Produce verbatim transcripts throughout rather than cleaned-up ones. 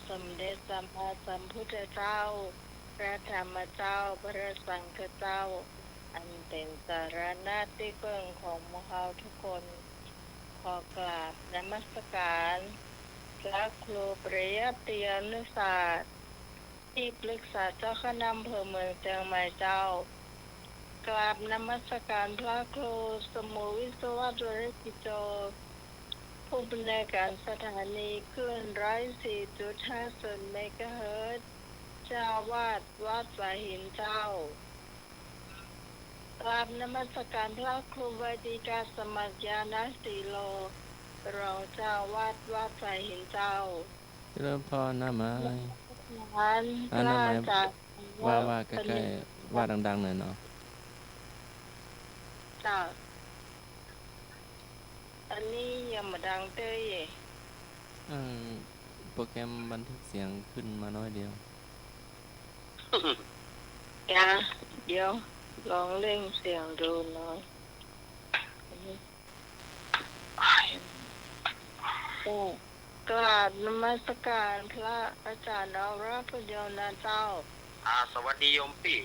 สมเด็จสัมมาสัมพุทธเจ้า พระธรรมเจ้า พระสังฆเจ้า อันเป๋นสรณะตี้เปิ้งของหมู่เฮาทุกคน ขอกราบนมัสการพระครูปริยัติยานุศาสตร์ ตี้ปรึกษาเจ้าคณะอำเภอเมืองเจียงใหม่เจ้า กราบนมัสการพระครูสมุวิศวัตร วรกิจโจ ผู้อำนวยการสถานีคลื่นร้อยสี่จุดห้าศูนย์เมกะเฮิรตซ์ เจ้าอาวาสวัดสายหินเจ้า กราบนมัสการพระครูไวดีกาสมัครญาณสีโล รองเจ้าอาวาสวัดสายหินเจ้า เจริญพร น้าหมาย นมัสการ อ่า น้าหมาย พระอาจารย์ ว่า ว่าใก้ๆ ว่าดังๆ หน่อยเนาะ เจ้า อันนี้ยังบ่ดังเต้ย เออ โปรแกรมบันทึกเสียงขึ้นมาน้อยเดียว จ้ะ เดี๋ยวลองเร่งเสียงดูหน่อย ก็กราบนมัสการพระอาจารย์อรปัญโญนะเจ้า อ่า สวัสดีโยมปี้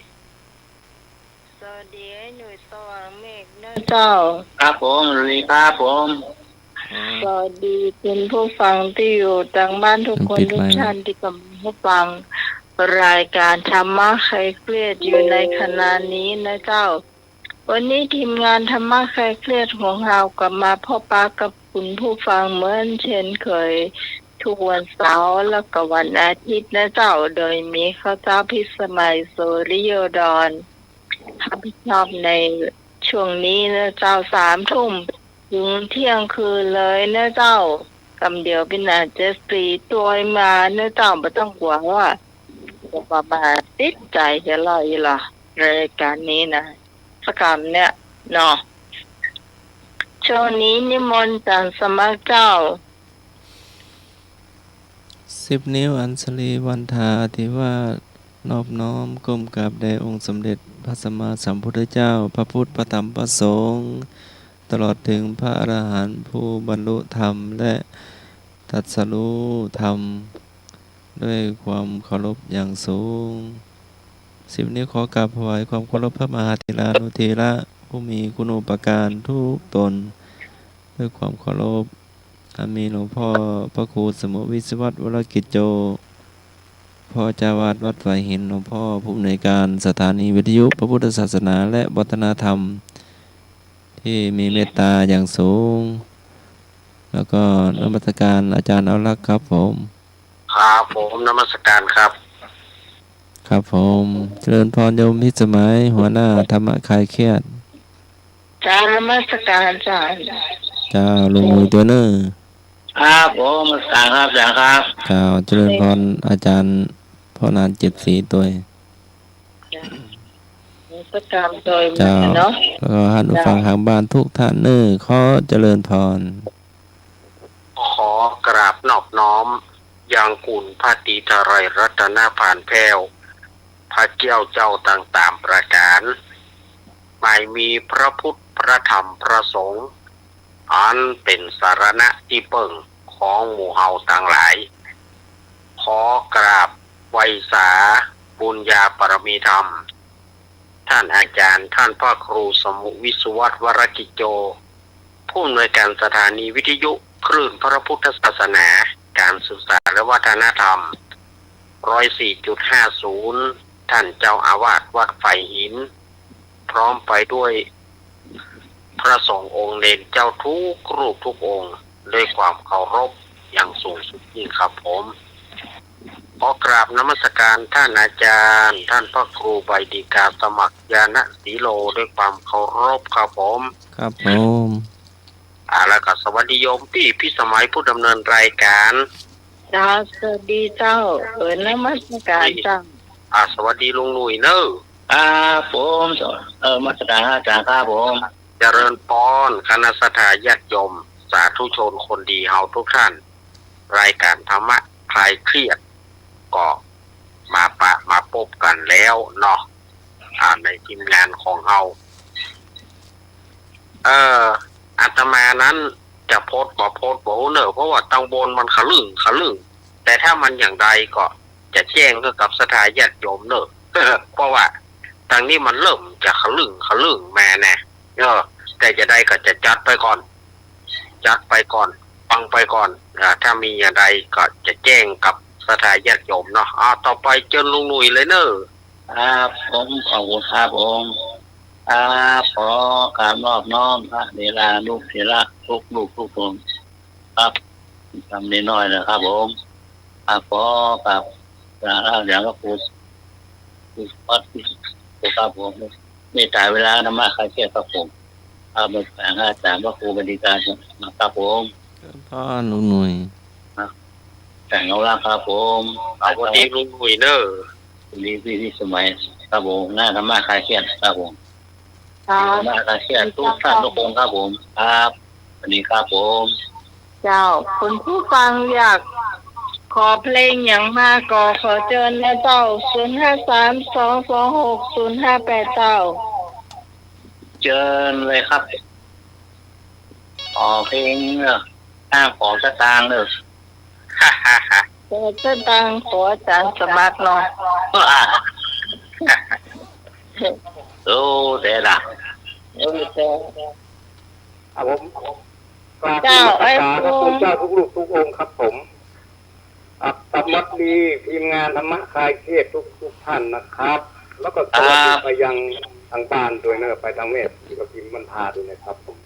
สวัสดีไอ้หนุ่ยสว่างเมฆนะเจ้า ครับผม สวัสดีครับผม สวัสดีคุณผู้ฟังที่อยู่ตางบ้านทุกคน ทุกท่านตี้ก่ำลังฟังรายการธรรมะคลายเครียดอยู่ในขณะนี้นะเจ้า วันนี้ทีมงานธรรมะคลายเครียดของเฮาก็มาพบปะกับคุณผู้ฟังเหมือนเช่นเคย ทุกวันเสาร์แล้วก็วันอาทิตย์นะเจ้า โดยมีข้าเจ้าพิสมัย สุริโยดร รับผิดชอบในช่วงนี้นะเจ้า สามทุ่มถึงเที่ยงคืนเลยนะเจ้า กำเดียวปี้น่าจะสี่ตวยมานะเจ้า บ่ต้องกั๋วว่า บ่ประมาท ติดใจ๋จะรออยู่หรอ รายการนี้นะ สักกำเนี่ยเนาะ ช่วงนี้นิมนต์อาจ๋ารย์สมัครเจ้า สิบนิ้วอัญชลีวันทาอธิวาส นอบน้อมก้มกราบแด่องค์สมเด็จพระสัมมาสัมพุทธเจ้า พระพุทธ พระธรรม พระสงฆ์ ตลอดถึงพระอรหันต์ผู้บรรลุธรรมและตรัสรู้ธรรม ด้วยความเคารพอย่างสูง สิบนิ้วขอกราบถวายความเคารพพระมหาเถรานุเถระผู้มีคุณูปการทุกตน ด้วยความเคารพ อันมีหลวงพ่อพระครูสมุวิศวัตร วรกิจโจ พ่อเจ้าอาวาสวัดสายหิน หลวงพ่อผู้อำนวยการสถานีวิทยุพระพุทธศาสนาและวัฒนธรรม ที่มีเมตตาอย่างสูง แล้วก็นมัสการอาจารย์อนุรักษ์ครับผม ครับผม นมัสการครับ ครับผม เจริญพรโยมพิสมัย หัวหน้าธรรมะคลายเครียด เจ้า นมัสการเจ้า เจ้า ลุงหนุ่ยตวยเน่อ ครับผม นมัสการครับ อาจ๋ารย์ครับ เจ้า เจริญพรอาจ๋ารย์พ่อนานเจ็ดสีตวย เจ้า นมัสการตวย เจ้า เนาะ แล้วก็ท่านผู้ฟัง เจ้า ตางบ้านทุกท่านเน่อ ขอเจริญพร ขอกราบนอบน้อมยังคุณพระตรีไตรรัตนปานแผ้ว พระแก้วเจ้าตังสามประก๋าน หมายมีพระพุทธ พระธรรม พระสงฆ์ อันเป๋นสรณะตี้เปิ้งของหมู่เฮาตังหลาย ขอกราบไหว้สาบุญญาบารมีธรรม ท่านอาจ๋ารย์ ท่านพระครูสมุวิศวัตร วรกิจโจ ผู้อำนวยการสถานีวิทยุคลื่นพระพุทธศาสนา การศึกษาและวัฒนธรรม ร้อยสี่จุดห้าศูนย์ ท่านเจ้าอาวาสวัดสายหิน พร้อมไปด้วยพระสงฆ์องค์เณรเจ้าทุกรูปทุกองค์ ด้วยความเคารพอย่างสูงสุดยิ่งครับผม ขอกราบนมัสการท่านอาจ๋ารย์ ท่านพระครูไวดีกาสมัครญาณสีโล ด้วยความเคารพครับผม ครับผม อ่า แล้วก็สวัสดีโยมปี้พิสมัยผู้ดำเนินรายการ เจ้า สวัสดีเจ้า เออ นมัสการเจ้า อ่า สวัสดีลุงหนุ่ยเน่อ ครับผม เออ นมัสการอาจ๋ารย์ครับผม เจริญพร คณะศรัทธาญาติโยม สาธุชนคนดีเฮาทุกท่าน รายการธรรมะคลายเครียด ก็มาปะมาปบกั๋นแล้วเนาะ อ่า ในทีมงานของเฮา เอ่อ อาตมานั้นจะโพสต์บ่โพสต์บ่ฮู้เน่อ เพราะว่าตางบนมันขะลึ่งขะลึ่ง แต่ถ้ามันอย่างใดก็จะแจ้งหื้อกับศรัทธาญาติโยมเน่อ เพราะว่าตางนี้มันเริ่มจะขะลึ่งขะลึ่งมานะ เออ แต่จะใดก็จะจัดไปก่อน จัดไปก่อน ฟังไปก่อน อ่า ถ้ามีอย่างใดก็จะแจ้งกับศรัทธาญาติโยมเนาะ อ่า ต่อไปเจิญลุงหนุ่ยเลยเน่อ ครับผม ขอบคุณครับผม ครับ ขอกราบนอบน้อมพระเถรานุเถระทุกรูปทุกคน ครับ กำน้อยๆ นะครับผม ครับ ขอกราบ กราบเรียนพระครู ครูวัด ครับผม เมตตาเวลาธรรมะคลายเครียดครับผม ครับ เมตตาอาจารย์พระครูบดีการครับผม เจริญพรลุงหนุ่ย ครับ แสงเอาละครับผม สวัสดีลุงหนุ่ยเน่อ สวัสดีพี่พิสมัยครับผม หน้าธรรมะคลายเครียดครับผม ครับ ธรรมะคลายเครียดทุกท่านทุกคนครับผม ครับ สวัสดีครับผม เจ้า คุณผู้ฟังอยากขอเพลงหยังมาก็ขอเจิญนะเจ้า ศูนย์ห้าสาม สองสองหก ศูนย์ห้าแปด เจ้า เจิญเลยครับ ขอเพลงเน่อ ห้ามขอสตางค์เน่อ ขอสตางค์ ขออาจารย์สมัครเนาะ โอ้ แต่ละ เออ แต่ ครับผม กราบนมัสการพระคุณเจ้าทุกรูปทุกองค์ครับผม ครับ สวัสดีทีมงานธรรมะคลายเครียดทุกทุกท่านนะครับ แล้วก็สวัสดีไปยังทางบ้านด้วยนะ ไปทางแม่พิมพ์มันพาด้วยนะครับผม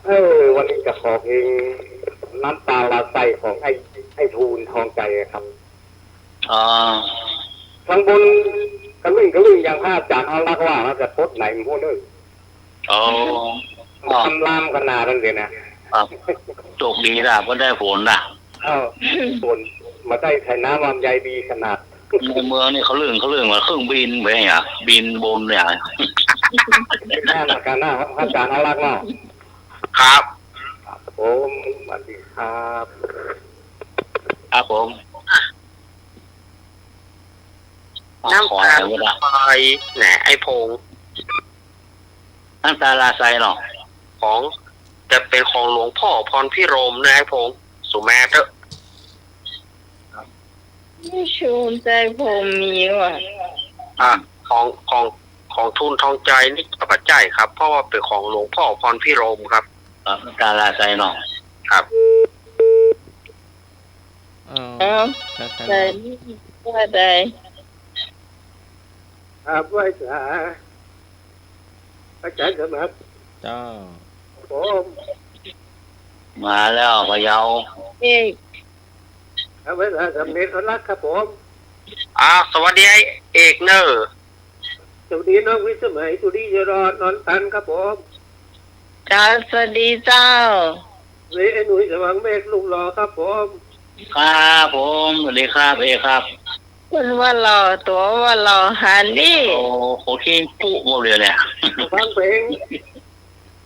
เออ วันนี้จะขอเพลงน้ำตาลาไซของไอ้ ไอ้ทูลทองใจครับ อ๋อ ข้างบนกระลึ่งกระลึ่งอย่างพระอาจารย์เอารักว่า มันจะปดไหนมันพูดเด้อ อ๋อ ทำลามขนาดนั้นเลยนะ ครับ โชคดีนะ เพิ่นได้ฝนนะ เออ ฝนมาได้ไถนาลำไยดีขนาด ในเมืองนี่เขาเรื่อง เขาเรื่องว่าเครื่องบินไปเนี่ย บินบนเนี่ย เป็นหน้าหนักกันนะครับ อาจารย์อารักษ์เนาะ ครับ ครับผม สวัสดีครับ ครับผม น้ำตาลาไซ แหม ไอ้พงษ์ น้ำตาลาไซเนาะ ของ จะเป็นของหลวงพ่อพรพิรมนะไอ้พงษ์ สุแมเถอะ ไม่ชูมใจผมมีว่ะ อ่ะ ของ ของ ของทูลทองใจนี่จะบ่ใจ้ครับ เพราะว่าเป็นของหลวงพ่อพรพิรมครับ ครับ น้ำตาลาไซเนาะ ครับ เอ้า เอ้า ครับ ใส่นี่ว่าใด ครับ ไหว้สา อาจารย์สมัคร เจ้า ผม มาแล้ว พะเยา เอก ครับ ไหว้สาสมเด็จพระลักษมณ์ครับผม อ่า สวัสดีไอ้เอกเนอะ สวัสดีน้องวิสมัย สุริยรอด นนทันครับผม เจ้า สวัสดีเจ้า นี่ไอ้หนุ่ยสว่างเมฆ รูปหล่อครับผม ครับผม สวัสดีครับ เอกครับ คนว่าหล่อ ตั๋วว่าหล่อ หันนี่ โอ้โห ขี้ปุ๊บหมดเลยเนี่ย ขอฟังเพลง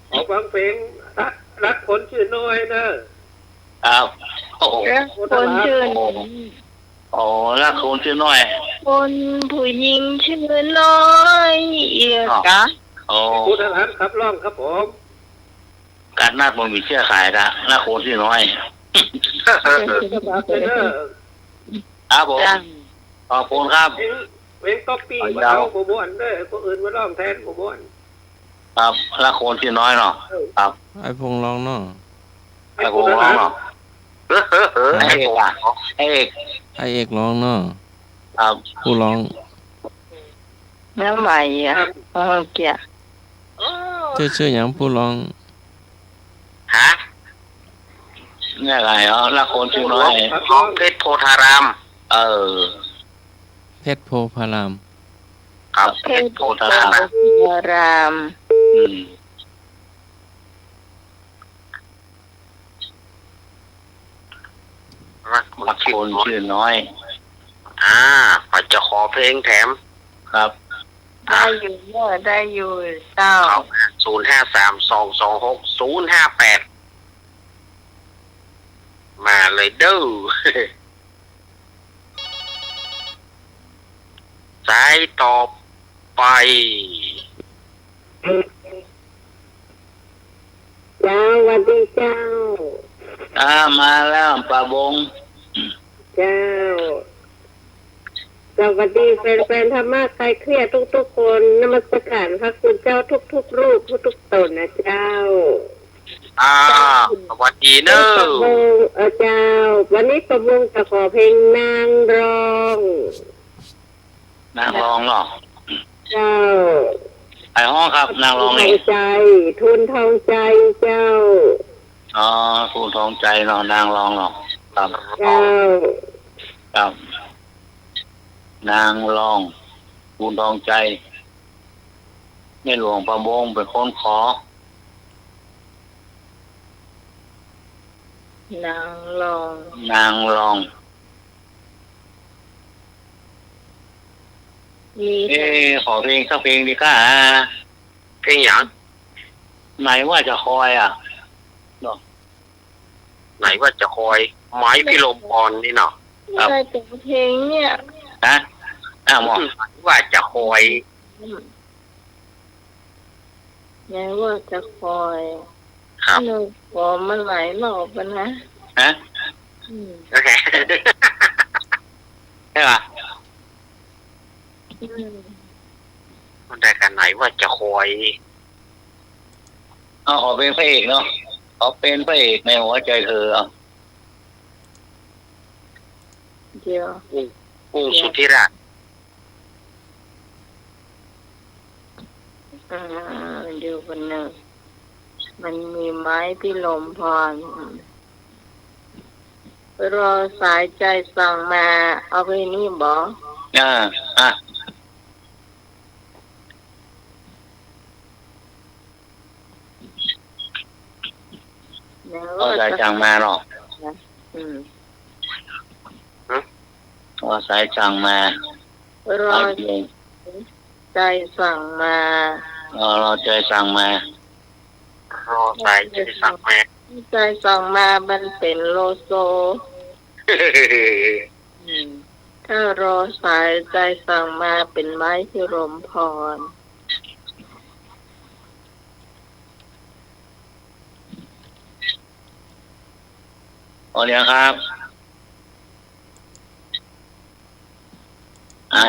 ขอฟังเพลง รัก รักคนชื่อน้อยนะ ครับ โอ้โห รักคนชื่อน้อย อ๋อ รักคนชื่อน้อย คนผู้หญิงชื่อน้อย เอียกะ อ๋อ คุณอรหันต์ขับร้องครับผม การนัดมันมีเชื่อขายละ รักคนชื่อน้อย ครับผม จ้ะ ขอบคุณครับ เพลง เพลงก๊อปปี้ ขอ บ่ ยาว เอา บ่ม่วนเด้อ ผู้อื่นมาร้องแทน บ่ม่วน ครับ รักคนชื่อน้อยเนาะ เออ ครับ ไอ้พงษ์ร้องเนาะ ไอ้พงษ์ร้องเนาะ ไอ้เอกอะ ไอ้เอก ไอ้เอกร้องเนาะ ครับ ผู้ร้อง แนวใหม่อะ ครับ เออ เกีย ชื่อ ชื่อหยังผู้ร้อง ฮะ เนี่ยไงอ๋อ รักคนชื่อน้อย ครับ ของเพชรโพธาราม เออ เพชรโพธาราม ครับ เพชรโพธาราม เพชรโพธาราม อืม รักคนชื่อน้อย อ่า ข้อยจะขอเพลงแถม ครับ ได้อยู่เนอะ ได้อยู่เจ้า ครับ ศูนย์ห้าสาม สองสองหก ศูนย์ห้าแปด มาเลยเด้อ สายต่อไป เจ้า หวัดดีเจ้า อ่า มาแล้ว ป้าบง เจ้า สวัสดีแฟนๆ ธรรมะคลายเครียดทุกๆ คน นมัสการพระคุณเจ้าทุกๆ รูปทุกๆ ต๋นนะเจ้า อ่า สวัสดีเนอะ เจ้า ประวงศ์ เอ่อ เจ้า วันนี้ประวงศ์จะขอเพลงนางรอง นางรองเหรอ เจ้า ใผฮ้องครับ นางรองนี่ ทูลทองใจ ทูลทองใจเจ้า อ๋อ ทูลทองใจเนาะ นางรองเนาะ ครับ เจ้า ครับ นางรอง ทูลทองใจ แม่หลวงประวงศ์เป๋นคนขอ นางรอง นางรอง มี เอ๊ะ ขอเพลงสักเพลงดีกว่า เพลงหยัง ไหนว่าจะคอยอะ เนาะ ไหนว่าจะคอย ไหมพิรมพรนี่เนาะ ครับ ใครแต่งเพลงเนี่ย ฮะ อ้าว ไหนว่าจะคอย อืม ไหนว่าจะคอย ครับ หนูขอมาหลายรอบแล้วนะ ฮะ อืม ใช่ปะ อืม มันได้ขนาดไหนว่าจะคอย เอา ขอเพลงพระเอกเนาะ ขอเพลงพระเอกในหัวใจเธอ เอา เดี๋ยว กุ้ง กุ้งสุธิราช อ่า เดี๋ยวก่อนนะ มันมีไหมพิรมพร รอสายใจสั่งมา เอาเพลงนี้บ่ อ่า อ่ะ รอสายสั่งมาเนาะ อืม ฮะ รอสายสั่งมา รอ เอาเพลง ใจสั่งมา อ๋อ รอใจสั่งมา รอสายใจสั่งมา ใจสั่งมามันเป๋นโลโซ อืม ถ้ารอสายใจสั่งมาเป๋นไหมพิรมพร อ๋อ เดี๋ยวครับ อ่า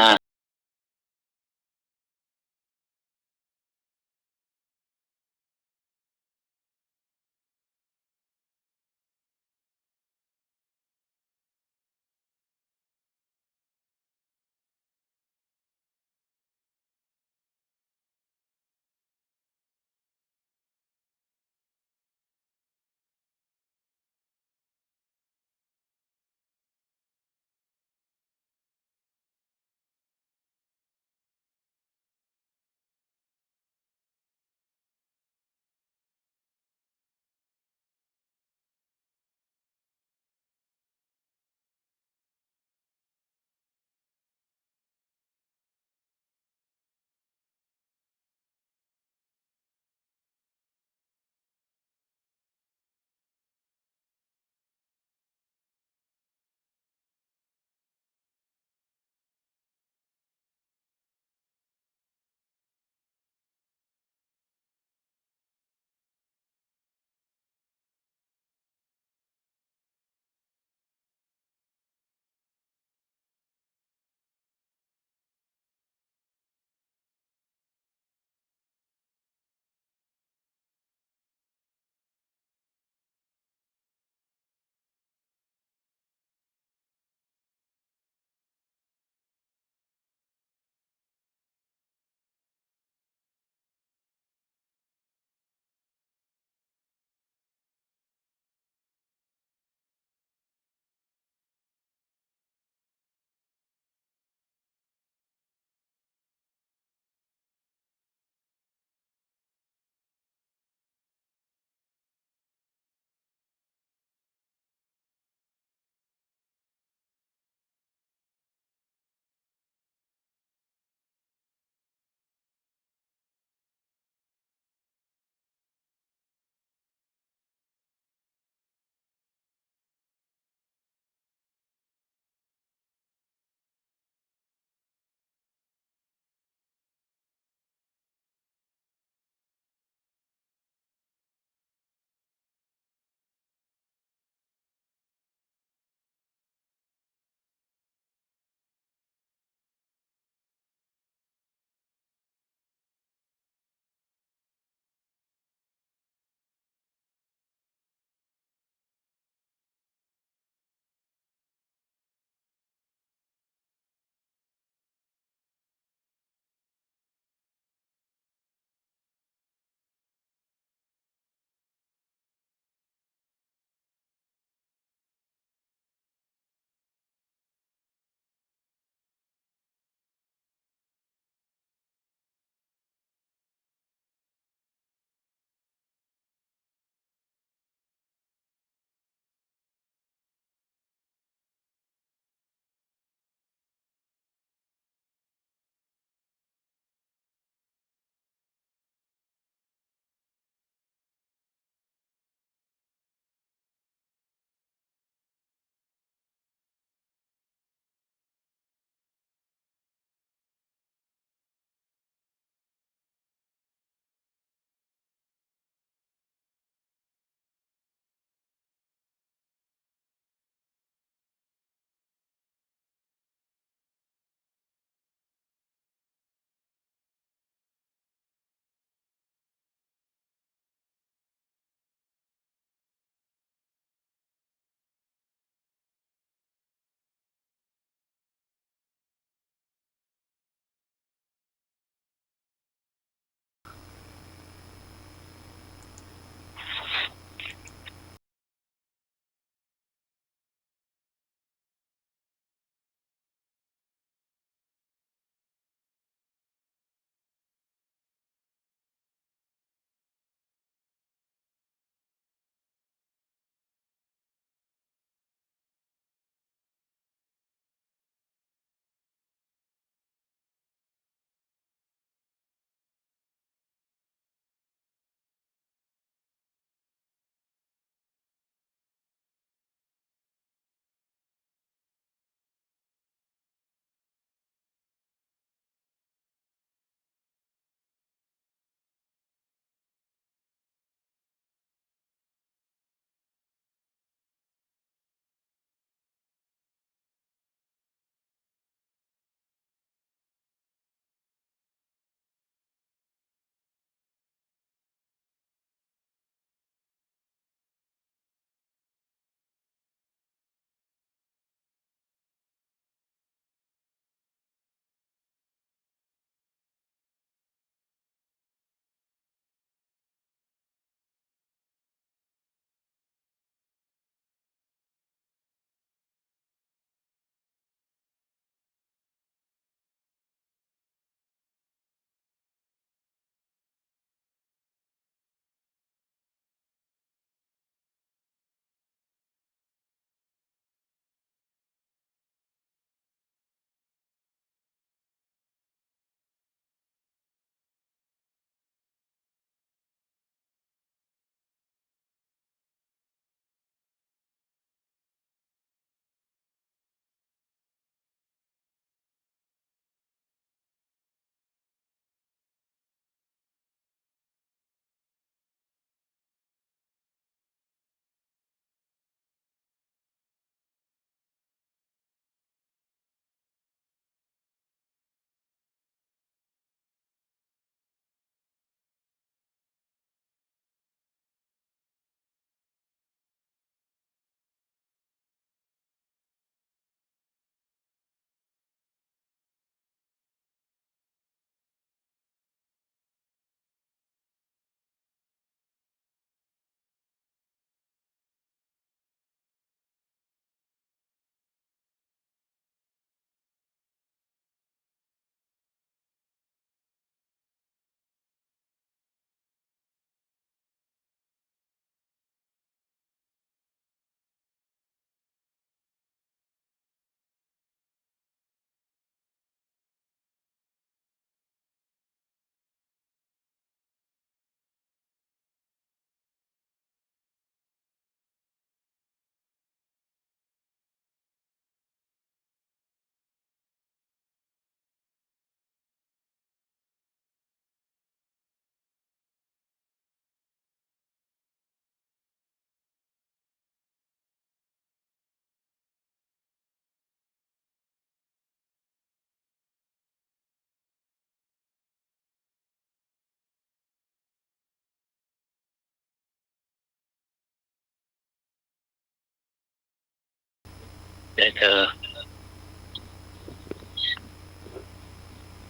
ได้เถอะ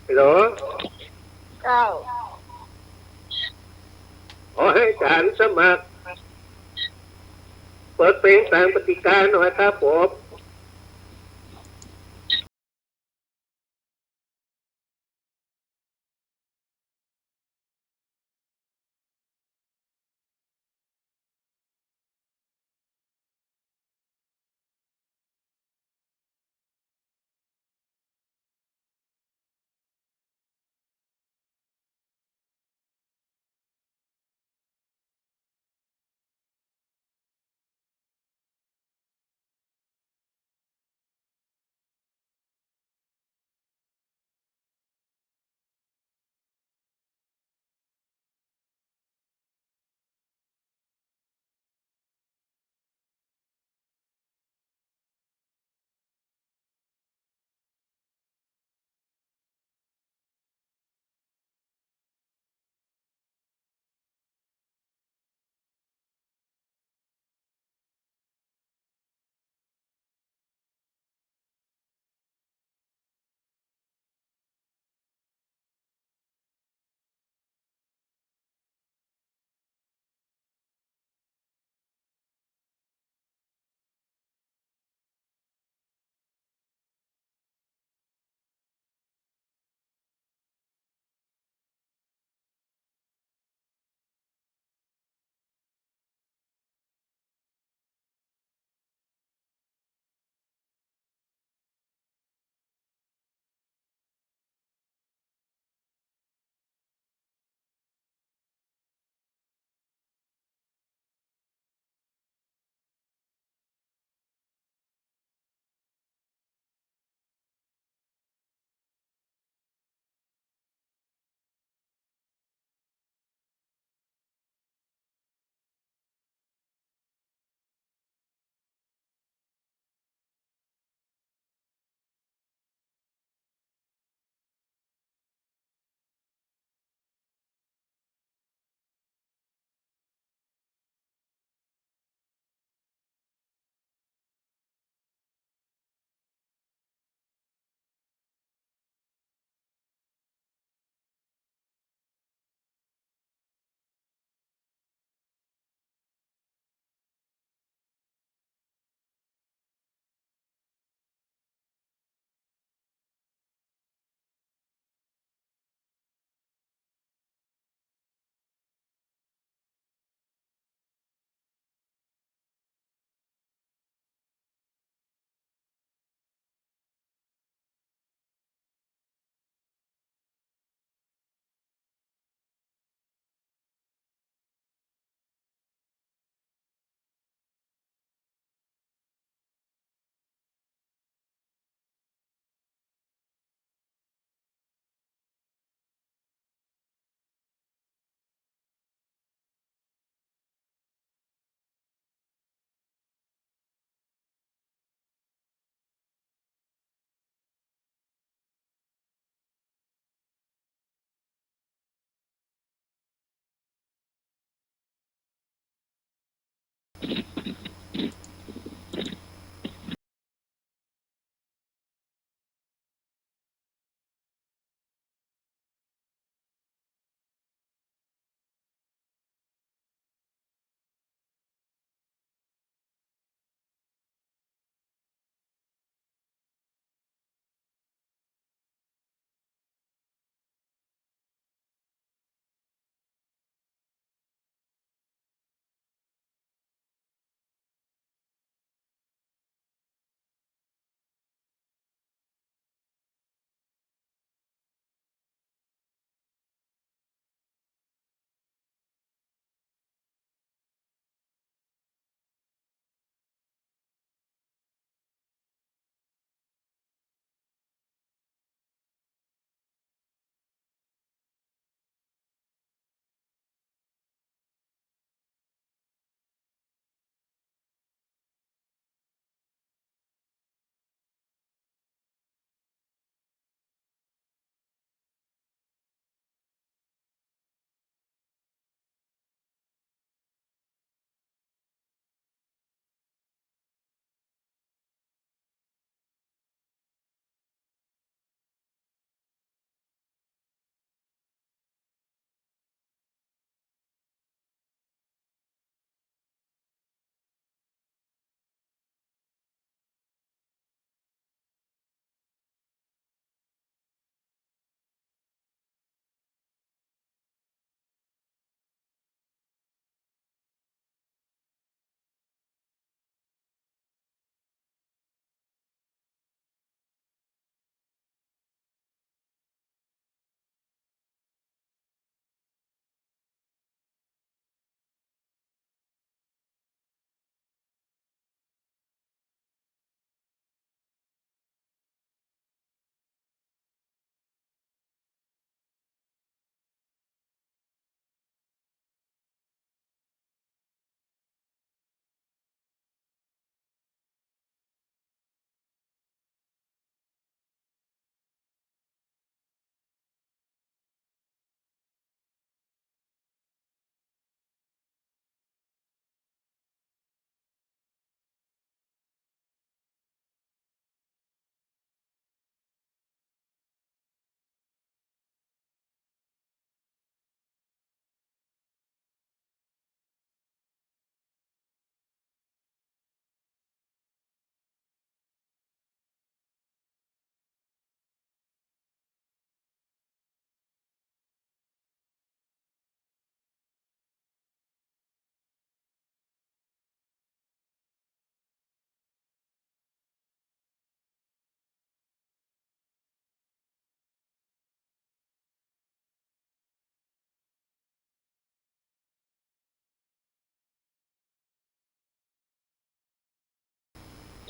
ฮัลโหล เจ้า ขอให้อาจ๋ารย์สมัคร เปิดเพลงตางปฏิกาหน่อยครับผม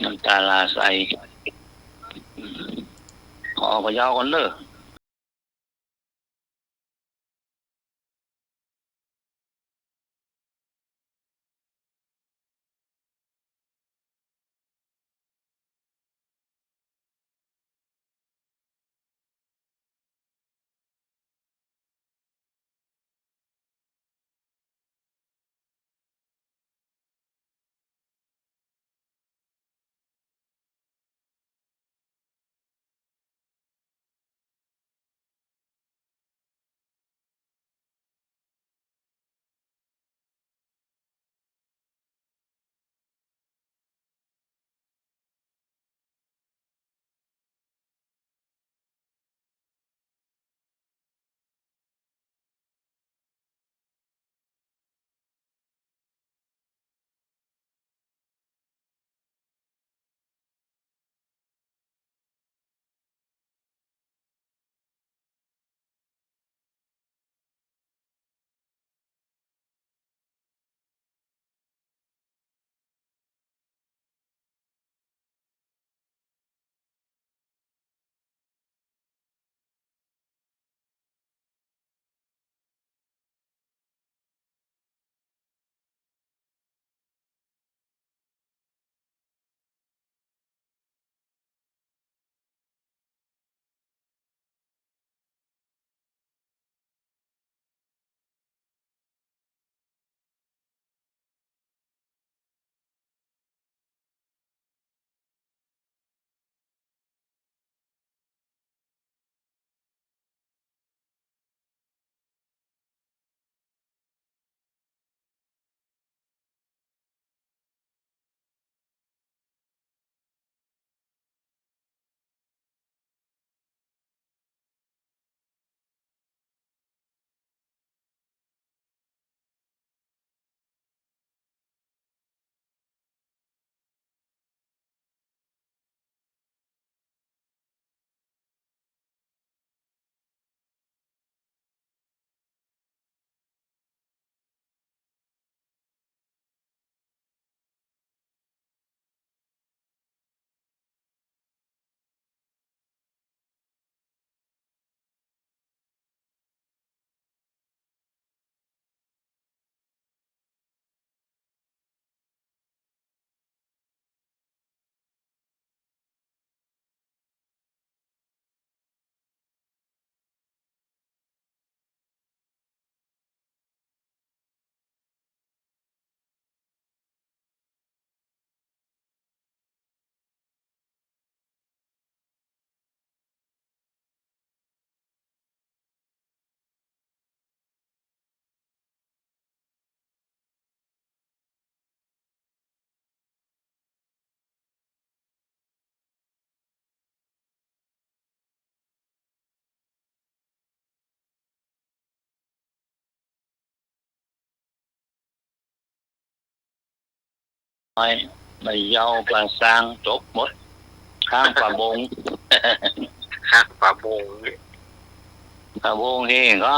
น้ำตาลาใส ขอ ขอยาวก่อนเด้อน้อย บ่าเยาว์ บ่าซาง จบหมด ค้างป๋าบง ค้างป๋าบง ป๋าบงเฮงก็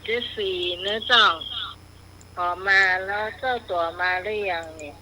เจสซี่เนอะเจ้า ออกมาแล้วเจ้า ตั๋วมาหรือยังเนี่ย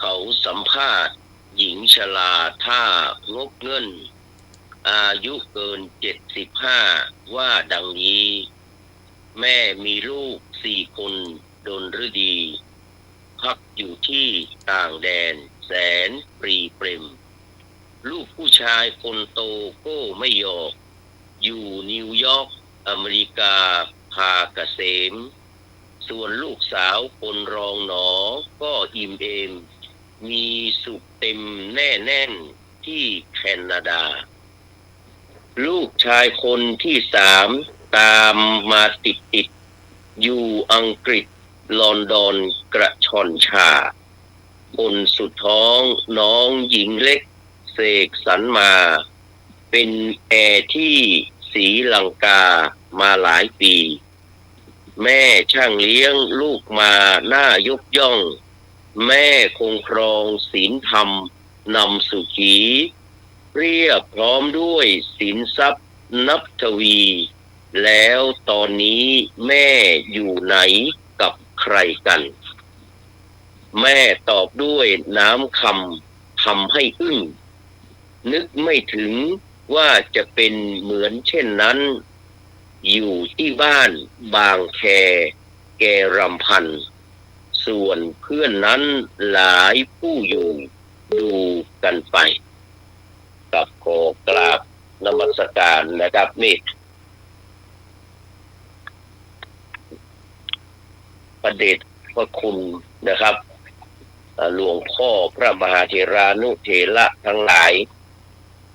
เขาสัมภาษณ์หญิงชราท่างกเง่น อายุเกินเจ็ดสิบห้า ว่าดังนี้ แม่มีลูกสี่คน ดลฤดี พักอยู่ตี้ต่างแดนแสนปรีเปรม ลูกผู้จายคนโตก็ไม่หยอก อยู่นิวยอร์ก อเมริกา พาเกษม ส่วนลูกสาวคนรองหนอ ก็อิ่มเอม มีสุขเต็มแน่แน่นตี้แคนาดา ลูกจายคนตี้สามต๋ามมาติดๆ อยู่อังกฤษ ลอนดอน กระช่อนชา คนสุดท้องน้องหญิงเล็ก เสกสรรมา เป๋นแอร์ตี้ศรีลังกามาหลายปี๋ แม่จ้างเลี้ยงลูกมาน่ายกย่อง แม่คงครองศีลธรรมนำสุขี เพียบพร้อมด้วยสินทรัพย์นับทวี แล้วต๋อนนี้แม่อยู่ไหนกับใครกั๋น แม่ตอบด้วยน้ำคำทำให้อึ้ง นึกไม่ถึงว่าจะเป๋นเหมือนเช่นนั้น อยู่ตี้บ้านบางแคแกรำพัน ส่วนเพื่อนนั้นหลายผู้อยู่ ดูกั๋นไป ครับ ขอกราบนมัสการนะครับ เมต พระเดชพระคุณนะครับ เอ่อ หลวงพ่อพระมหาเถรานุเถระทั้งหลาย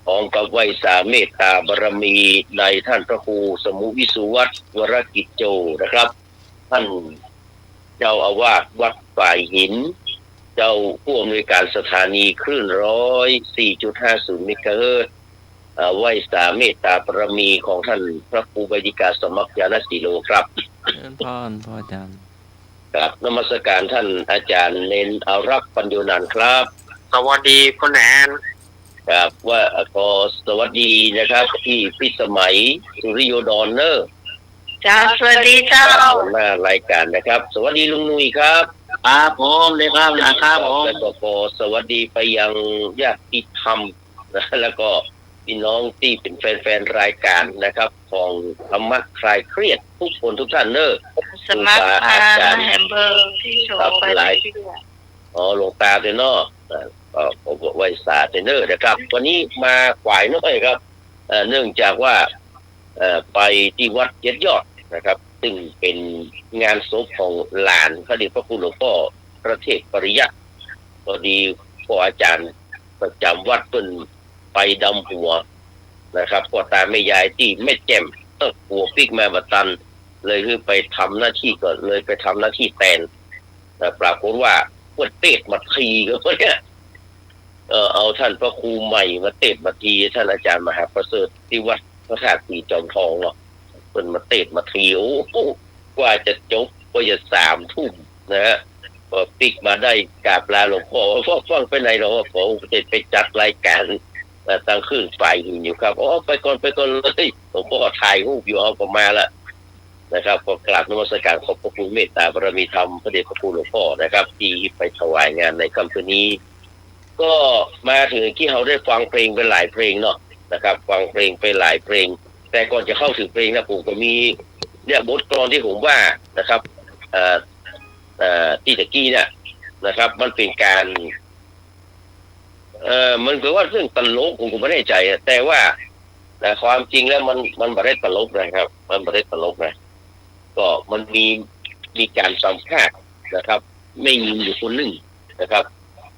พร้อมกับไหว้สาเมตตาบารมีในท่านพระครูสมุวิสุวัฒน์ วรกิจโจ นะครับ ท่านเจ้าอาวาสวัดฝายหิน เจ้าผู้อำนวยการสถานีคลื่นร้อยสี่จุดห้าศูนย์เมกะเฮิรตซ์ เอ่อ ไหว้สาเมตตาบารมีของท่านพระครูใบดิกาสมัครญาณสีโลครับ เจริญพร พระอาจารย์ ครับ นมัสการท่านอาจารย์เณรอารักษ์ ปัญโญนันท์ครับ สวัสดีพ่อแหนน ครับ ว่า ขอสวัสดีนะครับ พี่พิสมัย สุริโยดรเนอะ เจ้า สวัสดีเจ้า หัวหน้ารายการนะครับ สวัสดีลุงหนุ่ยครับ ครับผม ดีครับ นะครับผม แล้วก็ขอสวัสดีไปยังญาติธรรมนะ แล้วก็พี่น้องตี้เป๋นแฟนๆ รายการนะครับ ของธรรมะคลายเครียดทุกคนทุกท่านเนอะ สมัคร ครูบาอาจารย์ มาแฮมเบอร์ตี้โส ครับ ไปหลาย ตี้ อ๋อ หลวงตาเตยเนาะ อ่า ก็ขอไหว้สาเตยเนอะนะครับ วันนี้มาขวายหน้อยครับ เอ่อ เนื่องจากว่า เอ่อ ไปตี้วัดเจ็ดยอดนะครับ ซึ่งเป๋นงานศพของหลานพระเดชพระคุณหลวงพ่อพระเทพปริยัติ พอดีพ่ออาจารย์ประจำวัดเปิ้นไปดำหัวนะครับ พ่อตาแม่ยายตี้แม่แจ่ม หัวปิ๊กมาบ่ตัน เลยหื้อไปทำหน้าตี้ก่อน เลยไปทำหน้าตี้แตน แต่ปรากฏว่าเปิ้นเตสน์มาทีก็เนี่ย เอ่อ เอาท่านพระครูใหม่มาเตสน์มาที ท่านอาจารย์มหาประเสริฐ ตี้วัดพระธาตุสีจอมทองเนาะ เปิ้นมาเตสน์มาที โอ้โห กว่าจะจบก็จะสามทุ่มนะฮะ พอปิ๊กมาได้กราบลาหลวงพ่อ พ่อฟั่งไปไหนหรอ พ่อจะไปจัดรายการ เอ่อ ตางคลื่นฝายหินอยู่ครับ อ๋อ ไปก่อน ไปก่อนเลย หลวงพ่อถ่ายรูปอยู่ เอาก็มาละ นะครับ ก็กราบนมัสการขอบพระคุณเมตตาบารมีธรรมพระเดชพระคุณหลวงพ่อนะครับ ตี้ไปถวายงานในค่ำคืนนี้ ก็มาเถิงตี้เฮาได้ฟังเพลงไปหลายเพลงเนาะนะครับ ฟังเพลงไปหลายเพลง แต่ก่อนจะเข้าเถิงเพลงนะ ผมก็มีเนี่ยบทกลอนตี้ผมว่านะครับ เอ่อ เอ่อ ตี้ตะกี้เนี่ยนะครับ มันเป๋นก๋าน เอ่อ มันก็ว่าเรื่องตลก ผมก็บ่แน่ใจ๋อะ แต่ว่า นะ ความจริงแล้วมัน มันบ่ได้ตลกนะครับ มันบ่ได้ตลกนะ ก็มันมี มีก๋านสัมภาษณ์นะครับ แม่ญิงอยู่คนนึ่งนะครับ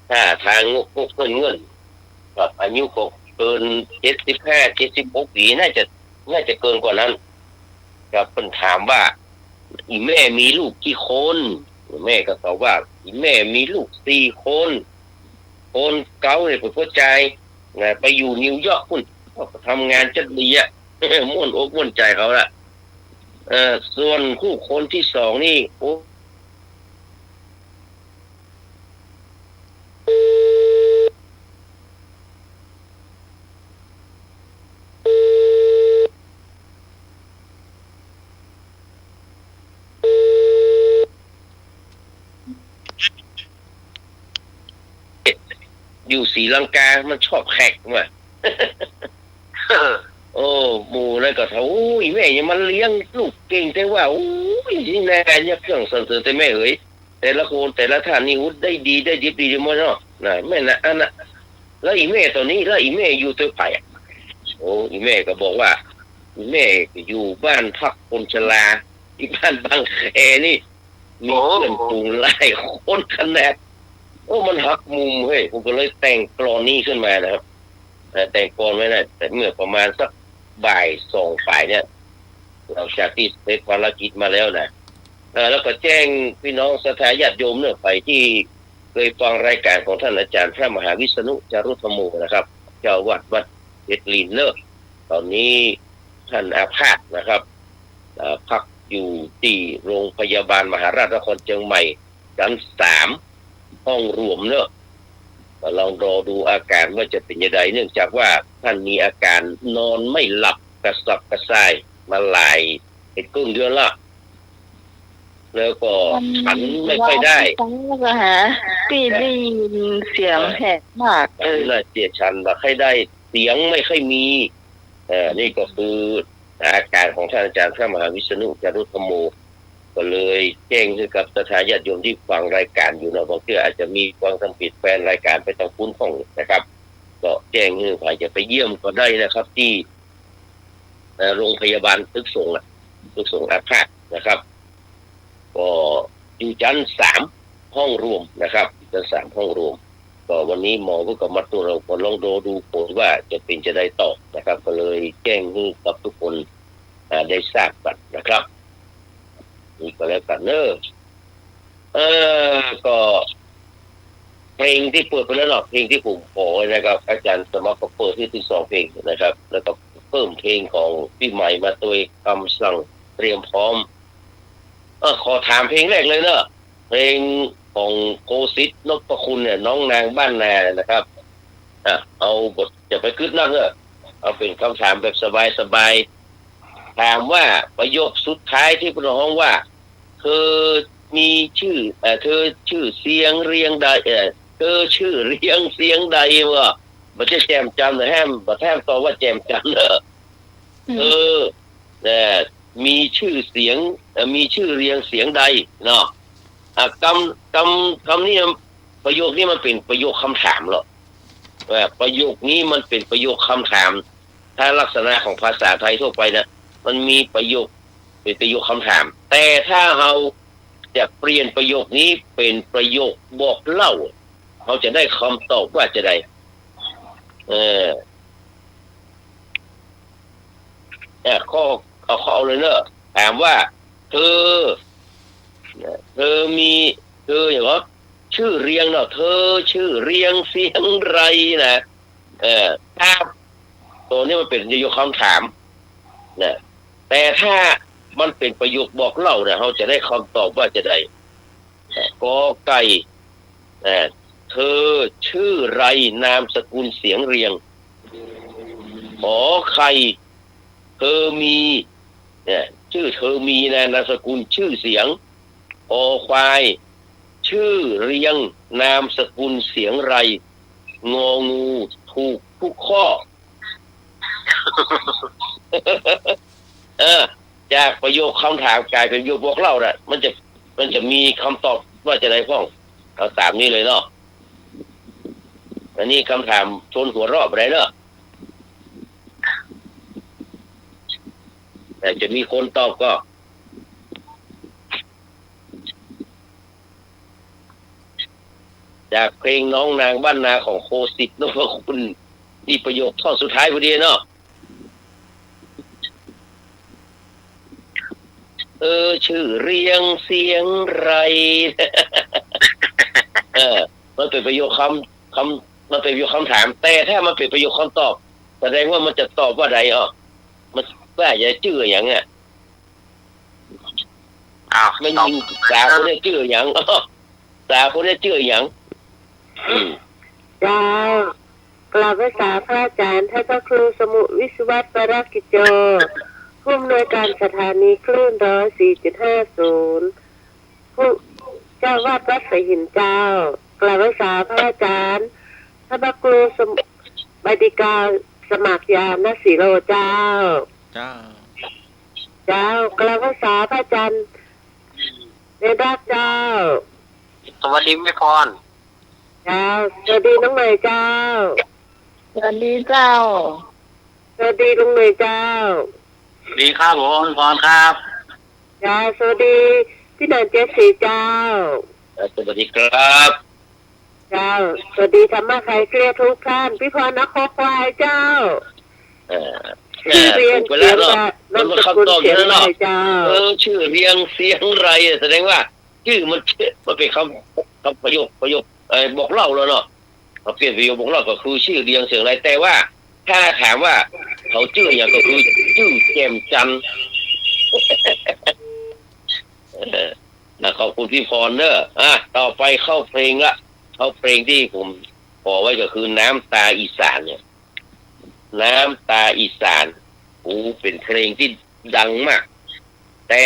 ท่าตางงกๆ เง่นๆ ครับ อายุก็เกินเจ็ดสิบห้า เจ็ดสิบหกปี๋ น่าจะ น่าจะเกินกว่านั้น ครับ เปิ้นถามว่า อี่แม่มีลูกกี่คน แม่ก็ตอบว่า อี่แม่มีลูกสี่คน คนเก๊าเนี่ยเป๋นผู้จายนะ ไปอยู่นิวยอร์กปู๊น ก็ทำงานจั๊ดดีอะ ม่วนอกม่วนใจ๋เขาละ เอ่อ ส่วนคู่คนตี้สองนี่ โอ้ อยู่ศรีลังกา มันชอบแขกว่ะ โอ้ หมู่นั้นก็ถาม โอ้ อี่แม่ยังมาเลี้ยงลูกเก่งแต๊ว่า โอ้ย นี่นา เนี่ย เครื่องสรรเสริญ แต่แม่เอ๋ย แต่ละคนแต่ละท่านนี่ โอ้ ได้ดี ได้ดิบดีหมดเนาะ นะ แม่นะ อันน่ะ แล้วอี่แม่ต๋อนนี้ แล้วอี่แม่อยู่ตวยใผอะ โอ้ อี่แม่ก็บอกว่า อี่แม่อยู่บ้านพักคนชรา ตี้บ้านบางแคนี่ มี โอ้ เปื้อนฝูงหลายคนขนาด โอ้ มันหักมุมเฮ้ย ผมก็เลยแต่งกลอนนี้ขึ้นมานะครับ เอ่อ แต่งกลอนไว้นะ แต่เมื่อประมาณสักบ่ายสองปลายเนี่ย หลังจากตี้เสร็จภารกิจมาแล้วนะ เอ่อ แล้วก็แจ้งพี่น้องศรัทธาญาติโยมเนาะ ใผตี้เกยฟังรายก๋านของต้านอาจ๋ารย์พระมหาวิษณุ จารุธรรมโม นะครับ เจ้าอาวาสวัดเพชรลินเนาะ ต๋อนนี้ต้านอาพาธนะครับ เอ่อ พักอยู่ตี้โรงพยาบาลมหาราชนครเจียงใหม่ จั๊นสาม ห้องรวมเนาะ ก็ลองรอดูอาก๋านว่าจะเป๋นจะใด เนื่องจากว่าต้านมีอาก๋านนอนไม่หลับกระสับกระส่ายมาหลายเป๋นเกื้องเดือนละ แล้วก็ฉันไม่ค่อยได้ ฟังแล้วก็หา ตี้ได้ยินเสียงแหบมาก เออ น่าเสียฉันบ่ค่อยได้ เสียงไม่ค่อยมี เอ่อ นี่ก็คืออาก๋านของต้านอาจ๋ารย์พระมหาวิษณุ จารุธรรมโม ก็เลยแจ้งหื้อกับศรัทธาญาติโยมตี้ฟังรายก๋านอยู่เนาะ บางเตื้ออาจจะมีความสำคัญแฟนรายก๋านไปตางปู๊นพ่องนะครับ ก็แจ้งหื้อใผจะไปเยี่ยมก็ได้นะครับ ตี้ เอ่อ โรงพยาบาลตึกสงฆ์อะ ตึกสงฆ์อาพาธนะครับ ก็อยู่จั๊นสาม ห้องรวมนะครับ จั๊นสาม ห้องรวม ก็วันนี้หมอเปิ้นก็มาตรวจ เราก็ลองรอดูผลว่าจะเป๋นจะใดต่อนะครับ ก็เลยแจ้งหื้อกับกู้คน อ่า ได้ทราบกั๋นนะครับ นี่ก็แล้วกั๋นเนาะ เอ่อ ก็ เพลงตี้เปิดไปแล้วเนาะ เพลงตี้ผมขอนะครับ อาจ๋ารย์สมัครก็เปิดหื้อตึงสองเพลงนะครับ แล้วก็เปิ้มเพลงของปี้ใหม่มาตวย กำสั่งเตรียมพร้อม เออ ขอถามเพลงแรกเลยเนาะ เพลงของโคสิทธิ์ นพคุณเนี่ย น้องนางบ้านนานะครับ อ่ะ เอาบ่ จะไปกึ๊ดนักเนาะ เอาเป๋นกำถามแบบสบายๆ ถามว่าประโยคสุดท้ายตี้เปิ้นฮ้องว่า เธอมีจื้อ เอ่อ เธอจื้อเสียงเรียงใด เอ่อ เธอจื้อเรียงเสียงใด บ่ บ่ใจ้แจ่มจั๋นเนาะ แหม บ่แถมตอบว่าแจ่มจั๋นเนาะ อืม เธอ เอ่อ มีจื้อเสียง เอ่อ มีจื้อเรียงเสียงใดเนาะ อ่ะ กำ กำ กำนี้ ประโยคนี้มันเป๋นประโยคกำถามเนาะ เอ่อ ประโยคนี้มันเป๋นประโยคกำถาม ถ้าลักษณะของภาษาไทยทั่วไปนะ มันมีประโยค เป๋นประโยคกำถาม แต่ถ้าเฮาจะเปลี่ยนประโยคนี้เป๋นประโยคบอกเล่า เฮาจะได้กำตอบว่าจะใด เออ เออ ข้อ เอา ข้อ เอาเลยเนาะ ถามว่า เธอ เธอมี เธอหยังวะ จื้อเรียงเนาะ เธอจื้อเรียงเสียงใดนะ เออ ถ้า ตั๋วนี้มันเป๋นประโยคกำถามนะ แต่ถ้ามันเป๋นประโยคบอกเล่านะ เฮาจะได้กำตอบว่าจะใด ก.ไก่ เอ่อ เธอจื้อไร นามสกุลเสียงเรียง ข.ไข่ เธอมี เนี่ย จื้อเธอมีนะ นามสกุลจื้อเสียง ค.ควาย จื้อเรียง นามสกุลเสียงไร ง.งู ถูกทุกข้อ เออ จากประโยคกำถามก๋ายเป๋นประโยคบอกเล่าน่ะ มันจะ มันจะมีกำตอบว่าจะใดพ่อง เอาต๋ามนี้เลยเนาะ อันนี้กำถามชวนหัวเราะไปเลยเนาะ แต่จะมีคนตอบก็ จากเพลงน้องนางบ้านนาของโคสิทธิ์ นพคุณ นี่ประโยคท่อนสุดท้ายพอดีเนาะ เออ จื้อเรียงเสียงไร เออ มันเป๋นประโยคกำ กำ มันเป๋นประโยคกำถาม แต่ถ้ามันเป๋นประโยคกำตอบ แสดงว่ามันจะตอบว่าใดอ่ะ มันว่าจะจื้อหยังอ่ะ อ้าว แม่ญิงสาวคนนี้จื้อหยัง สาวคนนี้จื้อหยัง อืม เจ้า กราบไหว้สาพระอาจ๋ารย์ ท่านพระครูสมุห์ วิศวัตร ปรกิจโจ ผู้อำนวยการสถานีคลื่น ร้อยสี่จุดห้าศูนย์ ผู้เจ้าวัดวัดสายหินเจ้า กราบไหว้สาพระอาจ๋ารย์ พระครูสม- ใบดีกาสมัครญาณศิโรเจ้า เจ้า เจ้า กราบไหว้สาพระอาจารย์เนรักเจ้า สวัสดีแม่พร เจ้า สวัสดีน้องเหมยเจ้า สวัสดีเจ้า สวัสดีลุงเหมยเจ้า สวัสดีครับผม แม่พรครับ เจ้า สวัสดีพี่หนานเจ็ดสีเจ้า ครับ สวัสดีครับ เจ้า สวัสดีธรรมะไคลเกลี้ยทุกท่าน พี่พรนครควายเจ้า เออ ชื่อเรียง เออ ถูกไปแล้วเนาะ เสียงใด มัน นามสกุล คำตอบอยู่แล้วเนาะ เสียงใดเจ้า เออ ชื่อเรียงเสียงใด แสดงว่า จื้อมัน มันเป๋นคำ คำประโยค ประโยค เอ่อ บอกเล่าแล้วเนาะ เขาเปลี่ยนประโยคบอกเล่าก็คือจื้อเรียงเสียงใด แต่ว่าถ้าถามว่าเขาจื้ออะหยังก็คือจื้อแจ่มจันทร์ เออ นะ ขอบคุณพี่พรเนอะ อ่ะ ต่อไปเข้าเพลงละ เข้าเพลงตี้ผมขอไว้ก็คือน้ำตาอีสานเนี่ย น้ำตาอีสาน โอ้ เป๋นเพลงตี้ดังมาก แต่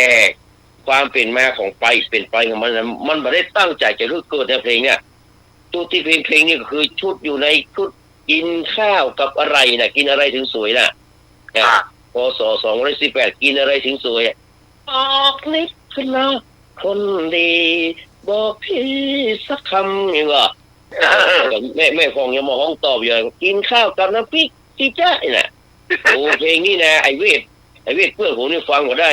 ความเป๋นมาของไป เป๋นไปของมันนะ มันบ่ได้ตั้งใจ๋จะหื้อเกิดในเพลงเนี่ย ชุดตี้เป๋นเพลงนี่ก็คือชุดอยู่ในชุดกินข้าวกับอะไรน่ะ กินอะไรถึงสวยน่ะ อ่ะ อ่ะ พ.ศ. สองร้อยสิบแปด กินอะไรถึงสวยอะ ออกฤทธิ์ขึ้นมา คนดี บอกพี่สักคำ นี่ก็ แม่ แม่ผ่องยังมาฮ้องตอบอยู่ กินข้าวกับน้ำพริกสิจ๊ะ นี่น่ะ โอ้ เพลงนี้นะ ไอ้เวท ไอ้เวทเปื้อนผมนี่ฟังบ่ได้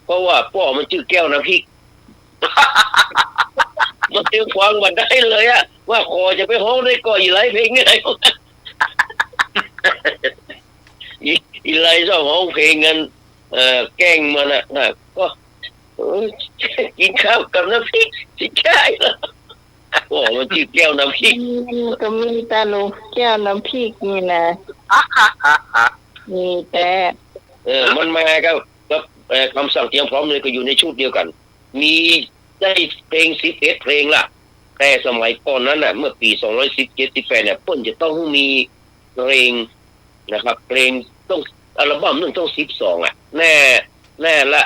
เพราะว่าป้อมันจื้อแก้วน้ำพริก มันยังฟังบ่ได้เลยอะ ว่าขอจะไปฮ้องได้ก่ออีไลเพลงนี้ อี อีไลชอบฮ้องเพลงกัน เอ่อ แกล้งมันน่ะ น่ะ ก็ เออ กินข้าวกับน้ำพริกสิจ๊ะ โอ้ มันจื้อแก้วน้ำพริก มันก็มีตลกแก้วน้ำพริกนี่นะ มีแต่ เออ มันมากับ กับ เอ่อ คำสั่งเตรียมพร้อมเลยก็อยู่ในชุดเดียวกัน มีได้เพลงสิบเอ็ดเพลงละ แต่สมัยก่อนนั้นน่ะ เมื่อปี๋สองร้อยสิบเจ็ด สิบแปดเนี่ย เปิ้นจะต้องมีเพลงนะครับ เพลงต้อง อัลบั้มนึ่งต้องสิบสองอะ แน่ แน่ละ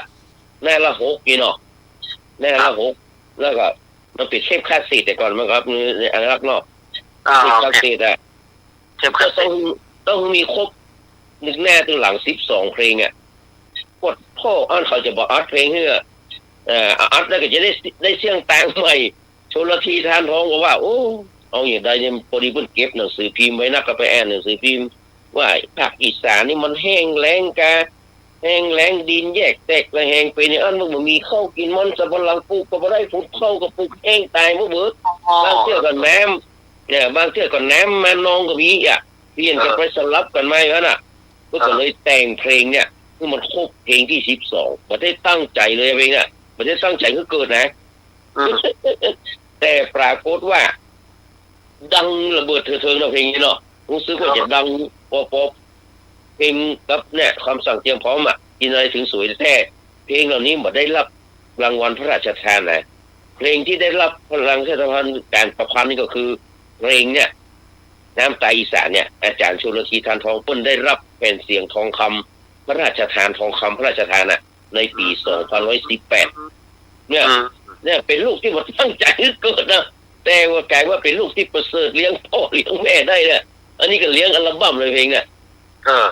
แน่ละหกนี่เนาะ แน่ละหก แล้วก็มันเป๋นเทปคาสเซ็ตแต่ก่อนมันครับ อันนั้นเนาะ อ่า เทปคาสเซ็ตอะ เทปคาสเซ็ต ก็ต้อง ต้องมีครบ นึ่งแน่นึ่งหลังสิบสองเพลงอะ ปวดพ่ออันเขาจะบ่อัดเพลงหื้อ เอ่อ อัดแล้วก็จะได้ ได้เสียงตางใหม่ ชลธี ธารทอง ก็ว่า โอ้ เอาอย่างใดเนี่ย พอดีเปิ้นเก็บหนังสือพิมพ์ไว้นัก ก็ไปอ่านหนังสือพิมพ์ ว่าภาคอีสานนี่มันแห้งแล้งกา แห้งแล้ง ดินแยกแตกระแหงไปเนี่ย อันมันบ่มีข้าวกิน มันสำปะหลังปลูกก็บ่ได้ ขุดข้าวก็ปลูกแห้งต๋ายหมดเบิด อ๋อ บางเทื่อก็น้ำ เนี่ย บางเทื่อก็น้ำมานองก็มีอะ เปลี่ยนกันไป เออ สลับกันมาอย่างนั้นน่ะ ก็ เออ ก็เลยแต่งเพลงเนี่ย หื้อมันครบเพลงตี้สิบสอง บ่ได้ตั้งใจ๋เลยเพลงเนี่ย บ่ได้ตั้งใจ๋หื้อเกิดนะ อืม แต่ปรากฏว่า ดังระเบิดเถิดเถิงเนาะ เพลงนี้เนาะ รู้สึกว่าจะดังปอๆ เพลงกับเนี่ย คำสั่งเตรียมพร้อมอะ กินอะไรถึงสวย แต่เพลงเหล่านี้บ่ได้รับรางวัลพระราชทานนะ เพลงที่ได้รับรางวัลพระราชทานการประพันธ์นี่ก็คือเพลงเนี่ย น้ำตาอีสานเนี่ย อาจารย์ชลธี ธารทอง เปิ้นได้รับแผ่นเสียงทองคำพระราชทาน ทองคำพระราชทานน่ะ ในปี๋สองพันร้อยสิบแปด เนี่ย อืม เนี่ยเป๋นลูกตี้บ่ตั้งใจ๋หื้อเกิดนะ แต่ว่ากลายว่าเป๋นลูกตี้ประเสริฐ เลี้ยงป้อเลี้ยงแม่ได้เนี่ย อันนี้ก็เลี้ยงอัลบั้มเลยเพลงเนี่ย เออ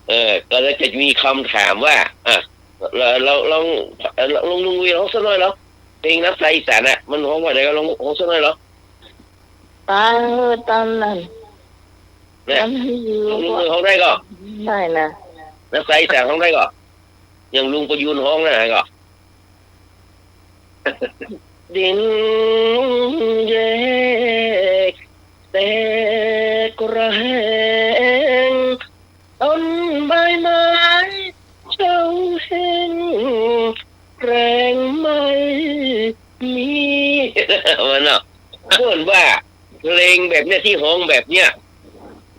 เออ ก็เลยจะมีคำถามว่า อ่ะ ลอง ลอง ลอง ลุงวีฮ้องสักหน่อยเหรอ เพลงน้ำตาอีสานน่ะ มันฮ้องว่าใดก็ลองฮ้องสักหน่อยเหรอ ตายเฮ้อตอนนั้น เนี่ย ตอนที่อยู่ ลุงวีฮ้องได้ก่อ ได้นะ น้ำตาอีสานฮ้องได้ก่อ อย่างลุงประยูรฮ้องนะก่อ ดินแยกแตกระแหง ต้นใบไม้เฉาแห้ง แรงไม่มี มันเนาะ เปิ้นว่าเพลงแบบเนี้ย ตี้ฮ้องแบบเนี้ย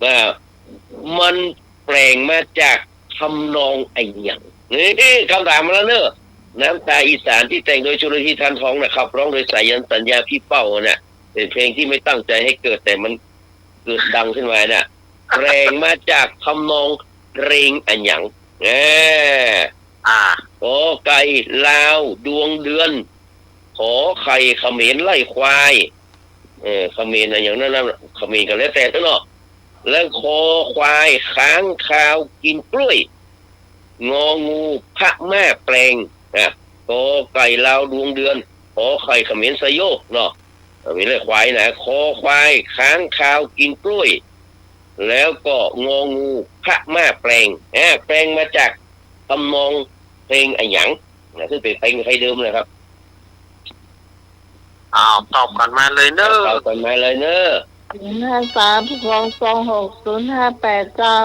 ว่ามันแปลงมาจากทำนองอะหยัง นี่คำถามมาแล้วเนอะ น้ำตาอีสานตี้แต่งโดยชลธี ธารทองน่ะ ขับร้องโดยสายัณ สัญญา ปี้เป้าน่ะ เป๋นเพลงตี้ไม่ตั้งใจ๋หื้อเกิด แต่มันเกิดดังขึ้นมาน่ะ แปลงมาจากทำนองเพลงอะหยัง แหม อ่า ก.ไก่ ลาว ดวงเดือน ข.ไข่ เขมรไล่ควาย เออ เขมรอะ อย่างนั้นนะ เขมรก็แล้วแต่เถอะเนาะ แล้วคอควายค้างคาวกินกล้วย งองูพม่าแปลง อ่ะ กอไก่ลาวดวงเดือน ขอไข่เขมรไซโยกเนาะ เขมรเรียกควายนะ คอควายค้างคาวกินกล้วย แล้วก็งองูพม่าแปลง อ่า แปลงมาจากทำนองเพลงอะหยังนะ ซึ่งเป็นเพลงไทยเดิมนะครับ อ้าว ตอบกันมาเลยเนอะ ตอบกันมาเลยเนอะ ศูนย์ห้าสาม สองสองหก ศูนย์ห้าแปด เจ้า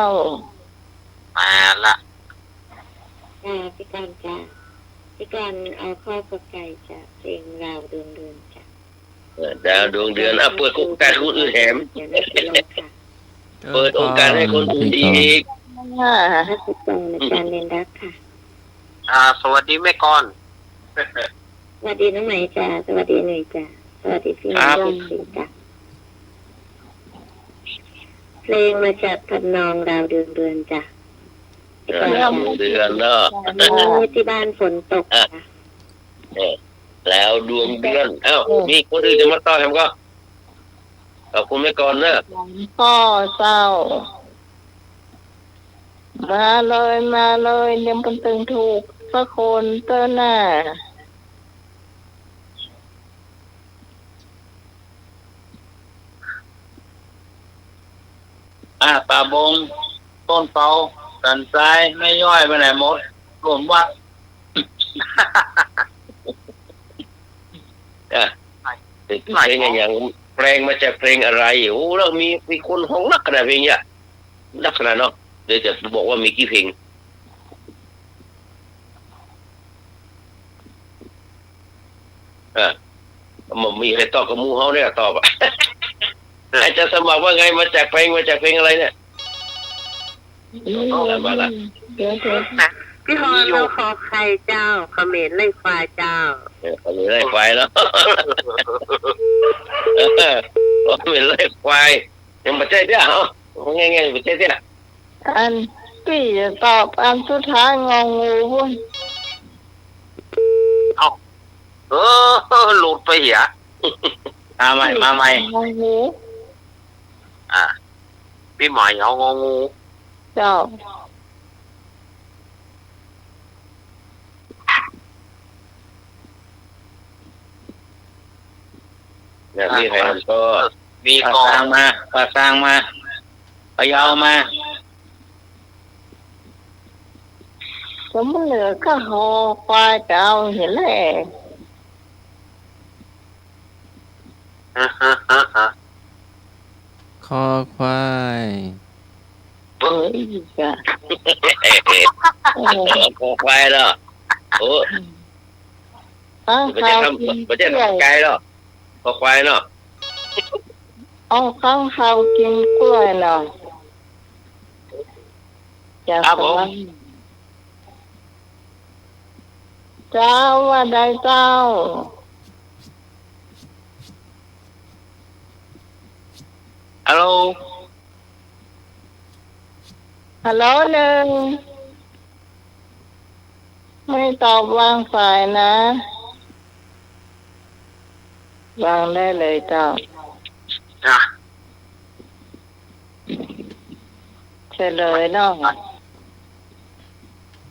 มาละ จ้า พี่กรณ์จ้า พี่กรณ์เอาข้อกอไก่จ้า เพลงลาวดวงเดือนจ้า เออ ลาวดวงเดือน อ่ะ เปิดโอกาสคนอื่นแหม เดี๋ยวนะ เดี๋ยวลองค่ะ เปิดโอกาสให้คนอื่นอีก ค่ะ ห้าสิบสอง อาจารย์เรนรักษ์ค่ะ อ่า สวัสดีแม่กรณ์ สวัสดีน้องไหมจ้า สวัสดีหนุ่ยจ้า สวัสดีพี่น้อง ครับ เอฟซีจ้า เพลงมาจากทำนองลาวดวงเดือนจ้า เออ ลาวดวงเดือนเนาะ วันนี้ที่บ้านฝนตก อ่ะ ค่ะ เออ ลาวดวงเดือน อ้าว มีคนอื่นจะมาต่อแหมก็ ขอบคุณแม่กรณ์เนอะ ก็เจ้า มาเลย มาเลย ยังบ่ตึงถูกสักคนเต้อหน้า อ่า ป่าบง ต้นเปา สันทราย แม่ย้อยไปไหนหมด รวมวัด อ่ะ เพลงอะหยัง แปลงมาจากเพลงอะไร โอ้ แล้วมี มีคนฮ้องนักขนาดเพลงเนี่ย นักขนาดเนาะ เดี๋ยวจะบอกว่ามีกี่เพลง อ่ะ บ่มีใผตอบกับหมู่เฮาเนี่ย ตอบอะ อาจารย์สมัครว่าไง มาจากเพลง มาจากเพลงอะไรเนี่ย เอาละ มาละ เดี๋ยว เดี๋ยว พี่ฮอน เอาคอไข่เจ้า เขมรไล่ควายเจ้า เออ เขมรไล่ควายเนาะ เออ เขมรไล่ควาย ยังบ่ใจ้เตื้อ เอ้า ง่ายๆ บ่ใจ้เตื้อ อันปี้จะตอบอันสุดท้าย งองูพุ้น เอ้า เออ หลุดไปเหีย มาใหม่ มาใหม่ งองู อ่ะ ปี้ไหมเอางองู เจ้า เนี่ย มีใผก็ มี ปากซางมา ปากซางมา พะเยามา ก็บ่เหลือก็คอควายก็เอาหั้นแหละ คอควาย เอ้ยจ้ะ คอควายเนาะ โอ้ ค้างคาวกินกล้วย บ่ใจ้ทำ บ่ใจ้ทำไก่เนาะ คอควายเนาะ เอาค้างคาวกินกล้วยเนาะ จ้ะ ครับผม เจ้า ว่าใดเจ้า ฮัลโหล ฮัลโหล หนึ่ง ไม่ตอบ วางสายนะ วางได้เลยเจ้า จ้ะ เฉลยเนาะ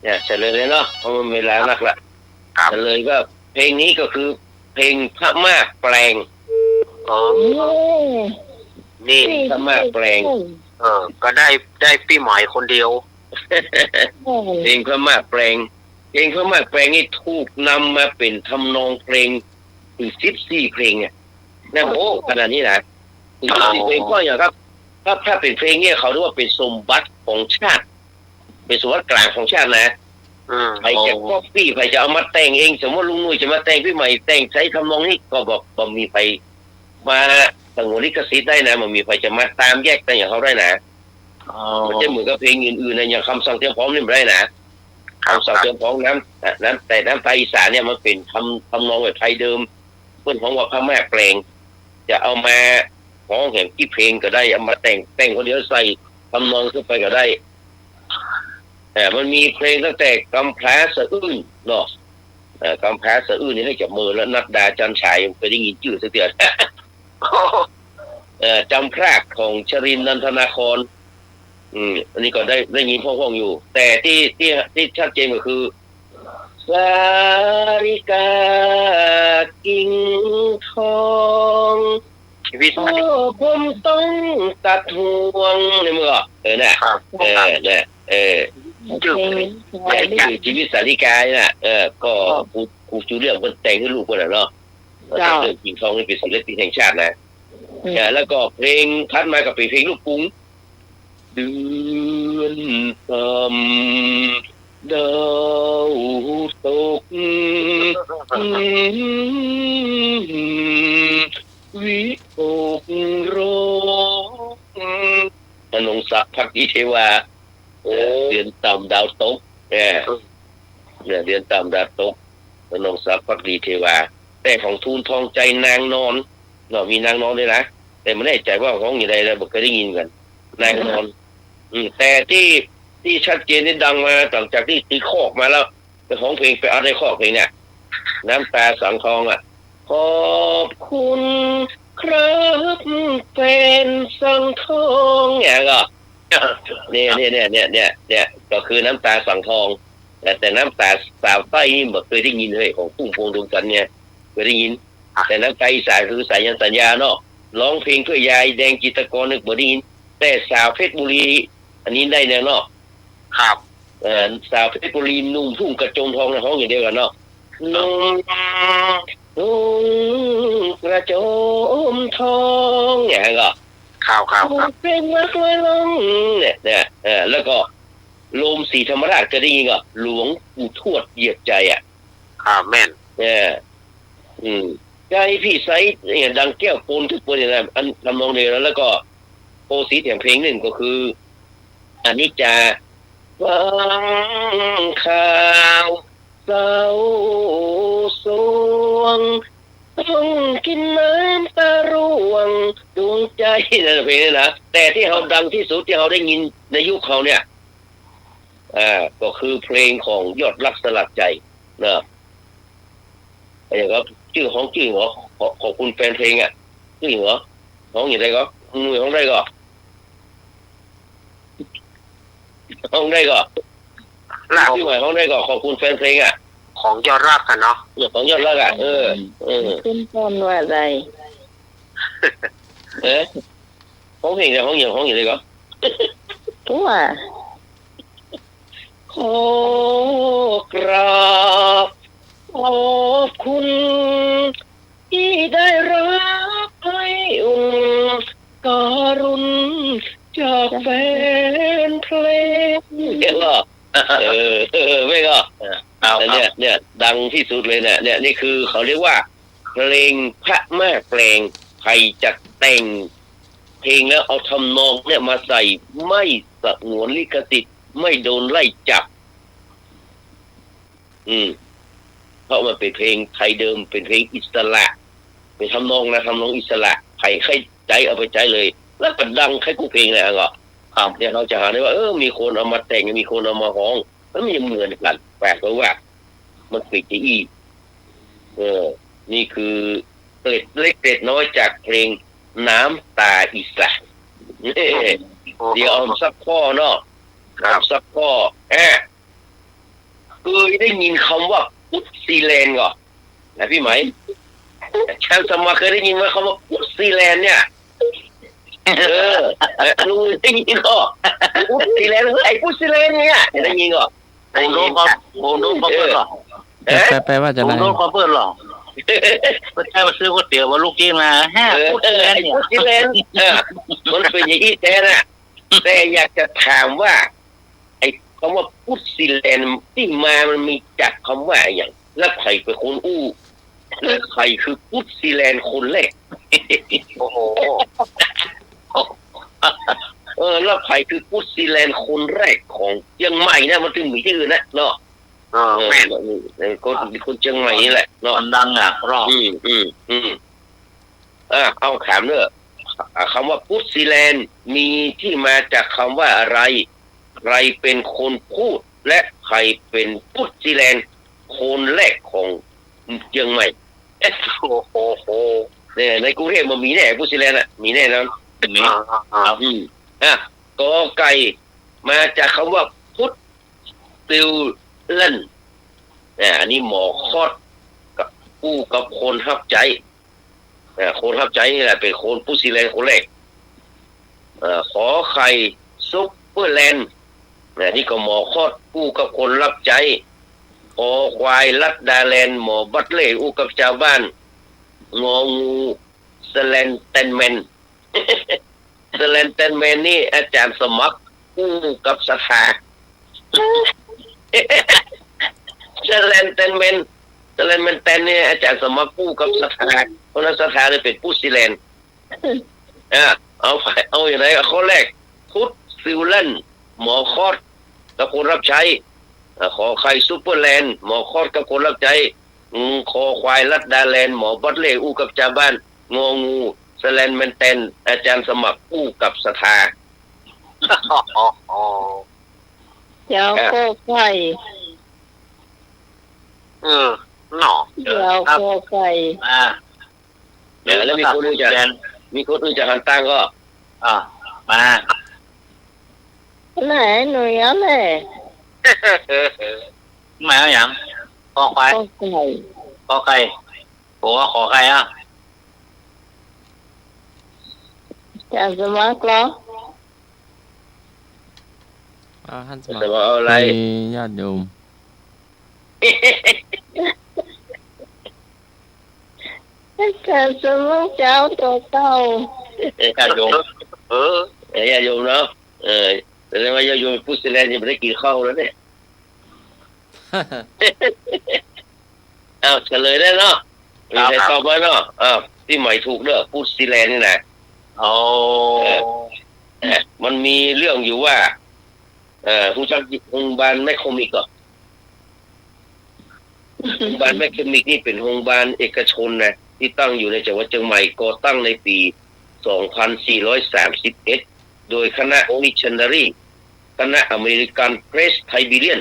เนี่ย เฉลยเลยเนาะ เพราะมันเวลานักละ ครับ เฉลยก็ เพลงนี้ก็คือเพลงพม่าแปลง อ๋อ อืม นี่ พม่าแปลง เออ ก็ได้ ได้ปี้ไหมคนเดียว อืม เพลงพม่าแปลง เพลงพม่าแปลงนี่ถูกนำมาเป๋นทำนองเพลงถึงสิบสี่เพลงเนี่ย นะ โอ้ ขนาดนี้นะ ถึงสิบสี่เพลง เพราะอย่างครับ ถ้า ถ้าเป๋นเพลงเนี่ย เขาเรียกว่าเป๋นสมบัติของชาติ เป๋นสมบัติกลางของชาตินะ อืม ใผจะก๊อปปี้ ใผจะเอามาแต่งเอง สมมุติลุงหนุ่ยจะมาแต่ง ปี้ไหมแต่งใช้ทำนองนี้ ก็บ่ บ่มีใผมาสงวนลิขสิทธิ์ได้นะ บ่มีใผจะมาตามแยกแต่งอย่างเขาได้นะ อ๋อ มันจะเหมือนกับเพลงอื่นๆนะ อย่างคำสั่งเตรียมพร้อมนี่บ่ได้นะ ครับ คำสั่งเตรียมพร้อมน้ำ น้ำ แต่น้ำตาอีสานเนี่ยมันเป๋นทำ ทำนองแบบไทยเดิม เปิ้นฮ้องว่าพม่าแปลง จะเอามาฮ้องแหมกี่เพลงก็ได้ เอามาแต่ง แต่งคนเดียวใส่ทำนองเข้าไปก็ได้ เอ่อ มันมีเพลงตั้งแต่กำพร้าสะอื้นเนาะ เอ่อ กำพร้าสะอื้นนี่น่าจะเมินแล้ว นัดดา จันทร์ฉาย บ่เคยได้ยินจื้อสักเทื่อ เอ่อ จำพรากของชรินทร์ นันทนาคร อืม อันนี้ก็ได้ ได้ยินพ่องๆ อยู่ แต่ตี้ ตี้ ตี้ชัดเจนก็คือ สาริกากิ่งทอง ชีวิต พ่อผมต้องตัดห่วง นี่มันก็ เออ น่ะ ครับ เออ น่ะ เออ จื้อ เพลง เนี่ย จื้อชีวิตสาริกานี่น่ะ เออ ก็ ครับ ครู ครูชูเรื่องเปิ้นแต่งหื้อลูกเปิ้นน่ะเนาะ เจ้า เรื่องกิ่งทองนี่เป๋นศิลปินแห่งชาตินะ อืม อ่า แล้วก็เพลงถัดมาก็เป๋นเพลงลูกกรุง เดือนต่ำดาวตก วิหกร้อง ธนงศักดิ์ ภักดีเทวา โอ้ เดือนต่ำดาวตก เนี่ย อืม เนี่ย เดือนต่ำดาวตก ธนงศักดิ์ ภักดีเทวา แต่ของทูลทองใจนางนอน เนาะ มีนางนอนด้วยนะ แต่บ่แน่ใจ๋ว่าฮ้องอย่างใดแล้ว บ่เกยได้ยินกั๋น นางนอน อืม แต่ตี้ ตี้ชัดเจนนี่ดังมาหลังจากตี้ตีคอกมาแล้ว ไปฮ้องเพลงไปอัดในคอกเพลงเนี่ย น้ำตาสังทองอะ ขอบคุณครับแฟนสังทอง เนี่ยก็ เนี่ย เนี่ย ก็คือน้ำตาสังทอง แต่ แต่น้ำตาสาวใต้นี่บ่เกยได้ยินเลย ของพุ่มพวงดวงจันทร์เนี่ย เกยได้ยิน แต่น้ำตาอีสานคือสายัณสัญญาเนาะ ฮ้องเพลงเปื้อยายแดงจิตรกรนี่บ่ได้ยิน แต่สาวเพชรบุรี อันนี้ได้แน่เนาะ ครับ เอ่อ สาวเพชรบุรีนุ่งทุ่งกระโจมทองนะ ฮ้องอย่างเดียวกั๋นเนาะ นุ่งทุ่งกระโจมทอง เนี่ยก็ ครับ ครับ ครับ เพลงรักลอยล่อง เนี่ย เนี่ย เออ แล้วก็ โรมศรีธรรมราชเกยได้ยินก่อ หลวงปู่ทวดเหยียบใจอะ ครับ แม่น เออ อืม ใจพี่ใส เนี่ย ดังแก้วปนทุกคนเนี่ยนะ อันทำนองเดียวกัน แล้วก็โปรสีแถมเพลงนึ่งก็คือ อนิจจา ฟังข่าวเศร้าสวง ต้องกิ๋นน้ำตาร่วงดวงใจ นั่นเพลงนี้นะ แต่ตี้เฮาดังตี้สุดตี้เฮาได้ยินในยุคเฮาเนี่ย อ่า ก็คือเพลงของยอดรักสลัดใจ นะ ไอ้อย่างก็จื้อฮ้องจื้อหรอ ขอ ขอบคุณแฟนเพลงอะ จื้อหรอ ฮ้องอย่างใดก็ หนุ่ยฮ้องได้ก็ ฮ้องได้ก็ ล่ะ จื้อใหม่ฮ้องได้ก็ ขอบคุณแฟนเพลงอะ ของยอดรักอะเนาะ เนี่ย ของยอดรักอะ เออ เออ ขึ้นต้นว่าใด เอ๊ะ ฮ้องเพลงเนี่ย ฮ้องอย่าง ฮ้องอย่างใดก็ ตัว ขอกราบขอบคุณ ที่ได้รับไออุ่น กรุณาจากแฟนเพลง เห็นบ่ เออ เออ ไม่ก็ เอา เนี่ย ครับ เนี่ย ดังที่สุดเลยเนี่ย เนี่ย นี่คือเขาเรียกว่า เพลงพม่าแปลง ใผจัดแต่งเพลงแล้วเอาทำนองเนี่ยมาใส่ ไม่สงวนลิขสิทธิ์ ไม่โดนไล่จับ อืม เพราะมันเป๋นเพลงไทยเดิม เป๋นเพลงอิสระ เป๋นทำนองนะ ทำนองอิสระ ใผใค่ใจ๊เอาไปใจ๊เลย แล้วก็ดังใค่กู้เพลงเลยอะก็ ครับ เนี่ย เฮาจะหาได้ว่า เออ มีคนเอามาแต่ง มีคนเอามาฮ้อง มันบ่เหมือนกั๋น แปลกตรงว่า มันเป๋นจะอี้ เออ นี่คือเกร็ดเล็กเกร็ดน้อยจากเพลงน้ำตาอีสาน เดี๋ยวเอาสักข้อเนาะ ครับ เอาสักข้อ อ่ะ เกยได้ยินกำว่าพุทธซีแลนด์ก่อ นะปี้ไหม อาจ๋ารย์สมบัติเกยได้ยินไหมกำว่าพุทธซีแลนด์เนี่ย เออ ลุงได้ยินก่อ พุทธซีแลนด์ เฮ้ย ไอ้พุทธซีแลนด์เนี่ย ได้ยินก่อ ผมโดนเขา ผมโดนเขาเปิ้นก่อ เอ๊ะ แปล แปลว่าจะ ผม ได้ โดนเขาเปิ้นเหรอ เปิ้นใจ้มาซื้อก๋วยเตี๋ยว ว่าลูกชิ้นมา ฮะ เออ พุทธซีแลนด์เนี่ย ไอ้พุทธซีแลนด์ เออ มันเป๋นอย่างอี้แต๊น่ะ แต่อยากจะถามว่า ไอ้กำว่าพุทธซีแลนด์ตี้มามันมีจากกำว่าอะหยัง แล้วใผเป๋นคนอู้ แล้วใผคือพุทธซีแลนด์คนแรก โอ้โห เออ แล้วใผคือพุทธซีแลนด์คนแรกของเจียงใหม่นะ มันตึงมีตี้อื่นนะเนาะ เออ เออ แม่น เออ คน คนเจียงใหม่นี่แหละเนาะ มันดังอะ รอบ อืม อืม อืม อ่ะ เอาถามเน่อ อ่ะ กำว่าพุทธซีแลนด์มีตี้มาจากกำว่าอะไร ใผเป๋นคนพูด และใผเป๋นพุทธซีแลนด์คนแรกของเจียงใหม่ โอ้โห เนี่ย ในกรุงเทพฯมันมีแน่ ปู้ซีแลนด์อะ มีแน่นอน มี อ่า อ่า อืม อ่ะ กอไก่ มาจากคำว่า พุทธ ติวเลน อ่า อันนี้หมอคอส กับ อู้กับคนฮับใจ๊ อ่า คนฮับใจ๊นี่แหละ เป๋นคนปู้ซีแลนด์คนแรก เอ่อ ขอไข่ ซุปเปอร์แลนด์ อ่า นี่ก็หมอคอสอู้กับคนฮับใจ๊ คอควาย รัฐดาแลนด์ หมอบัตเล่อู้กับจาวบ้าน งองู สแลนแตนแมน สแลนแตนแมนนี่อาจ๋ารย์สมัครอู้กับศรัทธา สแลนแตนแมน สแลนแมนแตนนี่อาจ๋ารย์สมัครอู้กับศรัทธา เพราะฉะนั้นศรัทธาเลยเป๋นปู้ซีแลนด์ อ่ะ เอาไป เอาอย่างไร ข้อแรก พุทธ ติวเลน หมอคอส กับคนฮับใจ๊ อ่ะ ขอไข่ ซุปเปอร์แลนด์ หมอคอสกับคนฮับใจ๊ อืม คอควาย รัฐดาแลนด์ หมอบัตเล่อู้กับจาวบ้าน งองู สแลนแมนแตน อาจ๋ารย์สมัครอู้กับศรัทธา เจ้า อ่ะ ขอไข่ เออ เนาะ เจ้า ครับ ขอไข่ อ่า เดี๋ยว แล้วมีคนอื่นจะ มีคนอื่นจะหันตังก่อ อ่ะ มา ไหน หนูยังเลย ไม่เอาหยัง คอควาย ขอไข่ ขอไข่ ผมว่าขอไข่อ่ะ จะสมัครเหรอ อ่า หันสมัคร จะสมัครเอาอะไร ให้ญาติโยม จะสมัครจะเอาตั๋วเก่า ญาติโยม เออ เออ ญาติโยมเนาะ เออ แสดงว่าญาติโยมปู้ซีแลนด์ยังไม่ได้กิ๋นข้าวแล้วเนี่ย อ้าว เฉลยได้เนาะ มีใคร ครับ ตอบไหมเนาะ อ้าว ตี้ใหม่ถูกเด้อ ปู้ซีแลนด์นี่นะ โอ้ เออ เออ มันมีเรื่องอยู่ว่า เอ่อ ฮู้จักโฮงบาลแมคคอมิกก่อ โฮงบาลแมคคอมิกนี่เป๋นโฮงบาลเอกชนนะ ตี้ตั้งอยู่ในจังหวัดเจียงใหม่ ก่อตั้งในปี๋ สองพันสี่ร้อยสามสิบเอ็ด โดยคณะมิชชันนารี คณะอเมริกันเพรสไทบีเรียน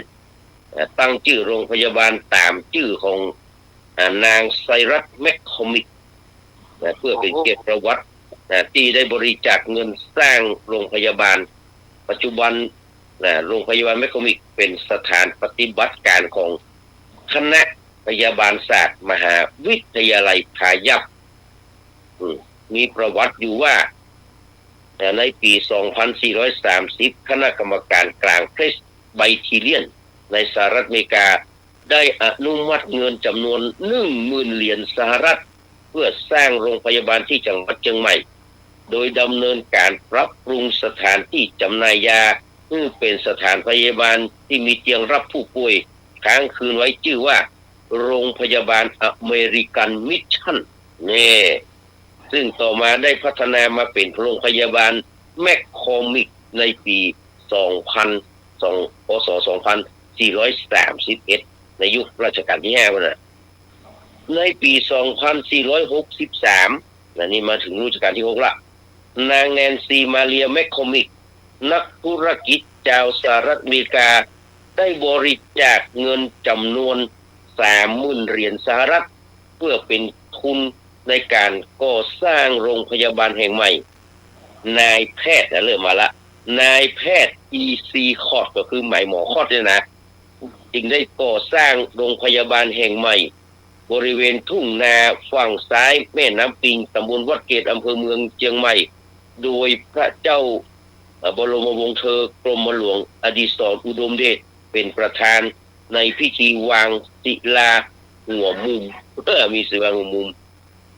เอ่อ ตั้งจื้อโฮงพยาบาลต๋ามจื้อของ อ่า นางไซรัสแมคคอมิก นะ เปื้อเป๋นเกียรติประวัติ นะ ตี้ได้บริจาคเงินสร้างโฮงพยาบาล ปัจจุบัน นะ โฮงพยาบาลแมคคอมิกเป๋นสถานปฏิบัติก๋านของคณะพยาบาลศาสตร์มหาวิทยาลัยพายัพ อืม มีประวัติอยู่ว่า นะ ในปี๋ สองพันสี่ร้อยสามสิบ คณะกรรมการกลางเพรสไบทีเรียนในสหรัฐอเมริกา ได้อนุมัติเงินจ๋ำนวน หนึ่งหมื่น เหรียญสหรัฐ เปื้อสร้างโฮงพยาบาลตี้จังหวัดเจียงใหม่ โดยดำเนินก๋านปรับปรุงสถานตี้จ๋ำหน่ายยา หื้อเป๋นสถานพยาบาลตี้มีเตียงฮับผู้ป่วยค้างคืนไว้ จื้อว่าโฮงพยาบาลอเมริกันมิชชัน นี่ ซึ่งต่อมาได้พัฒนามาเป๋นโฮงพยาบาลแมคคอมิกในปี๋ สองพัน สอง พ.ศ. สองพันสี่ร้อยสามสิบเอ็ด ในยุครัชกาลตี้ห้านั่นน่ะ ในปี๋ สองพันสี่ร้อยหกสิบสาม นะ นี่มาเถิงรัชกาลตี้หกละ นางแนนซี มาเรีย แมคคอมิก นักธุรกิจจาวสหรัฐอเมริกา ได้บริจาคเงินจ๋ำนวน สามหมื่น เหรียญสหรัฐ เปื้อเป๋นทุนในก๋านก่อสร้างโฮงพยาบาลแห่งใหม่ นายแพทย์ นะ เริ่มมาละ นายแพทย์ อี ซี คอต ก็คือหมายหมอคอตเนี่ยนะ จึงได้ก่อสร้างโฮงพยาบาลแห่งใหม่ บริเวณทุ่งนาฝั่งซ้ายแม่น้ำปิง ต๋ำบลวัดเกต อำเภอเมืองเจียงใหม่ โดยพระเจ้า เอ่อ บรมวงศ์เธอ กรมหลวงอดิศรอุดมเดช เป๋นประธานในพิธีวางศิลาหัวมุม เออ มีศิลาหัวมุม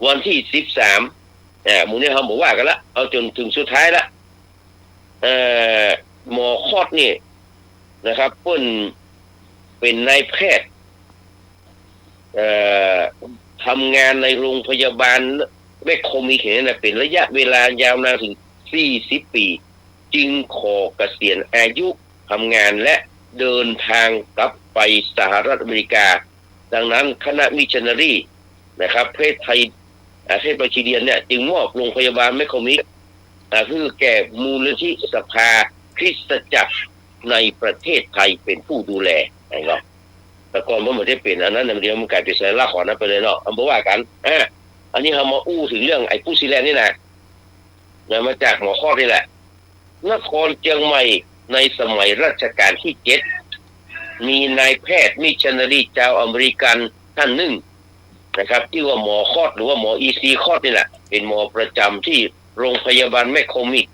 วันตี้สิบสาม อ่า หมู่นี้เฮาบ่ว่ากั๋นละ เอาจ๋นเถิงสุดท้ายละ เอ่อ หมอคอตนี่นะครับ เปิ้นเป๋นนายแพทย์ เอ่อ ทำงานในโฮงพยาบาลแมคคอมิกแห่งนี้นะ เป๋นระยะเวลายาวนานเถิงสี่สิบปี๋ จึงขอเกษียณอายุทำงานและเดินทางกลับไปสหรัฐอเมริกา ดังนั้นคณะมิชชันนารีนะครับ เพรสไท อ่า เพรสไบทีเรียนเนี่ย จึงมอบโฮงพยาบาลแมคคอมิก อ่า หื้อแก่มูลนิธิสภาคริสตจักรในประเทศไทยเป๋นผู้ดูแลนะครับ แต่ก่อนมันบ่ได้เป๋นอันนั้นนะ เดี๋ยวมันก๋ายเป๋นสัญลักษณ์ของอันนั้นไปเลยเนาะ เอาบ่ว่ากั๋น อ่า อันนี้เฮามาอู้เถิงเรื่องไอ้ปุ๊ดซีแลนด์นี่นะ นะ มาจากหมอคอดนี่แหละ นครเจียงใหม่ในสมัยรัชกาลที่เจ็ด มีนายแพทย์มิชชันนารีจาวอเมริกันท่านนึ่งนะครับ จื้อว่าหมอคอด หรือว่าหมออีซีคอดนี่แหละ เป๋นหมอประจ๋ำตี้โรงพยาบาลแมคคอมิก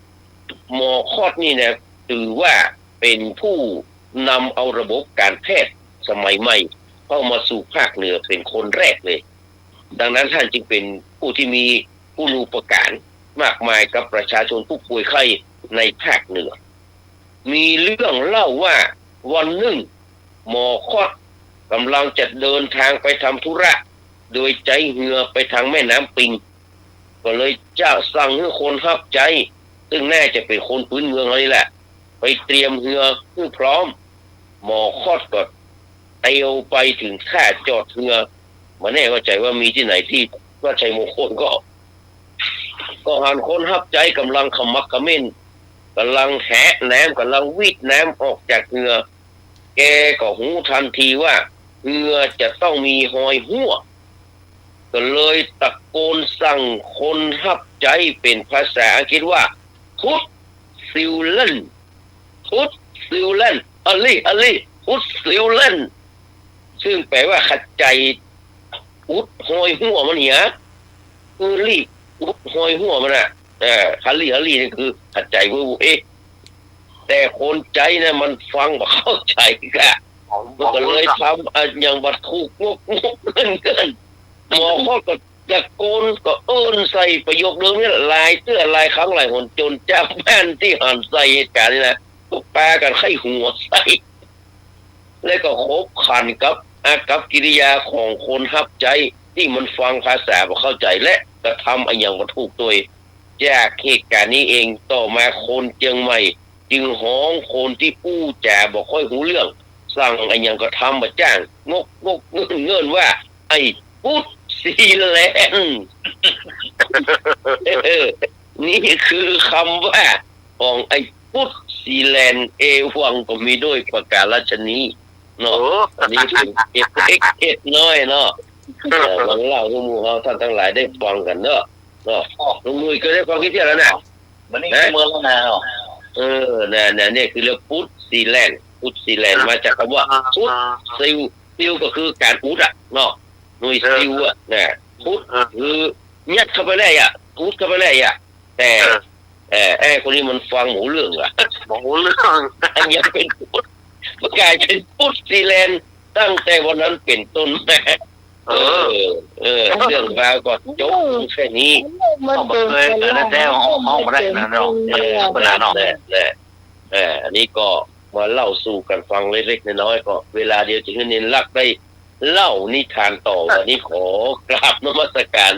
หมอคอดนี่นะ ถือว่าเป๋นผู้นำเอาระบบก๋านแพทย์สมัยใหม่เข้ามาสู่ภาคเหนือเป๋นคนแรกเลย ดังนั้นต้านจึงเป๋นผู้ตี้มีคุณูปการมากมายกับประชาชนผู้ป่วยไข้ในภาคเหนือ มีเรื่องเล่าว่าวันนึ่งหมอคอดก่ำลังจะเดินตางไปทำธุระ โดยใจ๊เฮือไปตางแม่น้ำปิง ก็เลยจะสั่งหื้อคนฮับใจ๊ ซึ่งน่าจะเป๋นคนพื้นเมืองเฮานี่แหละ ไปเตรียมเฮือหื้อพร้อม หมอคอดก็เตียวไปเถิงท่าจอดเฮือ บ่แน่ว่าใจ๋ว่ามีตี้ไหนตี้วัดชัยมงคลก็ ก็หันคนฮับใจ๊ก่ำลังขมักเขม้น ก่ำลังแหะน้ำ ก่ำลังวีดน้ำออกจากเฮือ แกก็ฮู้ตันทีว่าเฮือจะต้องมีฮอยฮั้ว ก็เลยตะโกนสั่งคนฮับใจ๊เป๋นภาษาอังกฤษว่า Put sealant, put sealant, hurry, hurry, put sealant ซึ่งแปลว่า ขะใจ๋อุดฮอยฮั้วมันเหีย คือรีบอุดฮอยฮั้วมันน่ะ เออ hurry hurry นี่คือขะใจ๋เว้ย แต่คนใจ๊นะมันฟังบ่เข้าใจ๋ก่ะ มันก็เลยทำอะหยังบ่ถูกงกๆเงิ้นๆ หมอคอดก็ตะโกนก็เอิ้นใส่ประโยคเดิมนี่แหละ หลายเตื้อหลายครั้งหลายหน จ๋นจาวบ้านตี้หันใส่เหตุก๋ารณ์นี่นะ ก็ปากั๋นใค่หัวใส่ แล้วก็ขบขันกับอากัปกิริยาของคนฮับใจ๊ตี้มันฟังภาษาบ่เข้าใจ๋ และกระทำอะหยังบ่ถูกตวย จากเหตุก๋ารณ์นี้เอง ต่อมาคนเจียงใหม่จึงฮ้องคนตี้อู้จ๋าบ่ค่อยฮู้เรื่อง สั่งอะหยังก็ทำบ่จ้าง งกๆเงิ้นๆ ว่า ไอ้ปุ๊ดซีแลนด์ เออ นี่คือคำว่าของไอ้ปุ๊ดซีแลนด์ เอวังก็มีด้วยประการฉะนี้เนาะ โอ้ อันนี้เป๋นเกร็ดเล็กเกร็ดน้อยเนาะ เออ เออ มาเล่าหื้อหมู่เฮาต้านตังหลายได้ฟังกั๋นเนาะ เนาะ ลุงหนุ่ยก็ได้ฟังกี่เตื้อแล้วนะ บัดนี้ นะ เมื่อแล้วนะเนาะ เออ น่ะ น่ะ นี่คือเรื่องปุ๊ดซีแลนด์ ปุ๊ดซีแลนด์ อ่า มาจากกำว่า อ่า ปุ๊ด อ่า ซิล ซิลก็คือก๋านอุดอะเนาะ หน่วย เออ ซิลอะ น่ะ ปุ๊ด เออ คือยัดเข้าไปเลยอะ อุดเข้าไปเลยอะ แต่ เออ เอ่อ ไอ้คนนี้มันฟังบ่ฮู้เรื่องว่ะ บ่ฮู้เรื่อง อันนี้เป๋นปุ๊ด มันก๋ายเป๋นปุ๊ดซีแลนด์ ตั้งแต่วันนั้นเป๋นต้นมา เออ เออ เออ เรื่องราวก็จบแค่นี้ มันเป๋น เอามาเลย แต่ละแท้ห้อง ห้องบ่ได้นะเนาะ เออ ธรรมดาเนาะ แหละ แหละ เออ อันนี้ก็มาเล่าสู่กั๋นฟังเล็กๆน้อยๆ ก็เวลาเดียวจะหื้อเณรลักษณ์ได้เล่านิทานต่อ วันนี้ขอกราบนมัสการ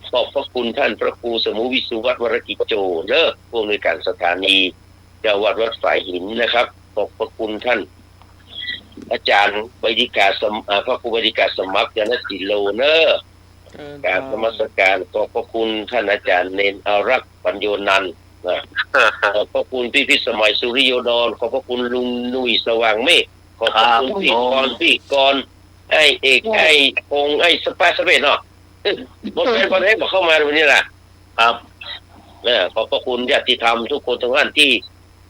ขอบพระคุณท่านพระครูสมุวิศวัตร วรกิจโจ เนอะ ผู้อำนวยการสถานี เจ้าวัดวัดฝายหินนะครับ ขอบพระคุณท่านอาจารย์ใบดิกาสม- อ่า พระครูใบดิกาสมัคร ยานสิโล เนอะ เจริญพร กราบนมัสการ ขอบพระคุณท่านอาจารย์เณรอารักษ์ ปัญโญนันท์ นะ ขอบพระคุณพี่พิสมัย สุริโยดร ขอบพระคุณลุงหนุ่ย สว่างเมฆ ขอบพระคุณ ครับ พี่กรณ์ พี่กรณ์ ไอ้เอก ไอ้พงษ์ ไอ้สปาสเปซเนาะ เออ บ่แม่นบ่ได้บ่เข้ามาวันนี้ล่ะ ครับ เออ ขอบพระคุณญาติธรรมทุกคนทุกท่านที่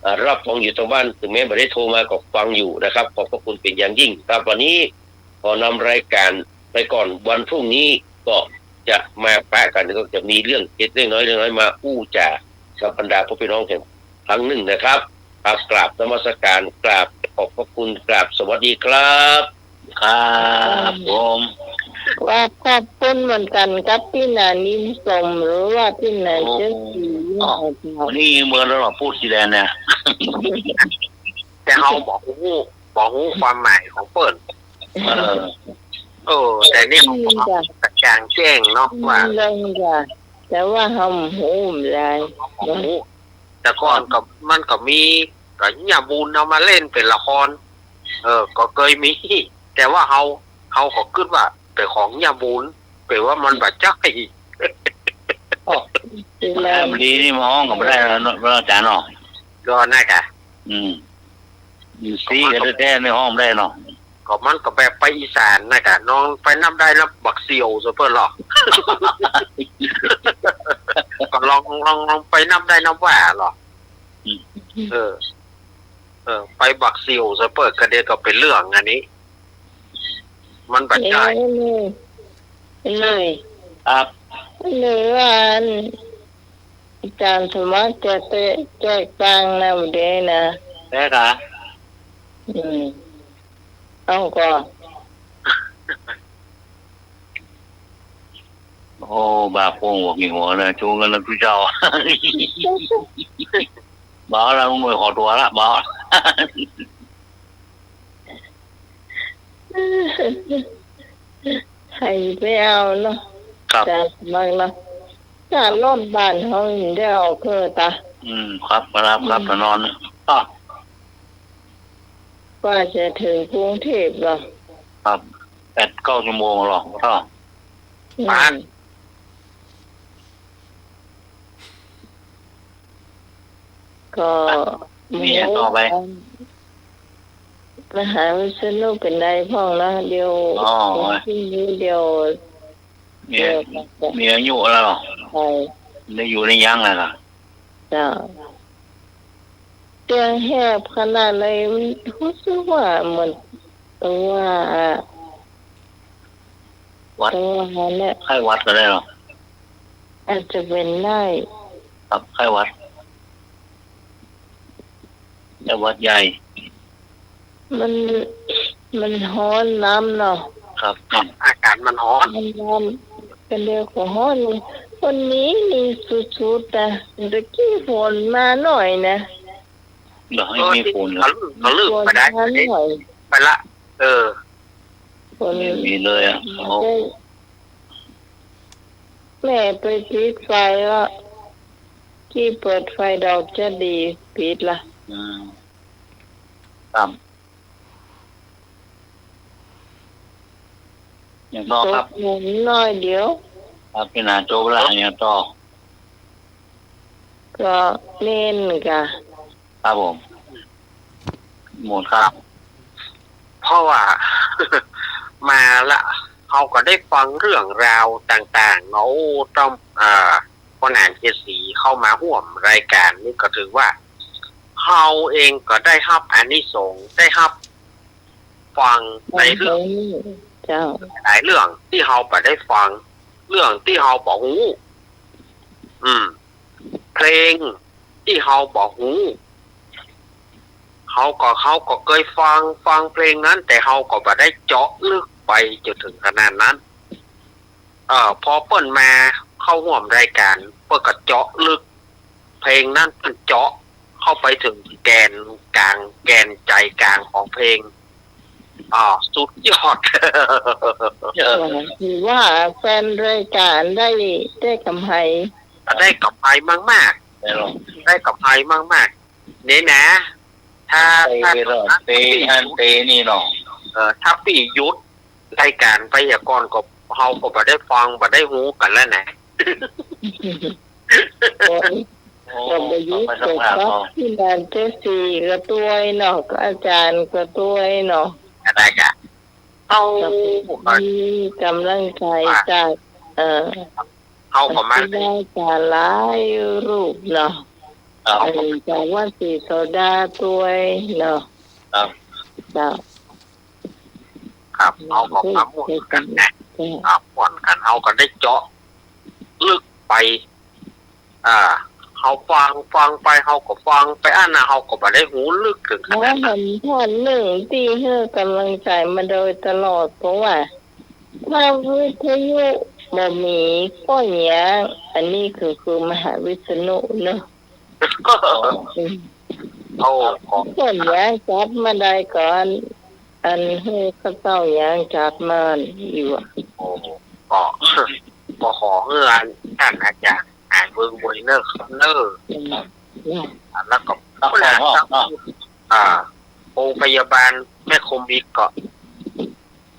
อ่า รับฟังอยู่ตางบ้าน ถึงแม้บ่ได้โทรมาก็ฟังอยู่นะครับ ขอบพระคุณเป๋นอย่างยิ่งครับ วันนี้ขอนำรายการไปก่อน วันพรุ่งนี้ก็จะมาปะกั๋น ก็จะมีเรื่องเล็กเรื่องน้อย เรื่องน้อยมาอู้จ๋ากับบรรดาพ่อพี่น้องแห่ง ครั้งนึ่งนะครับ ครับ กราบนมัสการ กราบขอบพระคุณ กราบสวัสดีครับ ครับผม ว่าขอบคุณเหมือนกั๋นกับปี้นานินสม หรือว่าปี้นายเจ้าศรี โอ้ นะครับ นี่เมืองระหว่างปุ๊ดซีแลนด์เนี่ย แต่เฮาบ่ฮู้ บ่ฮู้ความหมายของเปิ้น เออ เออ แต่นี่เฮาก็ อืม จ้ะ กระจ่างแจ้งเนาะ อืม ว่า เรื่องจ้ะ แต่ว่าเฮาบ่ฮู้หลาย เฮาบ่ฮู้ แต่ก่อนก็ มันก็มี ก็เยียะบุญเอามาเล่นเป๋นละคร เออ ก็เกยมี แต่ว่าเฮา เฮาก็กึ๊ดว่าเป๋นของเยียะบุญ เป๋นว่ามันบ่ใจ้ อ๋อ แม่มะลีนี่มาฮ้องก็บ่ได้แล้วเนาะ อาจ๋ารย์เนาะ ก็นั่นกะ อืม อยู่ซี้กันแต๊ๆ นี่ฮ้องบ่ได้เนาะ ก็มันก็แบบไปอีสานนะกะ ลองไปนับได้นับบักเสี่ยวซะเปิ้นลอ ก็ลอง ลอง ลองไปนับได้นับว่าลอ อืม เออ เออ ไปบักเสี่ยวซะเปิ้น กะเดี๋ยวก็เป๋นเรื่องอันนี้ มันบ่ใจ้ เอ้ย เลย ครับ หรือว่าอัน อาจ๋ารย์สมัครจะแตะ แจกตังค์นะ บ่าเดี๋ยวนะ แตะกะ อืม เอาก่อ โอ้ บ่าโป่งหัวกี่หัวนะ จูงกั๋นนะตุ๊เจ้า บ่าละ มึงบ่ขอตั๋วละ บ่า ใค่ไปเอาเนาะ ครับ อาจ๋ารย์สมัครเนาะ ถ้าลอดบ้านเฮานี่ได้ออกเตื้อตา อืม ครับ ครับ ครับ อืม ตะนอน ครับ กว่าจะเถิงกรุงเทพฯลอ ครับ แปดเก้าชั่วโมงลอ ครับ อืม ก็ มีอันต่อไป มหาวิษณุเป๋นใดพ่องนะ เดี๋ยว อ๋อ พรุ่งนี้เดี๋ยว เมีย เดี๋ยว เมียอายุแล้วลอ ใช่ ได้อยู่ได้ยั้งแล้วล่ะ เจ้า เตียงแหบขนาดไหน มันฮู้สึกว่าเหมือนตั๋ว วัด ตั๋วเนี่ย ไข้หวัดก็ได้ลอ อาจจะเป๋นได้ ครับ ไข้หวัด ไข้หวัดใหญ่ มัน มันฮ้อนนำเนาะ ครับ อากาศมันฮ้อน มันฮ้อน กะเดี๋ยวก็ฮ้อน วันนี้นี่สุดๆ อะ ตะกี้ฝนมาหน่อยนะ บ่าให้มีฝนละ เออ เขาลืม เขาลืมไปได้ ฝนมาหน่อย ไปละ เออ ฝน ไม่มีเลยอะ มันก็ แม่ไปปิดไฟละ กี้เปิดไฟดอกจะดี ปิดละ อืม ครับ อย่างต่อครับ ตกหนุนหน่อยเดียว ครับ พี่หนาโจบละ อย่างต่อ ก็เน้นกะ ครับผม หมดครับ เพราะว่า มาละ เฮาก็ได้ฟังเรื่องราวต่างๆ เนาะ โอ้ ต้อง อ่า ป้อหนานเกษรีเข้ามาฮ่วมรายก๋านนี่ก็ถือว่า เฮาเองก็ได้ฮับอานิสงส์ ได้ฮับฟังในเรื่อง เจ้า หลายเรื่องตี้เฮาบ่ได้ฟัง เรื่องตี้เฮาบ่ฮู้ อืม เพลงตี้เฮาบ่ฮู้ เฮาก็ เฮาก็เกยฟัง ฟังเพลงนั้น แต่เฮาก็บ่ได้เจาะลึกไปจนเถิงขนาดนั้น เอ่อ พอเปิ้นมาเข้าฮ่วมรายก๋าน เปิ้นก็เจาะลึก เพลงนั้นเปิ้นเจาะเข้าไปเถิงแก่นก๋าง แก่นใจ๋ก๋างของเพลง อ่า สุดยอด เออ ถือว่าแฟนรายก๋านได้ ได้ก๋ำไร ได้ก๋ำไรมากๆ ได้ก๋ำไรมากๆ นี่นะ ถ้า เตะ ถ้า เตะ ถ้า อันเตะนี่เนาะ เออ ถ้าปี้หยุดรายก๋านไปเหียก่อนก็ เฮาก็บ่ได้ฟัง บ่ได้ฮู้กั๋นแล้วนะ ก็ โอ้ ก็บ่หยุด ก็ครับ พี่หนานเกษรีก็ตวยเนาะ ก็อาจ๋ารย์ก็ตวยเนาะ อะไรกะ เฮา ก็มีก๋ำลังใจ๋จาก เอ่อ เฮาก็มา นักแสดงจ๋าหลายรูปเนาะ ครับ เอ่อ จากวัดศรีโสดาตวยเนาะ ครับ เจ้า ครับ เฮาก็มาม่วนกั๋นนะ เจ้า ครับ ม่วนกั๋น เฮาก็ได้เจาะลึกไป อ่า เฮาฟัง ฟังไป เฮาก็ฟังไป อันน่ะ เฮาก็บ่ได้ฮู้ลึกเถิงขนาดนั้น เฮาหันผ่านเรื่องตี้หื้อก๋ำลังใจ๋มาโดยตลอด เพราะว่า ถ้าวิทยุบ่มีป้อหยัง อันนี้ก็คือมหาวิษณุเนาะ อืม โอ้ ป้อหยังจัดมาได้ก่อน อันหื้อข้าเจ้ายังจัดมาอยู่อะ โอ้ ก็ ก็ขอหื้ออันต้านอาจ๋ารย์หายเวิงเวยเน่อครับเน่อ อืม แล้วก็ ครับ ผู้หลาน ครับ เนาะ อ่า โรงพยาบาลแม่คมอิกก็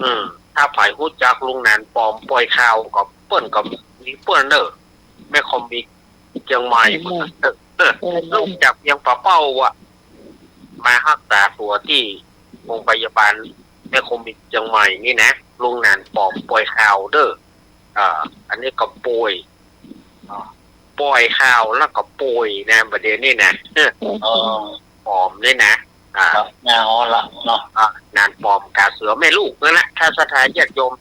อืม ถ้าใผฮู้จักลุงหนานปอมป่อยข่าวก็ เปิ้นก็มีเปิ้นเน่อ แม่คมอิกเจียงใหม่ อืม เปิ้นเน่อ เออ ลูกจากเวียงป่าเป้าอะ มาฮักษาตั๋วตี้โรงพยาบาล แม่คมเหมียวเจียงใหม่นี่นะ ลุงหนานป๋อมป่วยข่าวเด้อ อ่า อันนี้ก็ป่วย อ่า ป่วยข่าวแล้วก็ป่วยนะ บ่าเดี่ยวนี้นะ เออ ป๋อมนี่นะ อ่า ครับ แนวละเนาะ อ่า หนานป๋อมก๋าเสือแม่ลูกนั่นแหละ ถ้าศรัทธาญาติโยม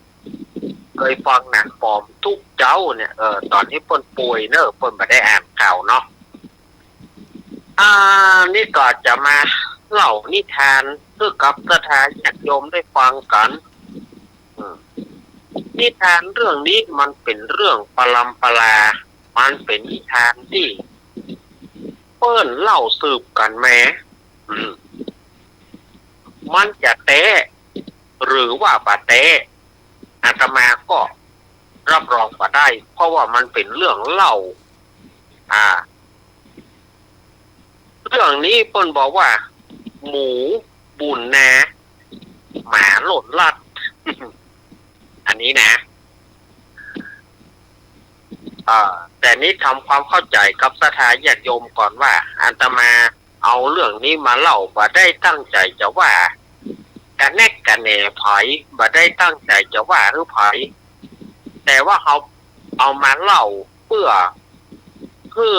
เกยฟังหนานป๋อมทุกเจ๊าเนี่ย เออ ต๋อนตี้เปิ้นป่วยเนอะ เปิ้นบ่ได้อ่านข่าวเนาะ อ่า นี่ก็จะมาเล่านิทานหื้อกับศรัทธาญาติโยมได้ฟังกั๋น อืม นิทานเรื่องนี้มันเป๋นเรื่องปรำปรา มันเป๋นนิทานตี้เปิ้นเล่าสืบกั๋นมา อืม มันจะแต๊หรือว่าบ่แต๊ อาตมาก็รับรองบ่ได้ เพราะว่ามันเป๋นเรื่องเล่า อ่า เรื่องนี้เปิ้นบอกว่า หมูบุ่นนา หมาล่นลัด อันนี้นะ เอ่อ แต่นี้ทำความเข้าใจ๋กับศรัทธาญาติโยมก่อนว่า อาตมาเอาเรื่องนี้มาเล่า บ่ได้ตั้งใจ๋จะว่ากะแนะกะแหนใผ บ่ได้ตั้งใจ๋จะว่าหื้อใผ แต่ว่าเอา เอามาเล่าเปื้อหื้อ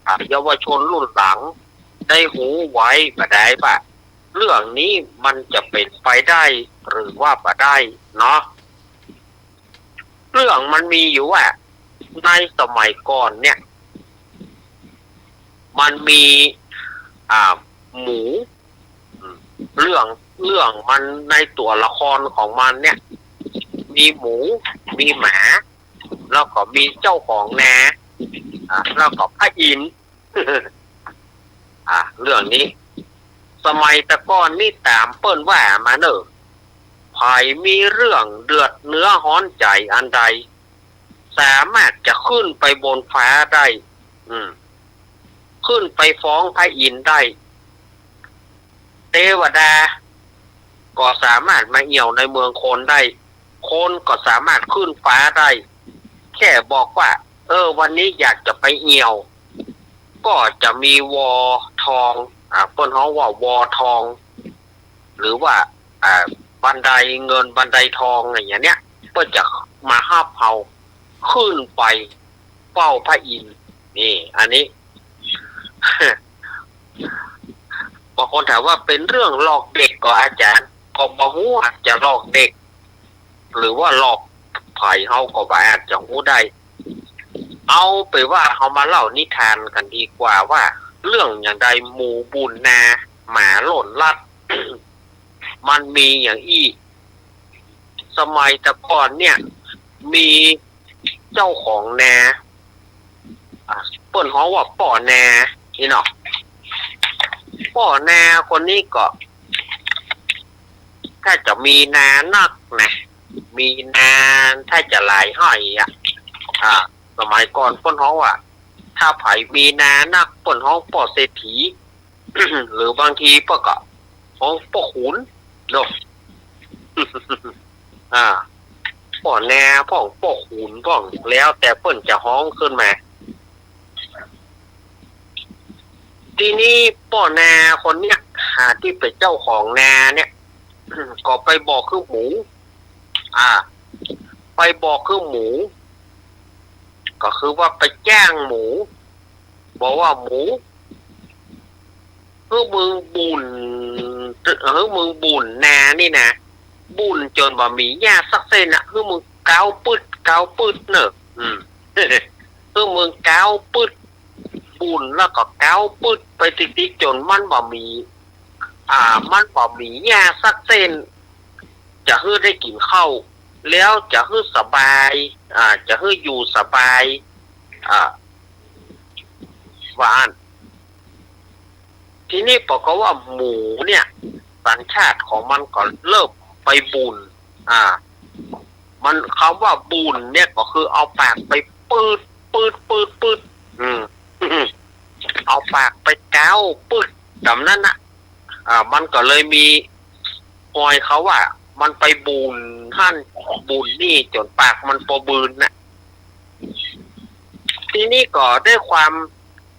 อ่า เยาวชนรุ่นหลังได้ฮู้ไว้บ่าดายว่า เรื่องนี้มันจะเป๋นไปได้หรือว่าบ่ได้เนาะ เรื่องมันมีอยู่ว่า ในสมัยก่อนเนี่ย มันมี อ่า หมู อืม เรื่อง เรื่องมันในตั๋วละครของมันเนี่ย มีหมู มีหมา แล้วก็มีเจ้าของนา อ่า แล้วก็พระอินทร์ อ่า เรื่องนี้ สมัยแต่ก่อนนี่ต๋ามเปิ้นว่ามาเน่อ ใผมีเรื่องเดือดเนื้อฮ้อนใจ๋อันใด สามารถจะขึ้นไปบนฟ้าได้ อืม ขึ้นไปฟ้องพระอินทร์ได้ เตวดาก็สามารถมาเอี่ยวในเมืองคนได้ คนก็สามารถขึ้นฟ้าได้ แค่บอกว่า เออ วันนี้อยากจะไปเอี่ยว ก็จะมีวอทอง อ่า เปิ้นฮ้องว่าวอทอง หรือว่า อ่า บันไดเงินบันไดทองอย่างเนี้ย เปิ้นจะมาฮับเฮาขึ้นไปเฝ้าพระอินทร์ นี่ อันนี้ บางคนถามว่าเป๋นเรื่องหลอกเด็กก่อ อาจารย์ ก็บ่ฮู้ว่าจะหลอกเด็ก หรือว่าหลอกใผ เฮาก็บ่อาจจะฮู้ได้ เอาเป๋นว่าเฮามาเล่านิทานกั๋นดีกว่าว่า เรื่องอย่างใด หมูบุ่นนา หมาล่นลัด มันมีอย่างอี้ สมัยแต่ก่อนเนี่ย มีเจ้าของนา อ่า เปิ้นฮ้องว่าป้อนา นี่เนาะ ป้อนาคนนี้ก็ ถ้าจะมีนานักนะ มีนาถ้าจะหลายไฮ่อะ อ่า สมัยก่อนเปิ้นฮ้องว่า ถ้าใผมีนานัก เปิ้นฮ้องป้อเศรษฐี หรือบางทีเปิ้นก็ฮ้องป้อขุนเนาะ อ่า ป้อนาพ่อง ป้อขุนพ่อง แล้วแต่เปิ้นจะฮ้องขึ้นมา ทีนี้ป้อนาคนเนี้ย อ่า ตี้เป๋นเจ้าของนาเนี่ย ก็ไปบอกหื้อหมู อ่า ไปบอกหื้อหมู ก็คือว่าไปจ้างหมู บอกว่า หมู หื้อมึงบุ่น หื้อมึงบุ่นนานี่นะ บุ่นจ๋นบ่มีหญ้าสักเส้นน่ะ หื้อมึงเก๊าปื๊ด เก๊าปื๊ดเน่อ อืม หื้อมึงเก๊าปื๊ด บุ่นแล้วก็เก๊าปื๊ดไปติ๊กๆ จ๋นมันบ่มี อ่า มันบ่มีหญ้าสักเส้น จะหื้อได้กิ๋นข้าว แล้วจะหื้อสบาย อ่า จะหื้ออยู่สบาย อ่า ว่าอั้น ทีนี้ปรากฏว่าหมูเนี่ย สัญชาตของมันก็เริ่มไปบุ่น อ่า มัน กำว่าบุ่นเนี่ยก็คือเอาปากไปปื๊ด ปื๊ด ปื๊ด ปื๊ด อืม เอาปากไปเก๊าปื๊ด จ๋ำนั้นน่ะ อ่า มันก็เลยมีฮอยกำว่า มันไปบุ่นหั้นบุ่นนี่จ๋นปากมันปอบืนน่ะ ทีนี้ก็ด้วยความ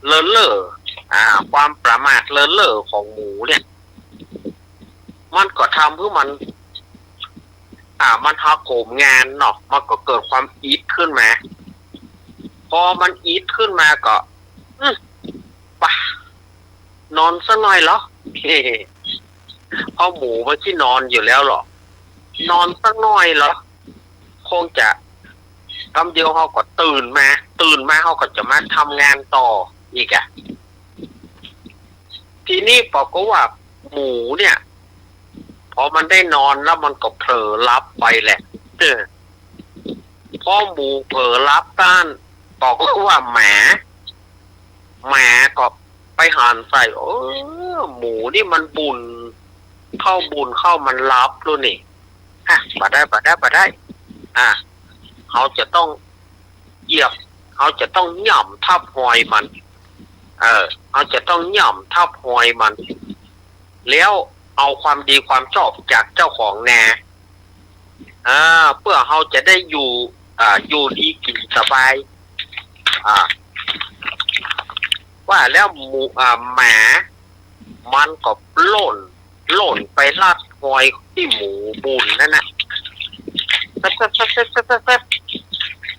เลินเล่อ อ่า ความประมาทเลินเล่อของหมูเนี่ย มันก็ทำหื้อมัน อ่า มันหักโหมงานเนาะ มันก็เกิดความอิดขึ้นมา พอมันอิดขึ้นมาก็ อืม ไป นอนสักหน่อยเหรอ เพราะหมูมันขี้นอนอยู่แล้วเหรอ นอนสักหน่อยเหรอ คงจะ กำเดียวเฮาก็ตื่นมา ตื่นมาเฮาก็จะมาทำงานต่ออีกอะ ทีนี้ปรากฏว่าหมูเนี่ย พอมันได้นอนแล้วมันก็เผลอหลับไปแหละ เออ พอหมูเผลอหลับต้าน ปรากฏว่าหมา หมาก็ไปหันใส่ เออ หมูนี่มันบุ่นเข้าบุ่นเข้า มันหลับแล้วนี่ ฮะ บ่ได้ บ่ได้ บ่ได้ อ่ะ เฮาจะต้องเหยียบ เฮาจะต้องย่ำทับฮอยมัน เออ เฮาจะต้องย่ำทับฮอยมัน แล้วเอาความดีความชอบจากเจ้าของนา อ่า เพื่อเฮาจะได้อยู่ อ่า อยู่ดีกิ๋นสบาย อ่า ว่าแล้วหมู อ่า หมา มันก็โล่น โล่นไปลัดฮอยตี้หมูบุ่นนั่นน่ะ แป๊บๆๆๆ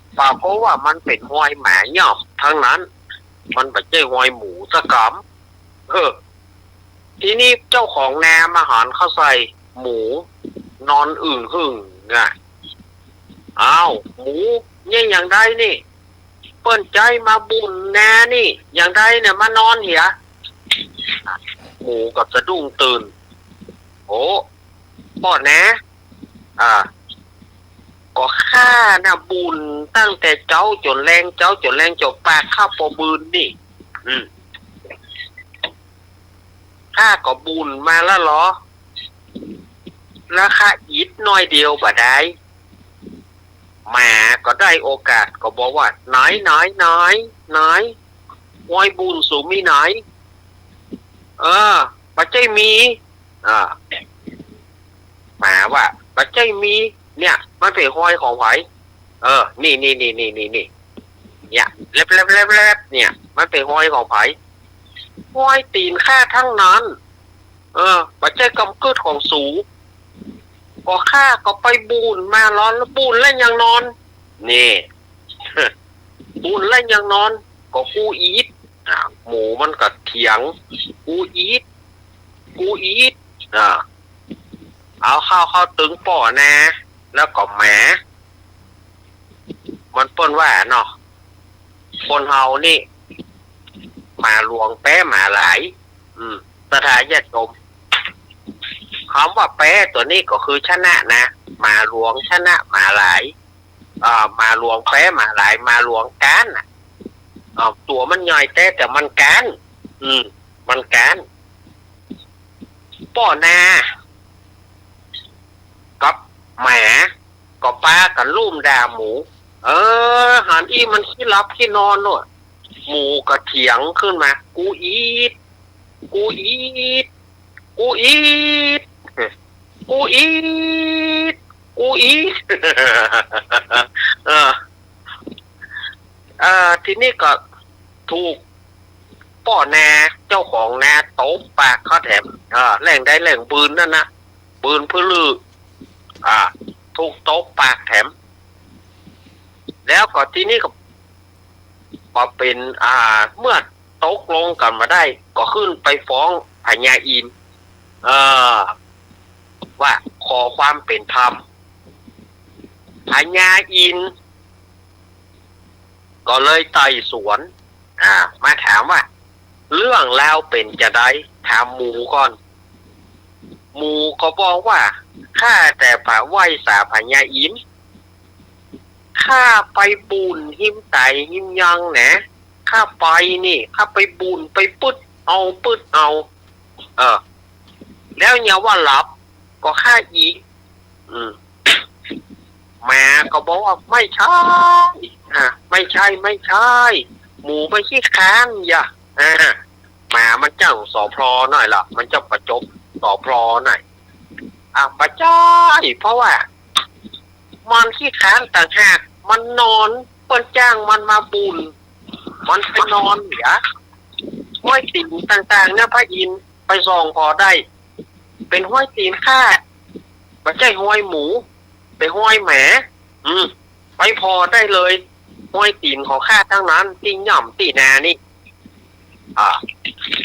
ๆ ปรากฏว่ามันเป๋นฮอยหมาย่ำตังนั้น มันบ่ใจ้ฮอยหมูสักกำ เออ ทีนี้เจ้าของนามาหันเข้าใส่ หมูนอนอึ่งหึ่งอะ อ้าว หมู เยียะอย่างใดนี่ เปิ้นใจ๊มาบุ่นนานี่ อย่างใดเนี่ยมานอนเหีย หมูก็สะดุ้งตื่น โอ้ ป้อนา อ่า ก็ข้าน่ะบุ่นตั้งแต่เจ๊าจ๋นแลง เจ๊าจ๋นแลง จ๋นปากข้าปอบืนนี่ อืม ข้าก็บุ่นมาแล้วเหรอ แล้วข้าอิดหน้อยเดียวบ่ได้ หมาก็ได้โอกาสก็บอกว่า ไหน ไหน ไหน ไหน ฮอยบุ่นสูมีไหน เออ บ่ใจ้มี อ่า หมาว่า บ่ใจ้มี เนี่ย มันเป๋นฮอยของใผ เออ นี่ นี่ เนี่ย แล็บ แล็บ แล็บ แล็บ เนี่ย มันเป๋นฮอยของใผ ฮอยตี๋นข้าตังนั้น เออ บ่ใจ้กำกึ๊ดของสู ก็ข้าก็ไปบุ่นมาแล้ว บุ่นแล้วยังนอน นี่ บุ่นแล้วยังนอน ก็กูอิด อ่า หมูมันก็เถียง กูอิด กูอิด อ่า เอาเข้า เข้าตึงป้อนา แล้วก็หมา มันเปิ้นว่าเนาะ คนเฮานี่ หมาหลวงแป๊หมาหลาย อืม ศรัทธาญาติโยม กำว่าแป๊ตั๋วนี้ก็คือชนะนะ หมาหลวงชนะหมาหลาย อ่า หมาหลวงแป๊หมาหลาย หมาหลวงก๊านน่ะ อ่า ตั๋วมันใหญ่แต๊ แต่มันก๊าน อืม มันก๊าน ป้อนา กับหมา ก็ปากั๋นลุ่มด่าหมู เออ หันอี้มันขี้หลับขี้นอนโน่น หมูก็เถียงขึ้นมา กูอิด กูอิด กูอิด กูอิด กูอิด เออ เออ ทีนี้ก็ถูกป้อนา เจ้าของนาตบปากเข้าแถม เออ แล่งใดแล่งบืนนั่นนะ บืนพื้อลือ อ่า ถูกตบปากแถม แล้วก็ทีนี้ก็ ก็เป๋น อ่า เมื่อตกลงกั๋นบ่ได้ ก็ขึ้นไปฟ้องพญาอินทร์ เออ ว่าขอความเป๋นธรรม พญาอินทร์ ก็เลยไต่สวน อ่า มาถามว่า เรื่องราวเป๋นจาใด ถามหมูก่อน หมูก็บอกว่า ข้าแต่พระไหว้สาพญาอินทร์ ข้าไปบุ่นฮิมไต๋ฮิมยังนะ ข้าไปนี่ ข้าไปบุ่นไปปึ๊ดเอาปึ๊ดเอา เออ แล้วเยียะว่าหลับ ก็ข้าอิด อืม หมาก็บอกว่า ไม่ใช่ อ่า ไม่ใช่ ไม่ใช่ หมูมันขี้ค้านอย่า อ่า หมามันจ้างสอพลอหน่อยละ มันจะประจบสอพลอหน่อย อ่ะ บ่ใจ้ เพราะว่า มันขี้ค้านต่างหาก มันนอน เปิ้นจ้างมันมาบุ่น มันไปนอนเหีย ฮอยตี๋นต่างๆ เนี่ย พระอินทร์ไปส่องผ่อได้ เป๋นฮอยตี๋นข้า บ่ใจ้ฮอยหมู เป๋นฮอยหมา อืม ไปผ่อได้เลย ฮอยตี๋นของข้าตังนั้น ตี้ย่ำตี้นานี่ อ่า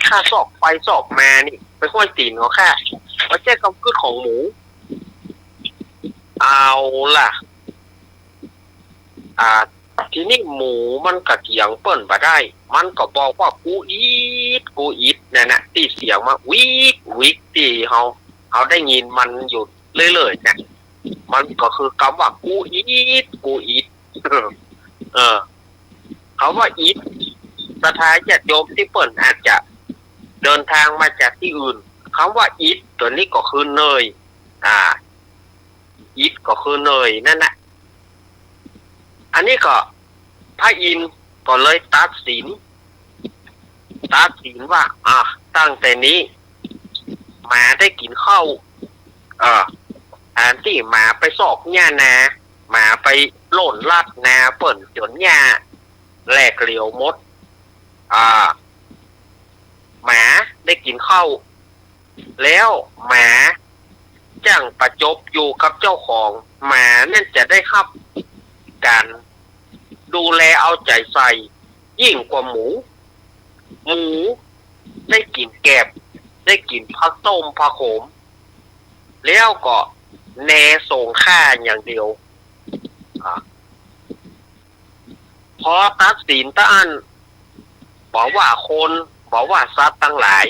ข้าซอกไปซอกมานี่ เป๋นฮอยตี๋นของข้า บ่ใจ้กำกึ๊ดของหมู เอาล่ะ อ่า ทีนี้หมูมันก็เถียงเปิ้นบ่ได้ มันก็บอกว่า กูอิด กูอิด นั่นน่ะ ตี้เสียงมา วิก วิก ตี้เฮา เฮาได้ยินมันอยู่เรื่อยๆ น่ะ มันก็คือกำว่า กูอิด กูอิด เออ กำว่าอิด ศรัทธาญาติโยมตี้เปิ้นอาจจะเดินทางมาจากตี้อื่น กำว่าอิด ตั๋วนี้ก็คือเนย อ่า อิดก็คือเนยนั่นน่ะ อันนี้ก็พระอินทร์ก็เลยตัดสิน ตัดสินว่า อ่ะ ตั้งแต่นี้ หมาได้กิ๋นข้าว เอ่อ อันตี้หมาไปซอกหญ้านา หมาไปโล่นลัดนาเปิ้นจ๋นหญ้าแหลกเหลวหมด อ่า หมาได้กิ๋นข้าว แล้วหมาจั่งประจบอยู่กับเจ้าของ หมานั้นจะได้ฮับก๋านดูแลเอาใจ๋ใส่ยิ่งกว่าหมู หมูได้กิ๋นแกบ ได้กิ๋นผักต้มผักโขม แล้วก็แนส่งข้าอย่างเดียว อ่า พอตัดสินตะอั้น บ่ว่าคน บ่ว่าสัตว์ตังหลาย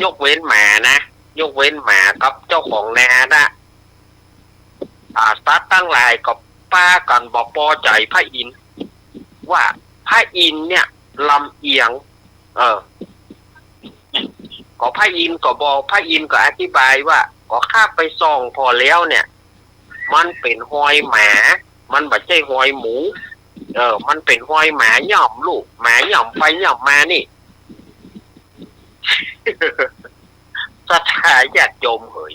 ยกเว้นหมานะ ยกเว้นหมากับเจ้าของนานะ อ่า สัตว์ตังหลายก็ปากั๋นบ่ปอใจ๋พระอินทร์ ว่าพระอินทร์เนี่ยลำเอียง เออ ก็พระอินทร์ก็บอก พระอินทร์ก็อธิบายว่า ก็ข้าไปส่องผ่อแล้วเนี่ย มันเป๋นฮอยหมา มันบ่ใจ้ฮอยหมู เออ มันเป๋นฮอยหมาย่ำลูก หมาย่ำไปย่ำมานี่ ศรัทธาญาติโยมเหย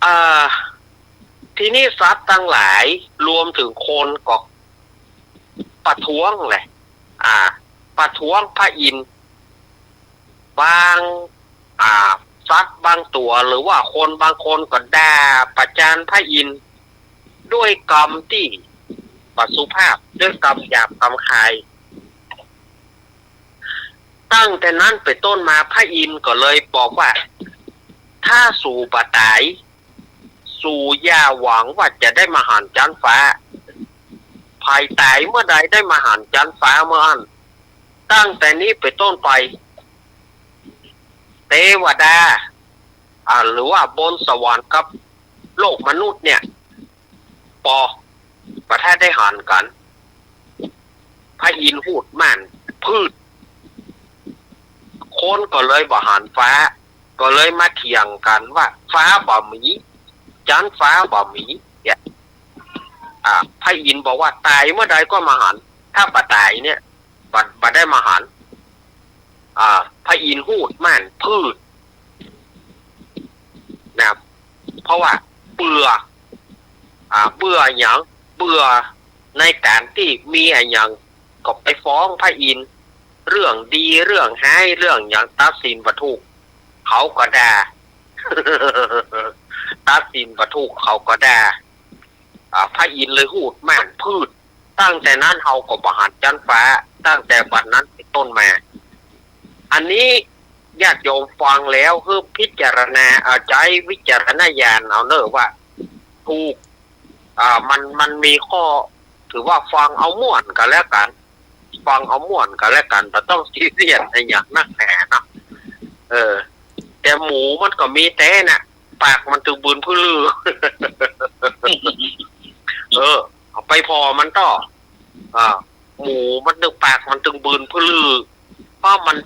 อ่า ทีนี้สัตว์ตังหลายรวมเถิงคนก็ประท้วงแหละ อ่า ประท้วงพระอินทร์ บาง อ่า สัตว์บางตั๋วหรือว่าคนบางคนก็ด่าประจานพระอินทร์ ด้วยกำตี้บ่สุภาพ ด้วยกำหยาบกำคาย ตั้งแต่นั้นเป๋นต้นมาพระอินทร์ก็เลยบอกว่า ถ้าสูบ่ต๋าย สูอย่าหวังว่าจะได้มาหันจั๊นฟ้า ใผต๋ายเมื่อใดได้มาหันจั๊นฟ้าเมื่ออั้น ตั้งแต่นี้เป๋นต้นไป เตวดา อ่า หรือว่าบนสวรรค์กับโลกมนุษย์เนี่ย ปอ บ่ทันได้หันกั๋น พระอินทร์ฮูดม่าน พืด คนก็เลยบ่หันฟ้า ก็เลยมาเถียงกั๋นว่า ฟ้าบ่มี จั๊นฟ้าบ่มี เนี่ย อ่า พระอินทร์บอกว่า ต๋ายเมื่อใดก็มาหัน ถ้าบ่ต๋ายเนี่ย บ่ บ่ได้มาหัน อ่า พระอินทร์ฮูดม่าน พืด นะ เพราะว่าเบื่อ อ่า เบื่อหยัง เบื่อในก๋านตี้มีอะหยังก็ไปฟ้องพระอินทร์ เรื่องดี เรื่องฮ้าย เรื่องหยัง ตัดสินบ่ถูก เขาก็ด่า ตัดสินบ่ถูก เขาก็ด่า อ่า พระอินทร์เลยฮูดม่าน พืด ตั้งแต่นั้นเฮาก็บ่หันจั๊นฟ้า ตั้งแต่บัดนั้นเป๋นต้นมา อันนี้ญาติโยมฟังแล้วหื้อพิจารณา เอาใจ๊วิจารณญาณเอาเน่อว่าถูก อ่า มัน มันมีข้อ ถือว่าฟังเอาม่วนก็แล้วกั๋น ฟังเอาม่วนก็แล้วกั๋น บ่ต้องซีเรียสอะหยังนักหนาเนาะ เออ แต่หมูมันก็มีแต๊น่ะ ปากมันตึงบืนพื้นลือ เออ เอาไปผ่อมันต่อ อ่า หมูมันตึง ปากมันตึงบืนพื้นลือ เพราะมัน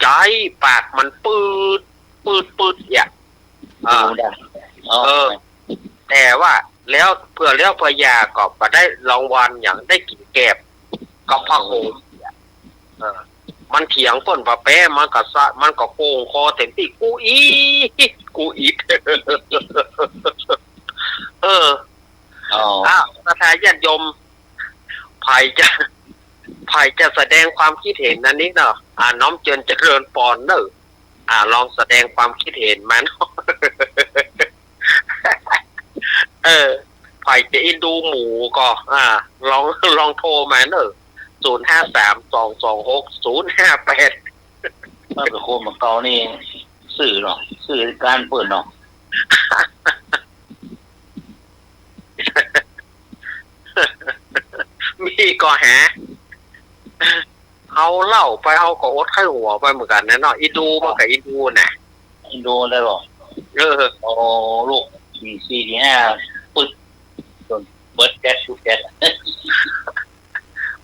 ใจ๊ปากมันปืด ปืด ปืด เนี่ย อ่า หมูด่าง อ๋อ เออ แต่ว่าแล้วเผื่อแล้วเผื่ออย่าก็บ่ได้รางวัลหยัง ได้กิ๋นแกบกับผักโขม เออ มันเถียงเปิ้นบ่แป๊ มันก็สะ มันก็โก่งคอเต็มตี้ กูอิด กูอิด เออ อ๋อ อ้าว ศรัทธาญาติโยม ใผจะ ใผจะแสดงความคิดเห็นอันนี้เนาะ อ่า น้อมเจิญเจริญปอนเน่อ อ่า ลองแสดงความคิดเห็นมาเนาะ เออ ใผจะเอ็นดูหมูก็ อ่า ลอง ลองโทรมาเนาะ ศูนย์ห้าสาม สองสองหก ศูนย์ห้าแปด ถ้าเป๋นคนเหมือนเก่านี่ ซื่อเนาะ ซื่อการเปิ้นเนาะ มีก็หา เฮาเล่าไปเฮาก็อดไข้หัวไปเหมือนกั๋นนะเนาะ เอ็นดูมันก็เอ็นดูน่ะ เอ็นดูได้บ่ เออ โอ้ ลูก สี่ สี่ ห้า ปึ๊ด จนเบิดแก๊ส ชุดแก๊ส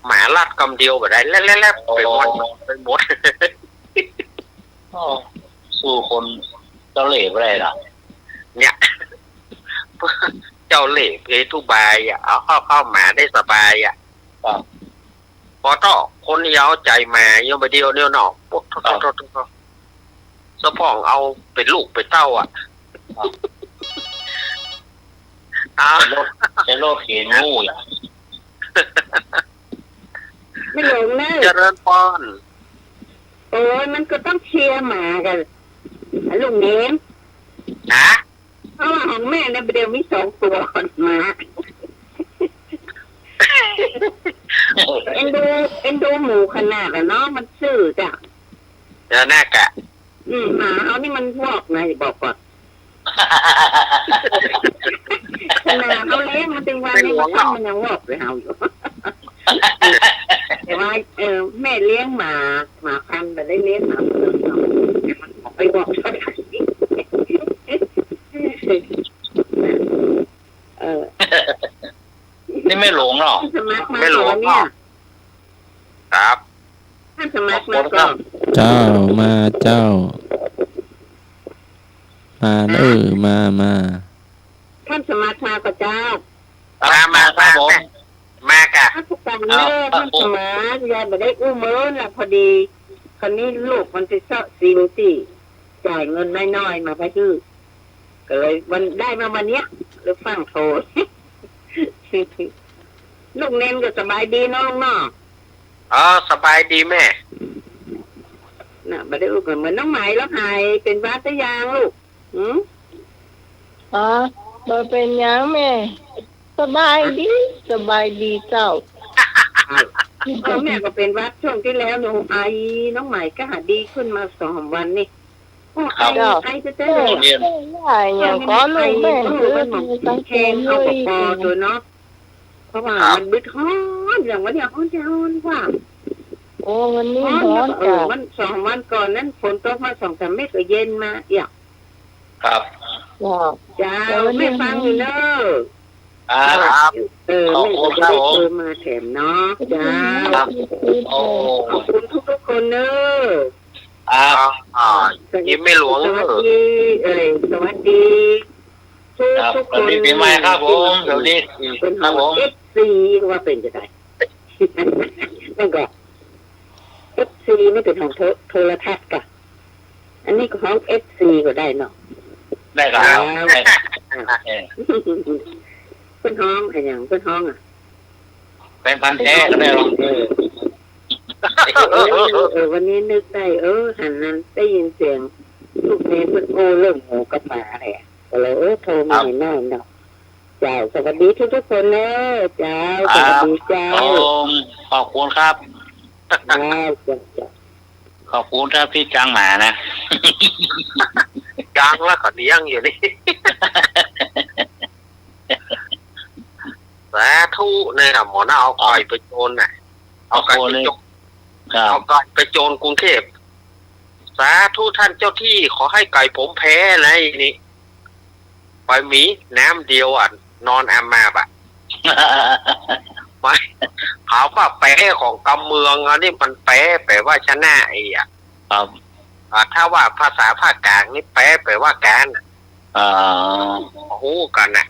หมาลัดกำเดียวบ่ได้ แลบๆๆ ไปหมด โอ้ ไปหมด โอ้ สู้คนเจ้าเล่ห์บ่ได้หรอก เนี่ย เจ้าเล่ห์เพทุบายอะ เอาเข้า เข้าหมาได้สบายอะ ครับ ปอเต๊อะ คนเยียะใจ๋หมาเยียะบ่าเดียวเนี่ยเนาะ โอ้โธ่ ครับ โธ่ โธ่ โธ่ สะพ่องเอาเป๋นลูกเป๋นเต้าอะ ครับ อ่า ใจ๊รถ ใจ๊รถเข็นงูอะ แม่หลวงนะ เจริญพร โอ้ย มันก็ต้องเชียร์หมากั๋น ลุงเณร ฮะ เพราะว่าของแม่เนี่ยเดี๋ยวมีสองตั๋วหมา เอ็นดู เอ็นดูหมูขนาดอะเนาะ มันซื่อจ้ะ เดี๋ยวหน้ากะ อืม หมาเฮานี่มันวอกนะ จะบอกก่อน ขนาดเฮาเลี้ยงมาตึงวันนี้ มันยังวอกเลยเฮาอยู่ แต่ว่า เออ แม่เลี้ยงหมา หมาพันธุ์ แต่ได้เลี้ยงหมาเผือกเนาะ แต่มันบ่วอกเท่าไหร่ เออ นี่แม่หลวงเนาะ สมัครมา แม่หลวง ก่อนเนี่ย เนาะ ครับ ท่านสมัครมาก่อน เจ้า มาเจ้า มาเออ มา มา ท่านสมัครมาก่อนเจ้า มา มา ครับผม มา มากะ ราชการเนอะ ครับผม ท่านสมัคร ยายบ่ได้อู้เมินละ พอดี คราวนี้ลูกมันไปเซาะซิมตี้ จ่ายเงินน้อยๆ มาไปซื้อ ก็เลยวัน ได้มาวันเนี้ย เลยฟั่งโทร ลูกเณรก็สบายดีเนาะลุงเนาะ อ๋อ สบายดีแม่ น่ะ บ่ได้อู้กัน เหมือนน้องไหมแล้ว หายเป๋นหวัดหรือยังลูก หืม อ๋อ บ่เป๋นหยังแม่ สบายดี สบายดีเจ้า เออ แม่ก็เป๋นหวัดช่วงตี้แล้ว หนูไอ น้องไหมก็หายดีขึ้นมาสองสามวันนี่ โอ้ ไอ ครับ ไอแต๊ๆ เลยอะ เออ เนี่ย ไออย่างก็ลูกแม่ เออ มันแฮงเอาปอๆ โตเนาะ เพราะว่า ครับ มันบึดฮ้อน อย่างวันเนี้ยฮ้อนจะฮ้อนกว่า โอ้ วันนี้ฮ้อน ฮ้อนแล้วก็ เออ จ้ะ วันสองวันก่อนนั้นฝนตกมาสองสามเม็ดก็เย็นมาเอี้ย ครับ จ้ะ เจ้า แต่วันนี้ แม่ฟังอยู่เนอะ ครับ เออ ขอบคุณครับผม แม่ก็ได้โทรมาแถมเนาะ เจ้า ครับ โอ้ ขอบคุณทุกๆ คนเนอะ ครับ อ่า อ่า ยิ้มไม่หลวง สวัสดี เอ่ย สวัสดีทุก ครับ ทุกคน สวัสดีปีใหม่ครับผม สวัสดี อืม เปิ้น ครับผม เอฟซี ว่าเป๋นจะได มันก็ เอฟซี นี่เป๋นของโท โทรทัศน์กะ อันนี้ก็ฮ้อง เอฟซี ก็ได้เนาะ ได้ครับ ครับ ได้ครับ อ่ะ เออ เปิ้นฮ้องอะหยัง เปิ้นฮ้องอะ แฟนพันธุ์แท้ก็ได้หรอก เออ เออ เออ วันนี้นึกได้ เออ หันนั้นได้ยินเสียงลูกเณรเปิ้นอู้เรื่องหมูกับหมาแหละ ก็เลย เออ โทรมา ครับ ให้น้อยเนาะ เจ้า สวัสดีทุกๆ คนเนอะ เจ้า ครับ สวัสดีเจ้า ผม ขอบคุณครับ เจ้า เจ้า เจ้า ขอบคุณครับตี้จังหมานะ จังแล้วก็เลี้ยงอยู่นี่ สาธุเนี่ยนะ หมอนะ เอาไก่ไปโจนน่ะ เอาไก่ไปโจน ครับ เอาไก่ไปโจนกรุงเทพฯ สาธุท่านเจ้าที่ ขอให้ไก่ผมแพ้นะนี่ ไปมีน้ำเดียวอะ นอนอามาบอะ ไม่ ถามว่าแพ้ของกำเมืองอันนี้มันแพ้แป๋ว่าชนะไอ้อะ ครับ อ่า ถ้าว่าภาษาภาคกลางนี่แพ้แป๋ว่าการอะ อ่า ฮู้กั๋นน่ะ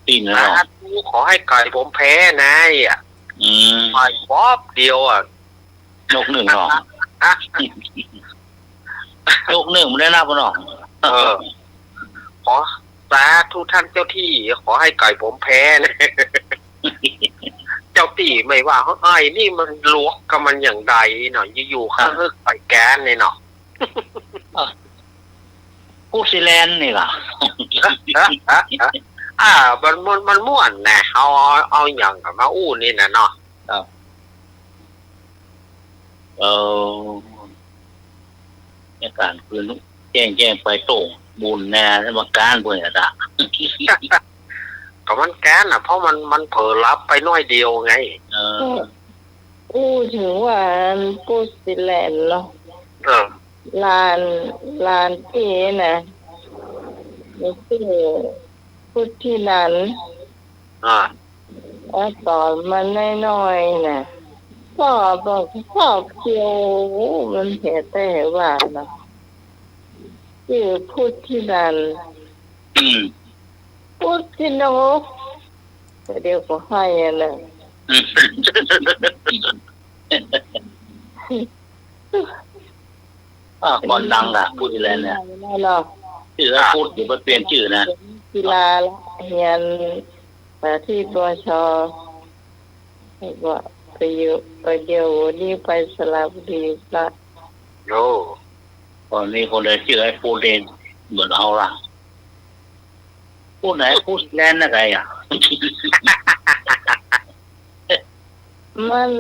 ตี้เนาะ สาธุ ขอให้ไก่ผมแพ้นะไอ้อะ อืม ไปป๊อบเดียวอะ ยกนึ่งเนาะ ยกนึ่งมันได้นับเนาะ เออ ขอสาธุท่านเจ้าที่ ขอให้ไก่ผมแพ้นะ เจ้าตี้ไม่ว่า ไอ้นี่มันหลวกกับมันอย่างใดเนาะ อยู่ๆ ข้าเฮิกไปแกนเลยเนาะ เออ พูดสิแลนนี่ล่ะ อ่า มัน มัน มันม่วนนะ เอา เอา เอาหยังมาอู้นี่นะเนาะ ครับ เออ ในก๋านคืนแจ้ง แจ้งไปโต้งบุญแน่ กรรมการปุ้นน่ะ ก็มันแก๊นน่ะ เพราะมัน มันเผลอหลับไปหน้อยเดียวไง เออ อู้เถิงว่าอันพูดสิแลนเนาะ เออ หลาน หลานตี้น่ะ มันจื้อพุทธินันท์ อ่า แล้วต๋อนมันน้อยๆ น่ะ ชอบ ชอบเคี้ยว มันเหียแต๊ว่าเนาะ จื้อพุทธินันท์ อืม พุทธินก แต่เดี๋ยวก็ไห้อะนะ อืม อ่า ก่อนดังอะ พูดสิแลนเนี่ย เนาะ จื้อไอ้พุทธ เดี๋ยวไปเปลี่ยนจื้อนะ กีฬาละ เฮียน สาธิต ปวช ว่าไปอยู่ ไปเดี๋ยวนี้ไปสระบุรีละ โอ้ ต๋อนนี้คนใดจื้อไอ้พุทธนี่เหมือนเอาละ พูดไหน พูดแลนนะไงอะ มัน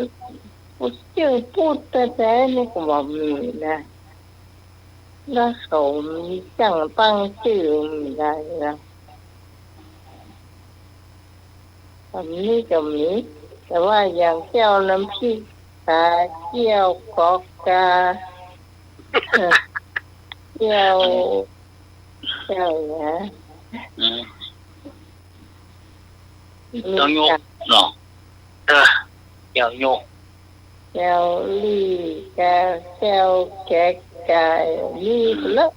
จื้อพูดแต๊ๆ นี่ก็บ่มีนะ แล้วเขามีจ้างตั้งจื้อมีได้นะ อันนี้ก็มี แต่ว่าอย่างแก้วน้ำพริกกา แก้วก๊อกกา แก้ว แก้วนะ อืม มี แก้วยกเนาะ เออ แก้วยก แก้วลี่กา แก้วแกะกา มี อืม เยอะ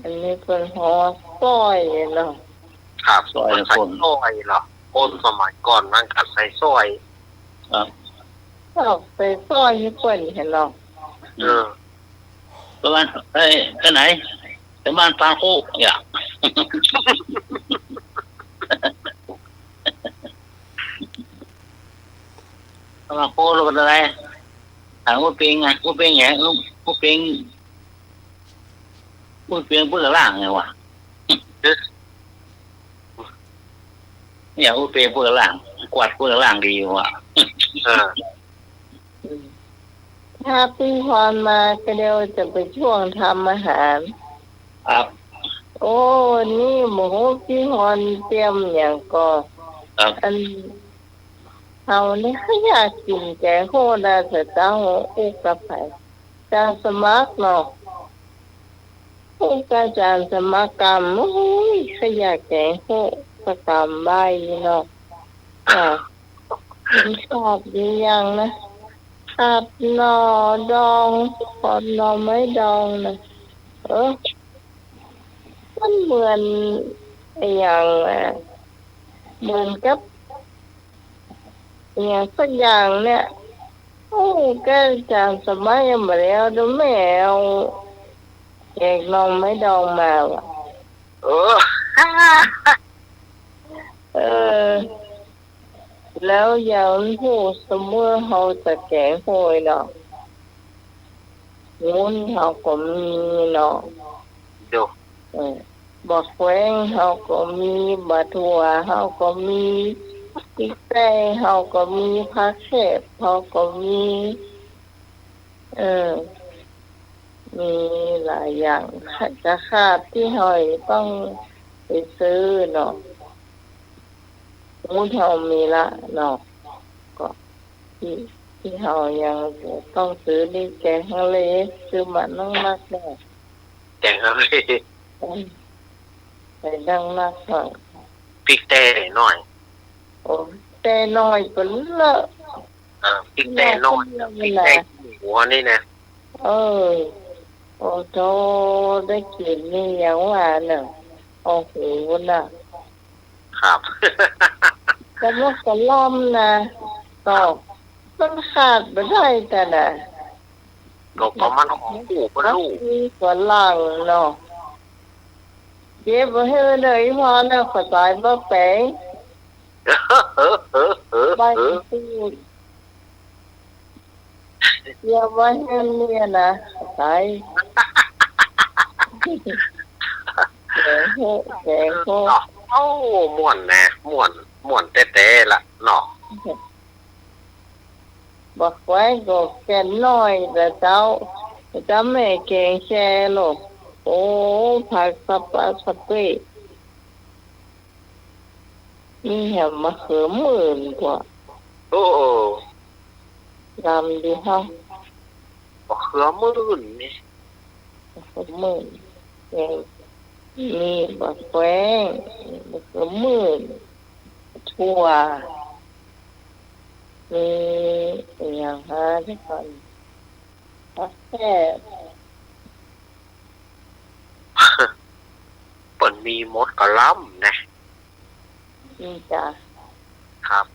อันนี้เปิ้นฮ้อซ้อยเนาะ ครับ ซ้อย เปิ้นใส่ คน ซ้อยเหรอ คนสมัยก่อนมันก็ใส่ซ้อย ครับ ก็ใส่ซ้อยหื้อเปิ้นหั้นเนาะ เออ ประมาณ เอ้ย ไปไหน ไปบ้านปางโคก อย่า ปางโคกแล้วเป็นอะไร ถามว่าเป็นไง ว่าเป็นไง เออ ว่าเป็น ว่าเป็นเปื้อล่างไงวะ เอ๊ะ เนี่ย ว่าเป็นเปื้อล่าง กวาดเปื้อล่างดีวะ เออ ถ้าปี้พรมาก็เดี๋ยวจะไปช่วงทำอาหาร ครับ โอ้ วันนี้บ่ฮู้ปี้พรเตรียมหยังก่อ ครับ อัน เฮานี่ใค่อยากกิ๋นแกงโฮ่นะ แต่เจ้า อู้กับใผ จารย์สมัครเนาะ อู้กับจารย์สมัครกำ โอ้ย ใค่อยากแกงโฮ่สักกำบ่ายนี้เนาะ อ่า กิ๋นขาดดีอย่างนะ ขาดหน่อดอง ขาดหน่อไม้ดองนะ เออ มันเหมือนอะหยังอะ เหมือนกับ อะหยังสักอย่างเนี่ย โอ้ แกจารย์สมัครยังบ่แล้ว เดี๋ยวแม่เอาแกงหน่อไม้ดองมาว่ะ เออ เออ แล้วอย่างฮู้ สมมุติเฮาจะแกงโฮ่เนาะ วุ้นเฮาก็มีเนาะ เดี๋ยว เออ บักแว้งเฮาก็มี บักถั่วเฮาก็มี พริกแต้เฮาก็มี ผักแคบเฮาก็มี เออ มีหลายอย่าง จะขาดตี้เฮาต้องไปซื้อเนาะ วุ้นเฮามีละเนาะ ก็ตี้ ตี้เฮายังต้องซื้อนี่แกงฮังเล ซื้อมานักๆ เนาะ แกงฮังเล อืม ไปนักๆ เนาะ พริกแต้น้อย โอ้ แต้น้อยไปเลอะ เออ พริกแต้น้อย พริกแต้ขี้หมูนี่นะ เออ โอ้โธ่ ได้กิ๋นนี่ยังว่าเนาะ โอ้โห น่ะ ครับ กะลอกกะล่อมนะ ก็ มันขาดบ่ได้แต่น่ะ ก็ ก็มันหอมคู่กับลูก ผักชีฝรั่งเนาะ เก็บไว้หื้อเน่อ อีพ่อเน่อ ข้อยต๋ายบ่แป๋ง ใบมะกรูด เตรียมไว้หั้นเนี่ยนะ ต๋าย แกงโฮะ แกงโฮะ เอ้า ม่วนนะ ม่วน ม่วนแต๊ๆ ละเนาะ บักแขวงก็แก่นน้อย แต่เจ้า แต่เจ้าแม่แกงแชโลก โอ้ ผักสะปะสะเปะ มีแหมมะเขือมื่นกว่า โอ้ ลำดีเฮา มะเขือมื่นนี่ มะเขือมื่น แกง มีบักแขวง มะเขือมื่น ถั่ว มีอะหยังฮะ เดี๋ยวก่อน ผักแพรด เปิ้นมีหมดกะลำนะ อืม จ้ะ ครับ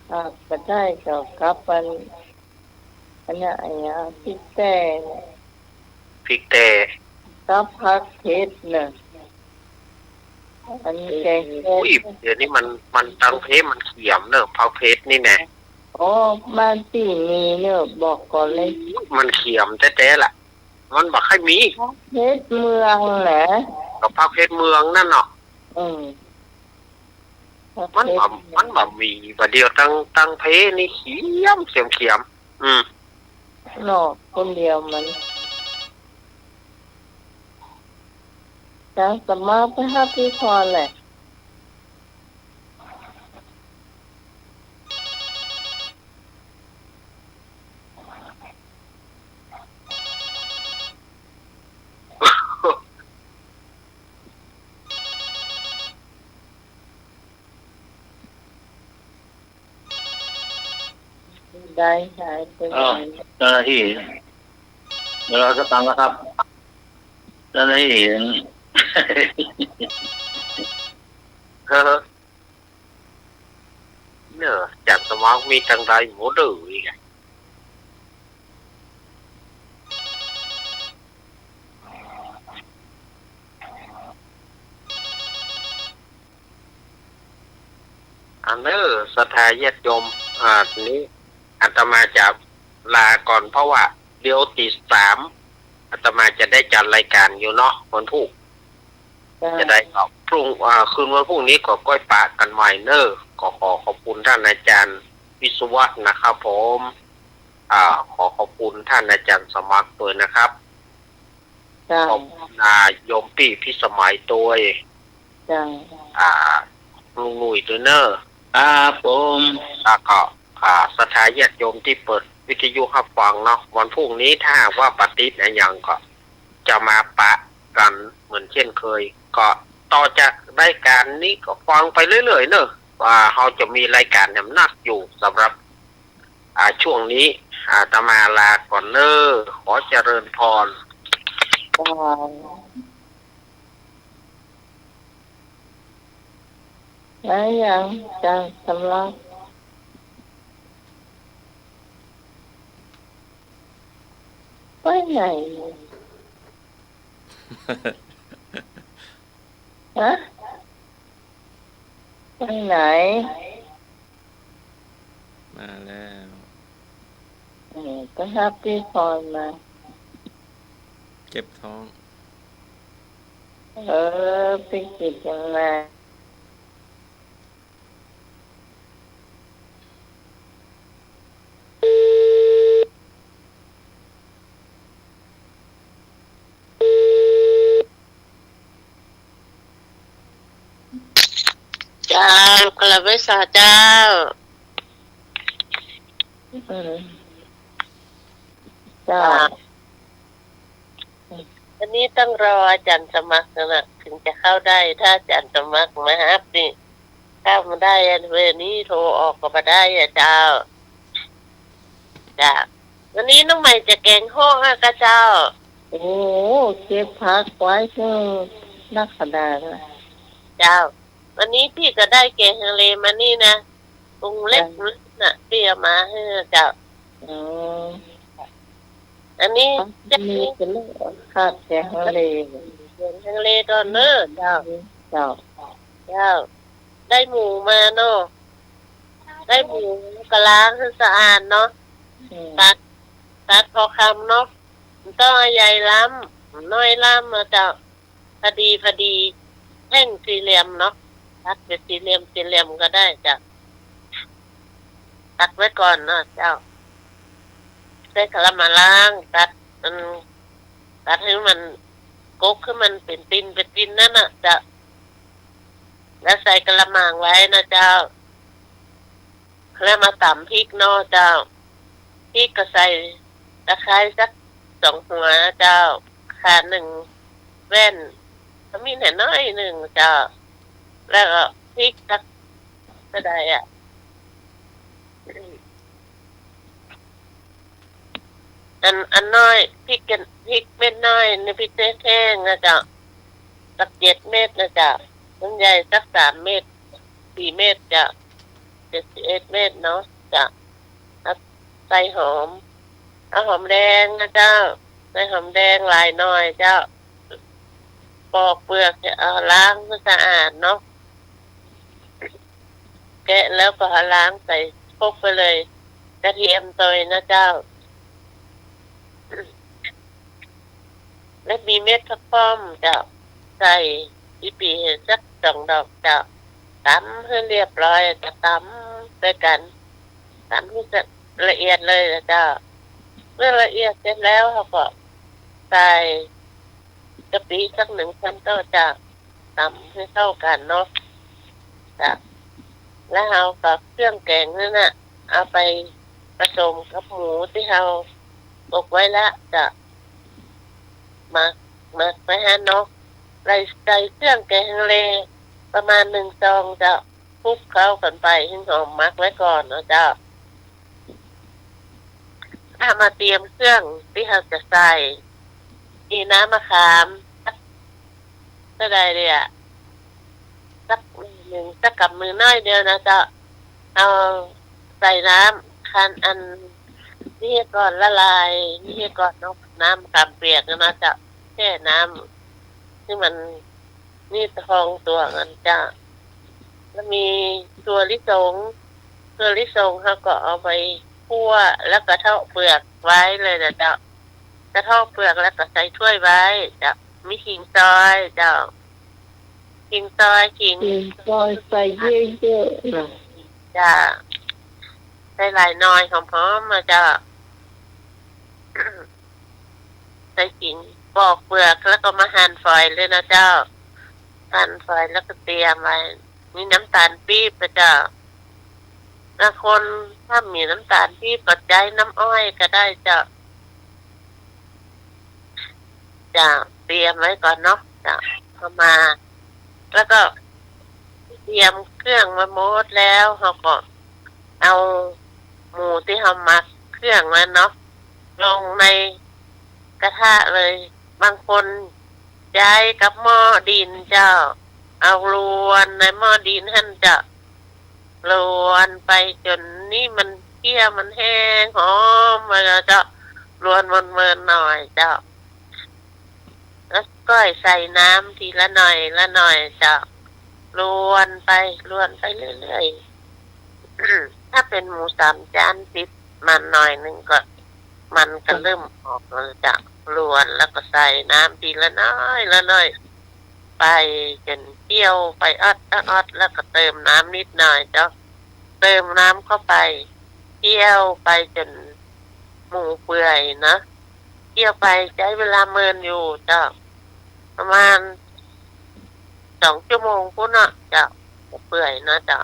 ครับ ก็ได้ ก็กับอัน อันเนี้ย อันเนี้ย พริกแต้เนี่ย พริกแต้ กับผักเผ็ดเนี่ย อันนี้แกงเผ็ด โอ้ย เดี๋ยวนี้มัน มันตังเพมันเขียมเนอะ ผักเผ็ดนี่แน่ อ๋อ บ้านตี้มีเนอะ บอกก่อนเลย มันเขียมแต๊ๆ ล่ะ มันบ่ค่อยมี ผักเผ็ดเมืองแหละ ก็ผักเผ็ดเมืองนั่นเนาะ อืม มันบ่ มันบ่มี บ่าเดี๋ยวตัง ตังเพนี่เขียม เขียม เขียม อืม เนาะ คนเดียวมัน จะสมัครไปหาพี่พรแหละ ได้ หายไปไหน อ้าว เจ้าหน้าที่ เดี๋ยวรอสักครั้งนะครับ เจ้าหน้าที่ เฮ้อ เนี่ย อาจ๋ารย์สมัครมีตังใดหมดเลยอะ อันเนอ ศรัทธาญาติโยม อ่า นี้อาตมาจะลาก่อน เพราะว่าเดี๋ยวตีสาม อาตมาจะได้จัดรายการอยู่เนาะ วันพุธ จ้ะ จะได้ออกพรุ่ง อ่า คืนวันพรุ่งนี้ก็ก้อยปะกันใหม่เนอ ก็ขอขอบคุณท่านอาจารย์วิศวะนะครับผม อ่า ขอขอบคุณท่านอาจารย์สมัครด้วยนะครับ จ้ะ ขอบคุณ อ่า โยมปี้พิสมัยด้วย จ้ะ อ่า ลุงหนุ่ยด้วยเนอ ครับผม แล้วก็ อ่า ศรัทธาญาติโยมตี้เปิดวิทยุฮับฟังเนาะ วันพรุ่งนี้ถ้าหากว่าบ่ติดอะหยังก็จะมาปะกันเหมือนเช่นเคย ก็ต่อจากรายการนี้ก็ฟังไปเรื่อยๆ เนอะ ว่าเฮาจะมีรายการแหมนักอยู่สำหรับ อ่า ช่วงนี้ อาตมาลาก่อนเนอ ขอเจริญพร จ้า แล้วยัง อาจ๋ารย์สมัคร ไปไหน ฮะ ไปไหน มาแล้ว เออ ไปหาพี่พรมา เจ็บท้อง เออ ไปกินยังไง เจ้า กราบไหว้สาเจ้า อืม เจ้า อันนี้ต้องรออาจ๋ารย์สมัครนะ ถึงจะเข้าได้ ถ้าอาจ๋ารย์สมัครมาฮับนี่ เข้ามาได้ อันเวอร์นี้โทรออกก็บ่ได้อะเจ้า จ้ะ วันนี้น้องใหม่จะแกงโฮะอะกะเจ้า โอ้ เก็บผักไว้เถอะ นักขนาดน่ะ เจ้า วันนี้พี่ก็ได้แกงฮังเลมานี่นะ ปรุงเล็ก จ้ะ น่ะ เตรียมมาหื้อเจ้า อ๋อ อันนี้ อันนี้จะเลิกขาดแกงฮังเล แกงฮังเลก่อนเนอะเจ้า เจ้า เจ้า ได้หมูมาเนาะ ได้หมูก็ล้างหื้อสะอาดเนาะ อืม ตัด ตัดพอคำเนาะ บ่ต้องเอาใหญ่ล้ำ น้อยล้ำนะเจ้า พอดีพอดี แท่งสี่เหลี่ยมเนาะ ตัดเป็นสี่เหลี่ยมสี่เหลี่ยมก็ได้เจ้า ตักไว้ก่อนเนาะเจ้า ใส่กะละมังล้าง ตัดมัน ตัดหื้อมัน กกหื้อมันเป็นติ่นเป็นติ่นนั่นน่ะเจ้า แล้วใส่กะละมังไว้นะเจ้า แล้วมาต๋ำพริกเนาะเจ้า พริกก็ใส่ตะไคร้สักสองหัวเจ้า ข่าหนึ่งแว่น ขมิ้นหน้อยหนึ่งเจ้า แล้วก็พริกสักเท่าใดอะ อัน อันน้อย พริกเก็น พริกเม็ดน้อยนี่ พริกแห้งนะเจ้า สักเจ็ดเม็ดนะเจ้า มันใหญ่สักสามเม็ด สี่เม็ดเจ้า เจ็ดสิบเอ็ดเม็ดเนาะเจ้า แล้วใส่หอม เอาหอมแดงนะเจ้า ใส่หอมแดงหลายหน่อยเจ้า ปอกเปลือกเอาล้างให้สะอาดเนาะ แกะแล้วก็เอาล้างใส่ครกไปเลย กระเทียมตวยนะเจ้า แล้วมีเม็ดผักป้อมเจ้า ใส่อีปี๋สักสองดอกเจ้า ต๋ำให้เรียบร้อย จะต๋ำด้วยกัน ต๋ำให้ละเอียดเลยนะเจ้า เมื่อละเอียดเสร็จแล้วเฮาก็ใส่กะปิสักหนึ่งช้อนโต๊ะเจ้า ต๋ำให้เข้ากั๋นเนาะ จ้ะ แล้วเฮาก็เครื่องแกงนั่นน่ะ เอาไปผสมกับหมูตี้เฮาหมกไว้ละจ้ะ หมัก หมักไว้หั้นเนาะ ใส่ ใส่เครื่องแกงฮังเลประมาณหนึ่งซองเจ้า คลุกเข้ากั๋นไป หื้อหอม หมักไว้ก่อนเนาะเจ้า เอามาเตรียมเครื่องตี้เฮาจะใส่ มีน้ำมะขาม เท่าใดเดีย สักหนึ่ง สักกำมือน้อยเดียวนะเจ้า เอาใส่น้ำ คั้นอันนี้ก่อน ละลายนี่ก่อนเนาะ น้ำมะขามเปียกนะเจ้า แช่น้ำ หื้อมัน นี่พองตั๋วกั๋นเจ้า แล้วมีถั่วลิสง ถั่วลิสงเฮาก็เอาไปคั่ว แล้วก็เทาะเปลือกไว้เลยนะเจ้า กระเทาะเปลือกแล้วก็ใส่ถ้วยไว้เจ้า มีขิงซอยเจ้า ขิงซอย ขิง ขิงซอยใส่เยอะๆ จ้ะ ใส่หลายหน่อยหอมๆ นะเจ้า ใส่ขิง ปอกเปลือกแล้วก็มาหั่นฝอยเลยนะเจ้า หั่นฝอยแล้วก็เตรียมไว้ มีน้ำต๋าลปี๊บนะเจ้า บางคนถ้าบ่มีน้ำต๋าลปี๊บก็ใจ๊น้ำอ้อยก็ได้เจ้า เจ้า เตรียมไว้ก่อนเนาะ เจ้า เอามา แล้วก็เตรียมเครื่องไว้หมดแล้ว เฮาก็เอาหมูตี้เฮาหมักเครื่องไว้เนาะ ลงในกระทะเลย บางคนใจ๊กับหม้อดินเจ้า เอาลวนในหม้อดินหั้นเจ้า ลวนไปจ๋นนี่มันเคี่ยวมันแห้งหอมมาแล้วเจ้า ลวนเมินๆ หน่อยเจ้า แล้วก้อยใส่น้ำทีละหน่อยละหน่อยเจ้า ลวนไป ลวนไปเรื่อยๆ ถ้าเป๋นหมูสามจ๊านติดมันหน่อยนึ่งก็ มันก็เริ่มออกแล้วเจ้า ลวนแล้วก็ใส่น้ำทีละหน่อยละหน่อย ไปจ๋นเคี่ยวไปออดออด แล้วก็เติมน้ำนิดหน่อยเจ้า เติมน้ำเข้าไป เคี่ยวไปจ๋นหมูเปื่อยนะ เคี่ยวไปใจ๊เวลาเมินอยู่เจ้า ประมาณสองชั่วโมงปู๊นเนาะเจ้า เปื่อยเนาะเจ้า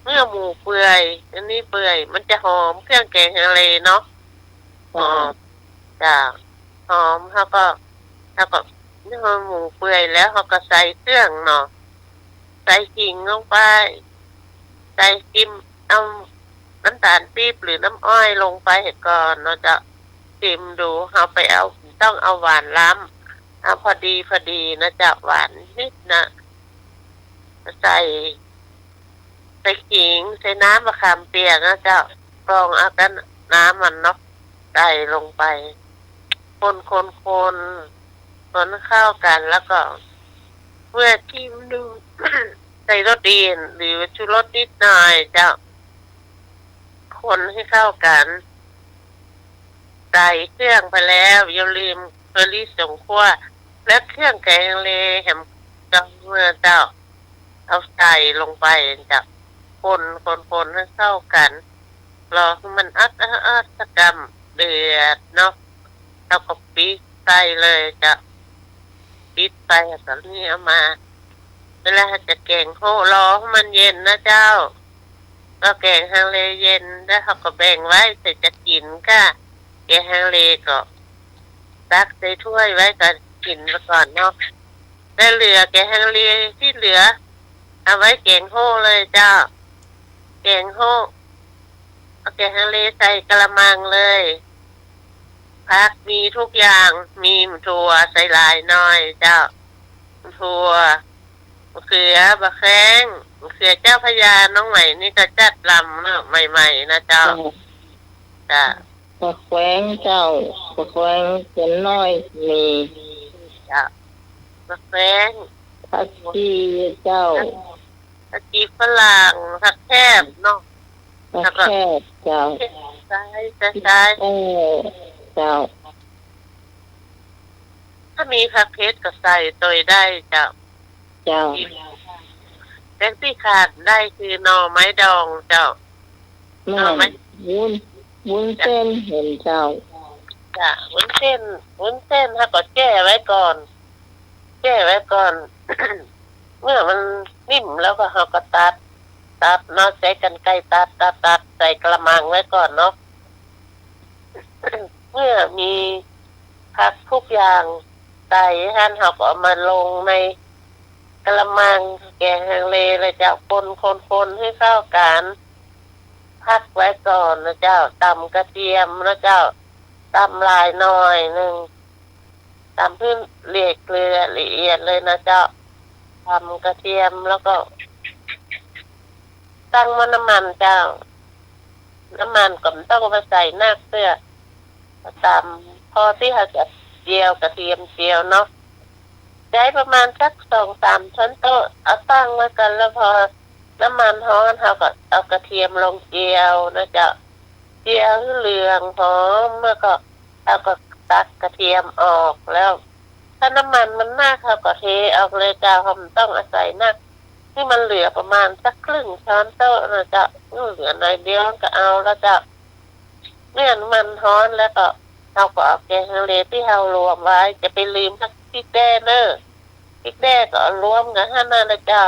เมื่อหมูเปื่อย อันนี้เปื่อย มันจะหอมเครื่องแกงฮังเลเนาะ หอม เจ้า หอม เฮาก็ เฮาก็ เมื่อหมูเปื่อยแล้ว เฮาก็ใส่เครื่องเนาะ ใส่ขิงลงไป ใส่ซิม เอาน้ำต๋าลปี๊บหรือน้ำอ้อยลงไปให้ก่อนเนาะเจ้า ซิมดู เฮาไปเอา ต้องเอาหวานล้ำ เอาพอดีพอดีนะเจ้า หวานนิดนะ ใส่ ใส่ขิง ใส่น้ำมะขามเปียกนะเจ้า กรองเอาแต่น้ำมันเนาะ ใส่ลงไป คน คน คน คนเข้ากั๋น แล้วก็เมื่อซิมดู ใส รสดีหรือชูรสนิดหน่อยเจ้า คนหื้อเข้ากั๋น ใส่เครื่องไปแล้ว อย่าลืมถั่วลิสงคั่ว และเครื่องแกงฮังเลแหม เจ้า เอาใส่ลงไปเจ้า คน คน คนหื้อเข้ากั๋น รอหื้อมันอัด อัด อัด สักกำเดือดเนาะ เฮาก็ปิดไฟเลยเจ้า ปิดไฟ ต๋อนนี้เอามา เวลาจะแก๋งโฮะ รอหื้อมันเย็นนะเจ้า ก็แก๋งฮังเลเย็น แล้วเฮาก็แบ่งไว้ ใผจะกิ๋นก้า แก๋งฮังเลก็ตักใส่ถ้วยไว้ก่อน กิ๋นไปก่อนเนาะ แล้วเหลือแก๋งฮังเลตี้เหลือ เอาไว้แก๋งโฮะเลยเจ้า แก๋งโฮะ เอาแก๋งฮังเลใส่กะละมังเลย ผักมีทุกอย่าง มีบักถั่วใส่หลายหน่อยเจ้า บักถั่ว บักเขือ บักแข้ง บักเขือเจ้าพระยา น้องใหม่นี่ก็จัดลำเนาะ ใหม่ๆ นะเจ้า เจ้า จ้ะ บักแข้งเจ้า บักแข้งเส้นน้อยมี เจ้า บักแข้ง ผักชีเจ้า ผักชีฝรั่ง ผักแคบเนาะ ผักแคบเจ้า แล้วก็ใส่ ใส่ ใส่ เออ เจ้า ถ้ามีผักเผ็ดก็ใส่ตวยได้เจ้า เจ้า แต่ตี้ขาดได้คือหน่อไม้ดองเจ้า หน่อไม้ นั่น วุ้น วุ้นเส้นหั้นเจ้า จ้ะ วุ้นเส้น วุ้นเส้นเฮาก็แจ้ไว้ก่อน แจ้ไว้ก่อน เมื่อมันนิ่มแล้วก็เฮาก็ตัด ตัดเนาะ ใจ๊กรรไกรตัด ตัด ตัด ใส่กะละมังไว้ก่อนเนาะ เมื่อมีผักทุกอย่างใส่หั้น เฮาก็เอามาลงในกะละมังแก๋งฮังเลเลยเจ้า คน คน คนหื้อเข้ากั๋น พักไว้ก่อนนะเจ้า ต๋ำกระเทียมนะเจ้า ต๋ำหลายหน่อยนึ่ง ต๋ำหื้อละเอียดเลย ละเอียดเลยนะเจ้า ต๋ำกระเทียมแล้วก็ตั้งหม้อน้ำมันเจ้า น้ำมันก็บ่ต้องเอาไปใส่นักเตื้อ ต๋ำพอตี้เฮาจะเจียวกระเทียมเจียวเนาะ ใจ๊ประมาณสักสองสามช้อนโต๊ะ เอาตั้งไว้ก่อน แล้วพอน้ำมันฮ้อน เฮาก็เอากระเทียมลงเจียวนะเจ้า เจียวหื้อเหลืองหอม แล้วก็ เฮาก็ตักกระเทียมออกแล้ว ถ้าน้ำมันมันนัก เฮาก็เทออกเลยเจ้า เฮาบ่ต้องเอาใส่นัก หื้อมันเหลือประมาณสักครึ่งช้อนโต๊ะนะเจ้า หื้อเหลือหน่อยเดียวก็เอาแล้วเจ้า เมื่อน้ำมันฮ้อนแล้วก็ เฮาก็เอาแก๋งฮังเลตี้เฮารวมไว้ จะไปลืมผัก พริกแด้เน่อ พริกแด้ก็เอารวมกั๋นหั้นนะเจ้า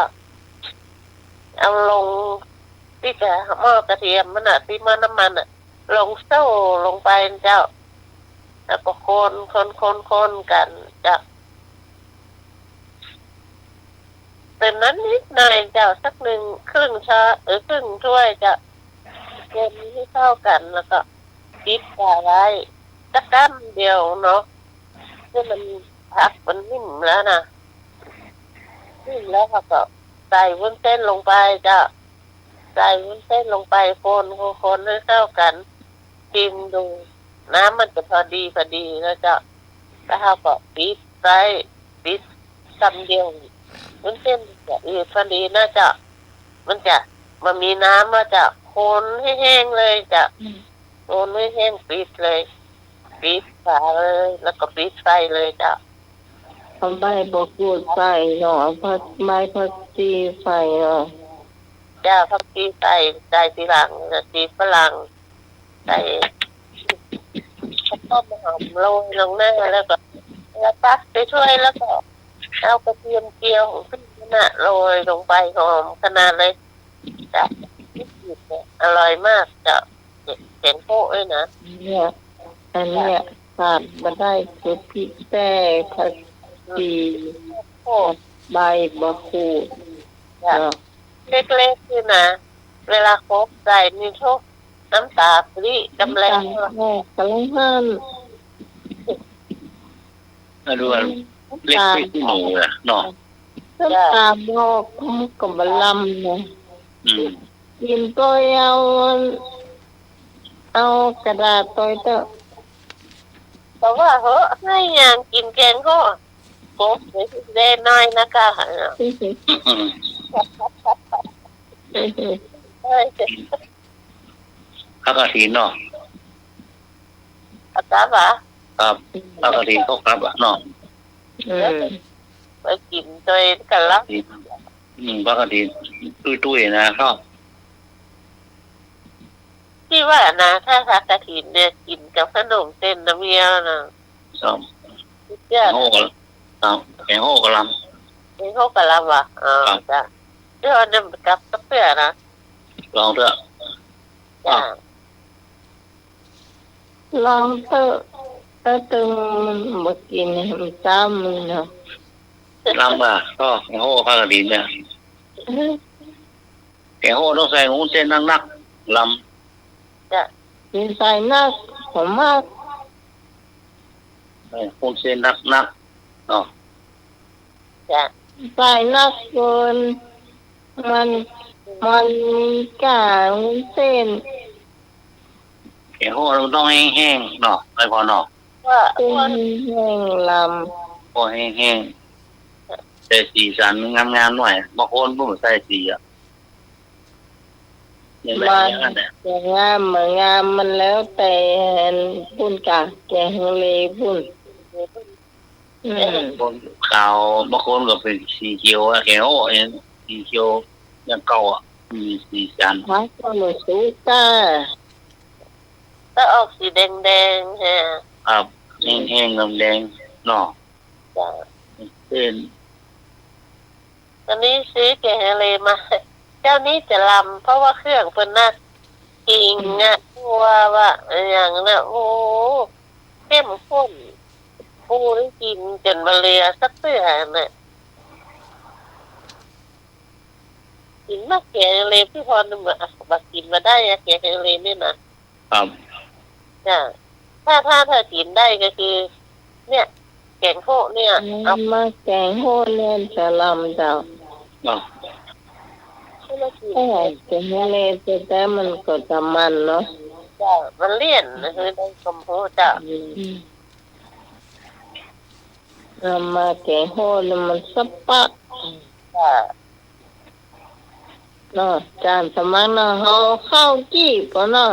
เอาลงตี้กะหม้อกระเทียมมันน่ะ ตี้หม้อน้ำมันน่ะ ลงโซ่ลงไปเจ้า แล้วก็คน คน คน คนกั๋นเจ้า เติมน้ำนิดหน่อยเจ้า สักนึ่ง ครึ่งช้อน เออ ครึ่งถ้วยเจ้า คนหื้อเข้ากั๋น แล้วก็ปิดฝาไว้ สักกำเดียวเนาะ หื้อมัน ผักมันนิ่มแล้วนะ นิ่มแล้วเฮาก็ใส่วุ้นเส้นลงไปเจ้า ใส่วุ้นเส้นลงไป คน คน คนหื้อเข้ากั๋น ชิมดู น้ำมันจะพอดี พอดีแล้วเจ้า แล้วเฮาก็ปิดไว้ ปิดกำเดียว วุ้นเส้นจะอืดพอดีนะเจ้า มันจะบ่มีน้ำแล้วเจ้า คนหื้อแห้งเลยเจ้า อืม คนหื้อแห้ง ปิดเลย ปิดฝาเลย แล้วก็ปิดไฟเลยเจ้า เอาใบบักขูดใส่เนาะ เอาผัก ใบผักชีใส่เนาะ เจ้า ผักชีใส่ ใส่ทีหลัง ผักชีฝรั่ง ใส่ ต้นหอมโรยลงหน้า แล้วก็ แล้วตักใส่ถ้วย แล้วก็เอากระเทียมเจียวของพี่นั่นน่ะโรยลงไป หอมขนาดเลย จ้ะ อร่อยมากเจ้า แก๋งโฮะด้วยนะ เนี่ย อันเนี้ยขาดบ่ได้คือพริกแด้ ผักชี โอ้ ใบบักขูด จ้ะ เนาะ เล็กๆ นี่นะ เวลาโขลกใส่นี่ โธ่ น้ำต๋าปรี๊ดำแล น้ำต๋าแตกกะละหั้น มาดู อืม เล็กพริกขี้หนูอะเนาะ น้ำต๋า จ้ะ บอกมันก็บ่ลำนะ อืม กิ๋นก็เอา เอากระดาษตวยเต๊อะ แต่ว่าเหอะ หื้อหยังกิ๋นแก๋งโฮะ กบเดี๋ยวสิได้น้อยนะก้า อืม เอ้ย ผักกระถินเนาะ เอากลับเหรอ ครับ ผักกระถินเขากลับอะเนาะ อืม ไปกิ๋นตวยกั๋นละ อืม ผักกระถิน ตุ้ยๆ นะครับ ตี้ว่านะ ถ้าผักกระถินเนี่ย กิ๋นกับขนมเส้นน้ำเงี้ยวนะ ครับ สุดยอด แกงโฮ่กับ ครับ แกงโฮ่กับลำ แกงโฮ่กับลำวะ อ๋อ ครับ จ้ะ เดี๋ยวเนี่ยมันกลับสักเตื้อนะ ลองเตื้อ จ้ะ ครับ ลองเตื้อ แต่ตึงบ่กิ๋นเนี่ย มันจ้ำเนาะ ลำอ่ะ ก็แกงโฮ่ผักกระถินเนี่ย แกงโฮ่ต้องใส่วุ้นเส้นนักๆ ลำ จ้ะ มีใส่นัก ผมมาก เออ วุ้นเส้นนักๆ เนาะ จ้ะ ใส่นักเกิน มัน มันมีก้าวุ้นเส้น แกงโฮ่มันต้องแห้งๆ เนาะ ไอ้พอเนาะ ว่า เส้นแห้งๆ ลำ พอแห้งๆ ใส่สีสันงามๆ หน่อย บางคนบ่ใส่สีอะ อย่างนั้น มัน อย่างนั้นแหละ จะงามบ่งามมันแล้วแต่ปุ้นกะ แกงฮังเลปุ้น อืม บางคนขาว บางคนก็เป๋นสีเขียวอะ แกงโฮ่เอง สีเขียวอย่างเก่าอะ มีสีสัน ผักก็บ่สุกอะ ก็ออกสีแดงๆ ฮะ ครับ แห้งๆ แดงๆ เนาะ จ้ะ เส้น อันนี้ซื้อแกงฮังเลมา เจ้านี้จะลำ เพราะว่าเครื่องเปิ้นนะ ขิงอะ ถั่ววะ อะหยังนะ โอ้ เข้มข้น ปูนี่กิ๋นจ๋นบ่เหลือสักเตื้อน่ะ กิ๋นมาแกงฮังเลตี้พอนึ่งอะ บ่กิ๋นบ่ได้อะ แกงฮังเลนี่นะ ครับ จ้ะ ถ้า ถ้า ถ้ากิ๋นได้ก็คือ เนี่ย แกงโฮ่เนี่ย เอา มาแกงโฮ่เนี่ยจะลำเจ้า เนาะ ให้มากิ๋น เออ แกงฮังเลแต่มันก็จะมันเนาะ จ้ะ มันเลี่ยนนะ คือในคำพูดจ้ะ อืม เอามาแกงโฮ่เนี่ยมันสะปะ จ้ะ เนาะ จานสมัครเนาะ เอาข้าวกีบก่อนเนาะ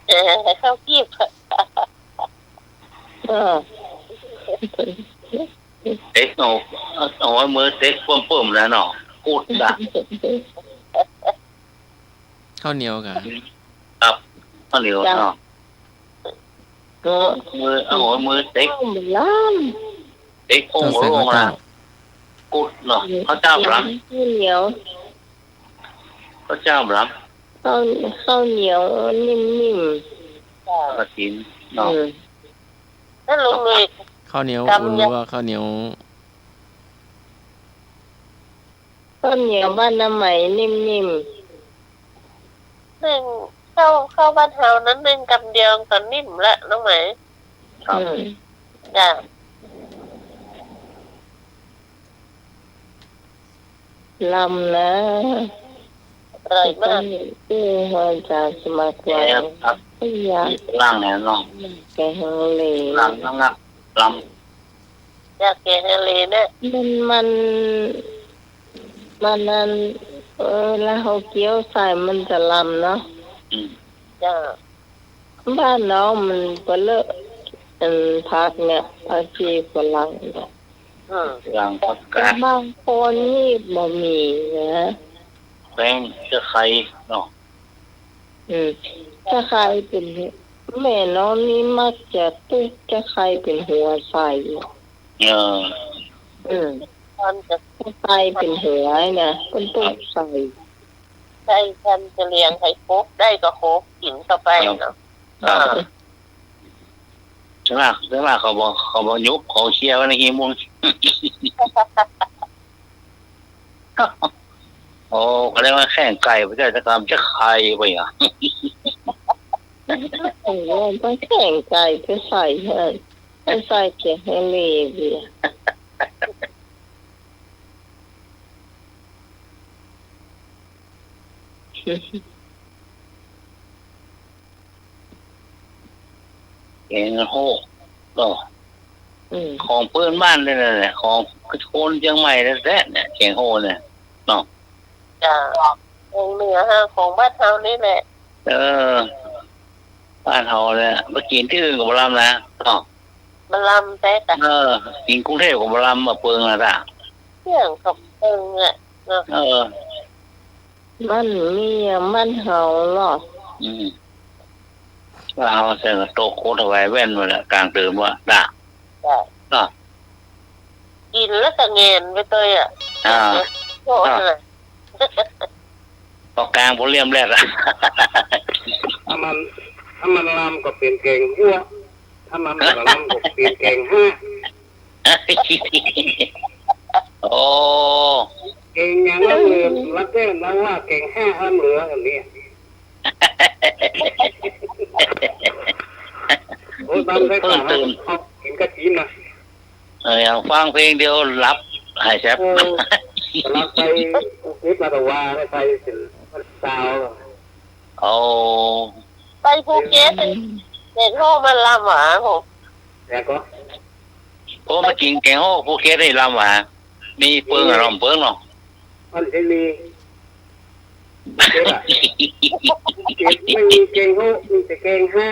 เออ ข้าวกีบ เออ เต๊กเอา เอาไว้มือเต๊กเปิ้มๆ แล้วเนาะ กุดอะ ข้าวเหนียวกะ ครับ ข้าวเหนียว จ้ะ เนาะ ก็มือ เอาหัวมือเต๊ก ข้าวมันล้ำ เต๊กโป้ง ต้องใส่ หัวลง ข้าวเจ้า นะ กุดเนาะ ข้าวเจ้าล้ำ ข้าวเหนียว ข้าวเจ้าล้ำ ข้าว ข้าวเหนียวนิ่มๆ กระถินเนาะ อืม แล้วลุงหนุ่ย ข้าวเหนียวอุ่นหรือว่าข้าวเหนียว ข้าวเหนียวบ้านน้าไหมนิ่มๆ นึ่งข้าว ข้าวบ้านเฮานั้นนึ่งกำเดียวก็นิ่มละน้องไหม ครับ อืม จ้ะ ลำนะ อร่อยมาก เออ อาจารย์สมัครไว้ แกงครับ อยาก มีฝรั่งแน่นอน แกงฮังเล ฝรั่งทั้งนั้น ลำ อยากแกงฮังเลเนี่ย มัน มัน มันนั่น เออ แล้วเฮาเกี๊ยวใส่มันจะลำเนาะ อืม จ้ะ บ้านน้องมันก็เลอะ อันผักเนี่ย ผักชีฝรั่งเนี่ย อืม ฝรั่งผักกาด แต่บางคนนี่บ่มีนะ แป้งตะไคร้เนาะ อืม ตะไคร้เป๋น แม่น้องนี่มักจะตุ๊กตะไคร้เป๋นหัวใส่ เออ อืม ตะไคร้เป๋นหัวนะ เปิ้นตุ๊กใส่ ใช่ ท่านจะเลี้ยงให้ครบ ได้ก็ครบ กิ๋นเข้าไปเนาะ ครับ อ่า ส่วนมาก ส่วนมากเขาบ่ เขาบ่หยุบ เขาเคี่ยไว้ในขี้มูก โอ้ เขาเรียกว่าแข้งไก่ บ่ใจ้ แต่ก่อนจะไข่ไปอ่ะ โอ้ ไปแข้งไก่ไปใส่ เออ ไปใส่แกงฮังเลดี แกงโฮ่ ก็ อืม ของพื้นบ้านเลยนะเนี่ย ของคนเจียงใหม่แต๊ๆ เนี่ย แกงโฮ่เนี่ย เนาะ จ้ะ ของเหนือฮะ ของบ้านเฮานี่แหละ เออ บ้านเฮาเนี่ย ไปกิ๋นตี้อื่นก็บ่ลำนะ เนาะ บ่ลำแต๊กะ เออ กิ๋นกรุงเทพฯก็บ่ลำ บ่เปิงนะต๊ะ เตี้ยงก็เปิงอะ เนาะ เออ มันมีอะ บ้านเฮาเนาะ อืม ว่าเฮาใส่กระโตกโคตรถวายแว่นหมดละ ก๋างเติมว่า ด่า จ้ะ อ่ะ กิ๋นแล้วก็แหงนไปเตยอะ อ่า โอ้ อ่ะ นั่นแหละ ปอก๋างพอเหลี่ยมแลดอะ ถ้ามัน ถ้ามันลำก็เป๋นแก๋งฮั้ว ถ้ามันบ่ลำก็เป๋นแก๋งฮ้า โอ้ แก๋งหยังละเหลือ ละแก้วละว่าแก๋งฮ้าละเหลืออันนี้ โอ้ย บางไส้กรอก เพิ่มเติม เอากิ๋นกะจี๋นนะ เออ ฟังเพลงเดียวหลับ หายแซบ เออ หลับไปภูเก็ตมาตะวา ไปเสร็จวันเสาร์ โอ้ ไปภูเก็ต แก๋งโฮมาลำหวา โห แล้วก็ โอ้ มากิ๋นแก๋งโฮภูเก็ตได้ลำหวา มีเปิงอะ ลำเปิงเนาะ มันจะมี ภูเก็ตอะ ภูเก็ตไม่มีแก๋งโฮ มีแต่แก๋งฮ้า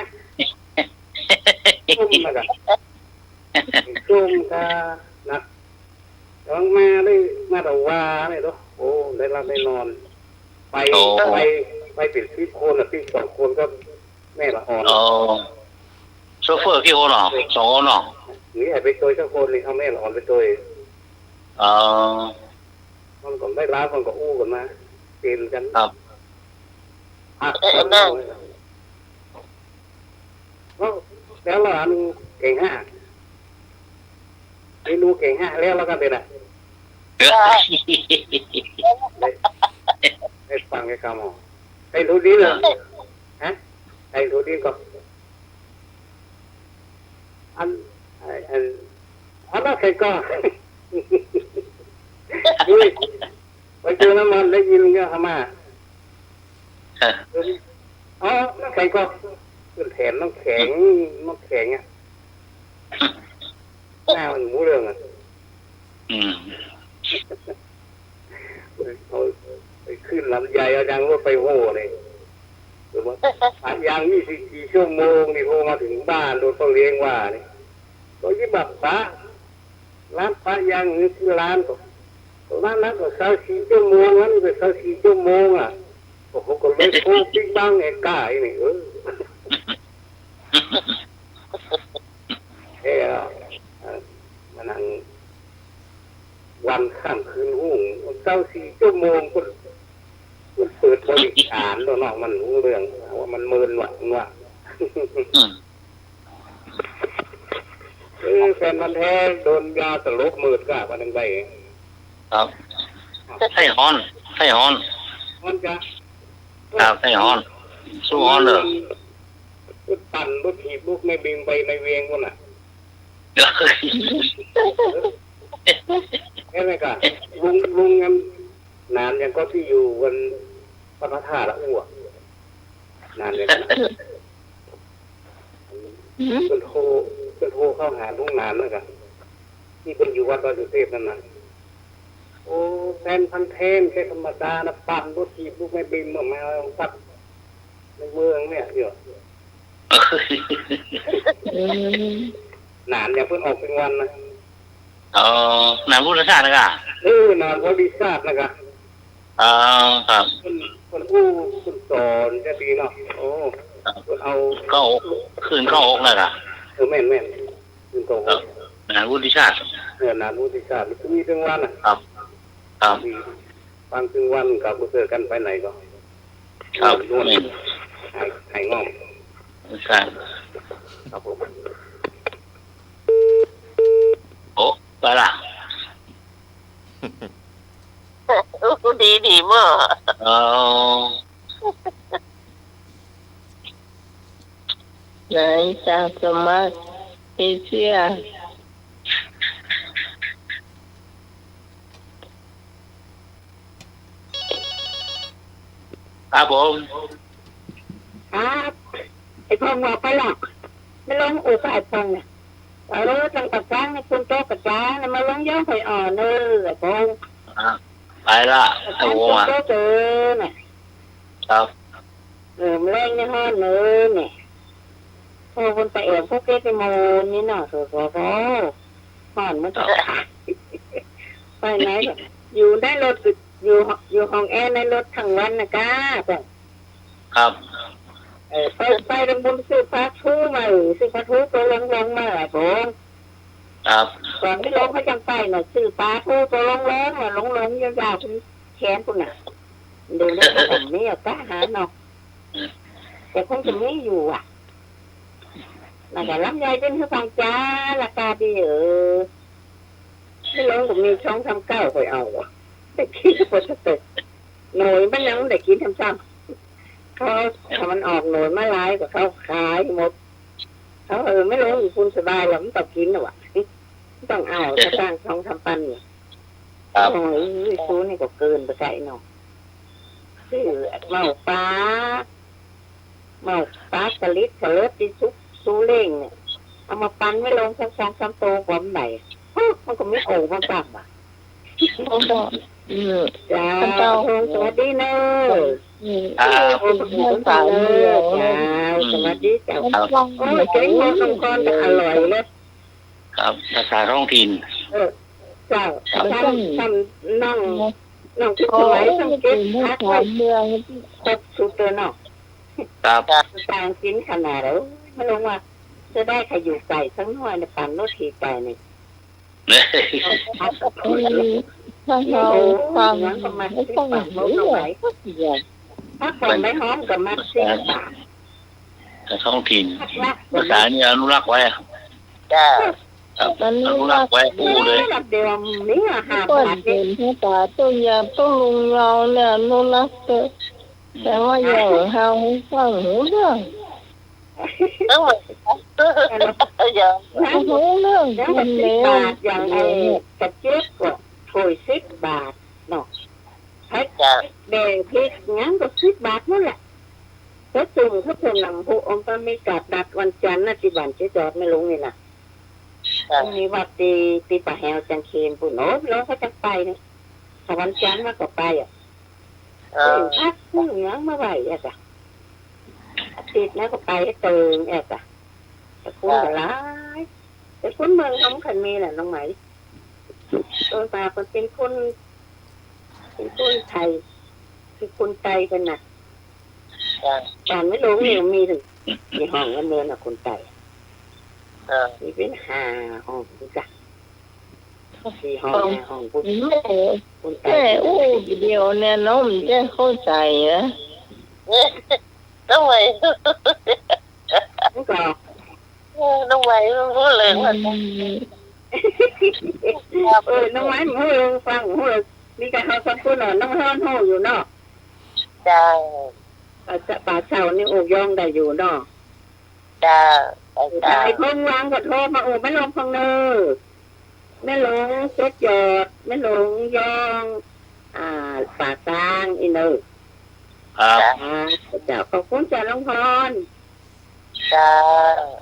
ต้มนะกะ ต้มกะนะ ลองมาได้ มาตะวาเนี่ยเนาะ โอ้ ได้หลับได้นอน ไป โอ้ ไป ไปเป๋นสิบคนอะ ตี้สองคนก็แม่ละอ่อน โอ้ โชเฟอร์กี่คนเนาะ สองคนเนาะ นี่ให้ไปตวยสักคนนี่ เอาแม่ละอ่อนไปตวย อ๋อ มันก็ได้ลาว มันก็อู้กั๋นมา เป๋นกั๋น ครับ อ่ะ เออ นั่น แล้ว แล้วละอันแก๋งฮ้า เมนูแก๋งฮ้าแล้ว แล้วก็เป๋นอะ เออ ได้ ได้ฟังแก่กำออก ไก่ถูดินเหรอ ฮะ ไก่ถูดินก็ อัน ไอ้ อัน อันนั้นใครก็ อุ้ย ไปเจอน้ำมันได้ยินก็ทำมา เออ อ๋อ น้ำแข็งก็ ขึ้นแถมน้ำแข็ง น้ำแข็งอะ หน้ามันหมูเรื่องอะ อืม เอาไปขึ้นลำไย เอายางรถไปโห่นี่ หรือว่าปะยางยี่สิบสี่ชั่วโมงนี่ โทรมาเถิงบ้าน โดนป้อเลี้ยงว่านี่ ก็ยิ่งแบบปะ ร้านปะยางนี่ ตี้ร้านก็ ร้านนั้นก็ซาวสี่ชั่วโมง ร้านนี้ก็ซาวสี่ชั่วโมงอะ โอ้โห ก็เลยโทรปิ๊กบั้งไอ้ก้าไอ้นี่ เออ แท้อะ เอ่อ มานั่งวันค่ำคืนฮุ่ง ซาวสี่ชั่วโมง เปิ้น เปิ้นเปิดบริการตั๊วเนาะ มันฮู้เรื่อง ว่ามันเมินว่ะ ว่า อืม เออ แฟนพันธุ์แท้โดนยาสลบเมินก้า ว่าจั่งใด ครับ ไส้ฮ้อน ไส้ฮ้อน ฮ้อนจ้ะ ครับ ไส้ฮ้อน สู้ฮ้อนเลย ปั่นรถถีบลูกแม่บิมไปในเวียงปู้นน่ะ เห็นไหมก้า ลุง ลุงนั้น หนานยังก็ตี้อยู่วันพระธาตุละอู้ หนานยังก็ อืม เปิ้นโทร เปิ้นโทรเข้าหาลุงหนานแล้วก้า ตี้เปิ้นอยู่วัดดอยสุเทพนั่นน่ะ โอ้ แฟนพันธุ์แท้ แค่ธรรมดานะ ปั่นรถถีบลูกแม่บิมมา มาปัดในเมืองเนี่ย อยู่ อืม หนานยังเปิ้นออกเป๋นวันนะ อ๋อ หนานบริษัทนะก้า เออ หนานบริษัทนะก้า อ๋อ ครับ เปิ้น เปิ้นอู้ เปิ้นสอนจะดีเนาะ โอ้ ครับ เปิ้นเอา เก้าหก คืนเก้าหกนะก้า เออ แม่น แม่น คืนเก้าหก ครับ หนานบริษัท เออ หนานบริษัท มีตึงวันน่ะ ครับ ครับ ฟังตึงวัน ครับ เจอกันไปไหนก็ ครับ โน่น แม่น หาย หายง่วง ครับ ครับผม โอ้ ไปละ อู้ดีดีหม้อ อ๋อ ไหน จากสมัครเอเชีย ครับผม ครับ ไอ้พงษ์ว่าไปละ ไม่ลง เออ ก็ไอ้พงษ์เนี่ย เออ จังกะจ้างให้คุณโต๊ะกะจ้างเนี่ย มาลงย้อนไผอ่อน เออ ไอ้พงษ์ ครับ ไปละ ตะโวงอะ ก็เจอน่ะ ครับ เออ แลงนี่ฮ้อนเนอะเนี่ย โอ้ บนตะแอวภูเก็ตนี่หมู่นี่เนาะ โถ โถ โถ ฮ้อนเหมือนกั๋น ครับ ไปไหนก็อยู่ในรถ อยู่ อยู่ห้องแอร์ในรถทั้งวันนะก้า ครับ เออ ไป ไปตรงบุญซื้อปลาทูมา เออ ซื้อปลาทูตัวเหลืองๆมา โอ้ ครับ ก่อนไม่ลงเขาจังไปน่ะ ซื้อปลาทูตัวเหลืองๆมา เหลืองๆยาวๆ เป็นแขนปู้นน่ะ เดี๋ยวนี้ก็บ่มีอะ ไปหาเนาะ อืม แต่คงจะมีอยู่อะ แล้วก็ลำไยเปิ้นหื้อฟังจ้า ราคาดี เออ ไม่ลงก็มีสองสามเก้า ข้อยเอาอะ แต่กิ๋นบ่เสร็จ หน่วยมันยังได้กิ๋นซ้ำๆ เขา ถ้ามันออกหน่วยมาหลายก็เขาขายหมด เขา เออ ไม่ลงอยู่ปู้นสบายแล้ว บ่ต้องกิ๋นแล้วอะ บ่ต้องเอา สตางค์สองสามปันเนี่ย ครับ โอ้ย ซูนี่ก็เกินไปไกลเนาะ ซื้อเมาปลา เมาปลาสลิดสลิดตี้สุก ซูเล้งเนี่ย เอามาปันไม่ลงสักสองสามโต ความใด ฮะ มันก็มีโอ่งมาปันว่ะ โอ้โห อืม จ้า ท่านเจ้า โอ้ สวัสดีเนอะ อืม ครับ โอ้ ขอบคุณ ท่านเจ้า เจ้า สวัสดีเจ้า ครับ โอ้ย แกงหมอสองก้อนก็อร่อยเลย ครับ ภาษาท้องถิ่น เออ เจ้า ครับ ท่าน ท่านน้อง น้องทิพย์สมัยต้องเก็บผักไว้ ภาษาเมือง ครบสูตรเลยเนาะ ครับ ต่างกิ๋นขนาด โอ้ย ไม่ลงว่า จะได้ขยูไก่สักหน่อยนะ ปั่นรถถีบไปนี่ เออ ถ้าเราฟัง โอ้โห ฟัง ยังก็มัดสิบบาท ไม่ต้องหิว ลดลงไป อะ สักอย่าง ผักหอมใบหอมก็มัดสิบบาท แต่ท้องถิ่น ผักละ ภาษานี่อนุรักษ์ไว้อะ จ้า ครับ อนุรักษ์ไว้ อนุรักษ์ อู้เลย ระดับเดียวนี่อะ ห้าบาทนี่ เปิ้นเป๋นภาษาโต้ยาโต้ลุงเฮาเนี่ย อนุรักษ์เต๊อะ อืม แต่ว่าอย่าหื้อเฮาฟังหูเรื่อง เออ อย่า หูเรื่อง ยังก็สิบบาท อย่างไอ้กระเจี๊ยบก็ถ้วยสิบบาทเนาะ ผัก จ้ะ แดงพริกหยังก็สิบบาทหมดแหละ ก็จุ่มเข้าไปนำ ผู้อมพระมีกาบนัดวันจันทร์นะ ตี้บ้านเจ๊จอดแม่ลุงนี่นะ จ้ะ มีวัดตี้ ตี้ป่าแหวจังเขนปู้น โอ้ ลงเขาจังไปนี่ ถ้าวันจันทร์มาก็ไปอะ เออ ซื้อผักซื้อหยังมาไว้อะจ้ะ อาทิตย์นั้นก็ไปให้เติงอะจ้ะ แต่คนก็หลาย แต่คนเมืองเขาบ่ค่อยมีน่ะ น้องไหม ส่วนมากมันเป๋นคน เป๋นคนไทย คือคนไตเปิ้นน่ะ จ้ะ บ้านแม่ลุงนี่มีเถิง มีห้องละเมินน่ะ คนไต เออ มีเป๋นห้าห้องพุ้นจ้ะ สี่ห้อง เออ ห้าห้องพุ้น แม่ คนไต แม่อู้เดียวเนี่ย น้องบ่ได้เข้าใจ๋นะ ทำไม มันก็ เออ น้องไหมมันพูดเลยว่า อืม เออ น้องไหมมันฮู้เรื่องฟัง ฮู้เรื่อง มีแต่เฮาสองคนเนาะ น้องฮ้อนฮู้อยู่เนาะ จ้า ป่าเจ้า ป่าเจ้านี่อู้ย้องได้อยู่เนาะ จ้า จ้า ไอ้คงวางก็โทรมาอู้แม่ลุงฟังเน่อ แม่ลุงสุดยอด แม่ลุงย้อง อ่า ป่าซางอี้เน่อ ครับ อ่า เจ้า ขอบคุณเจ้าลุงฮ้อน จ้า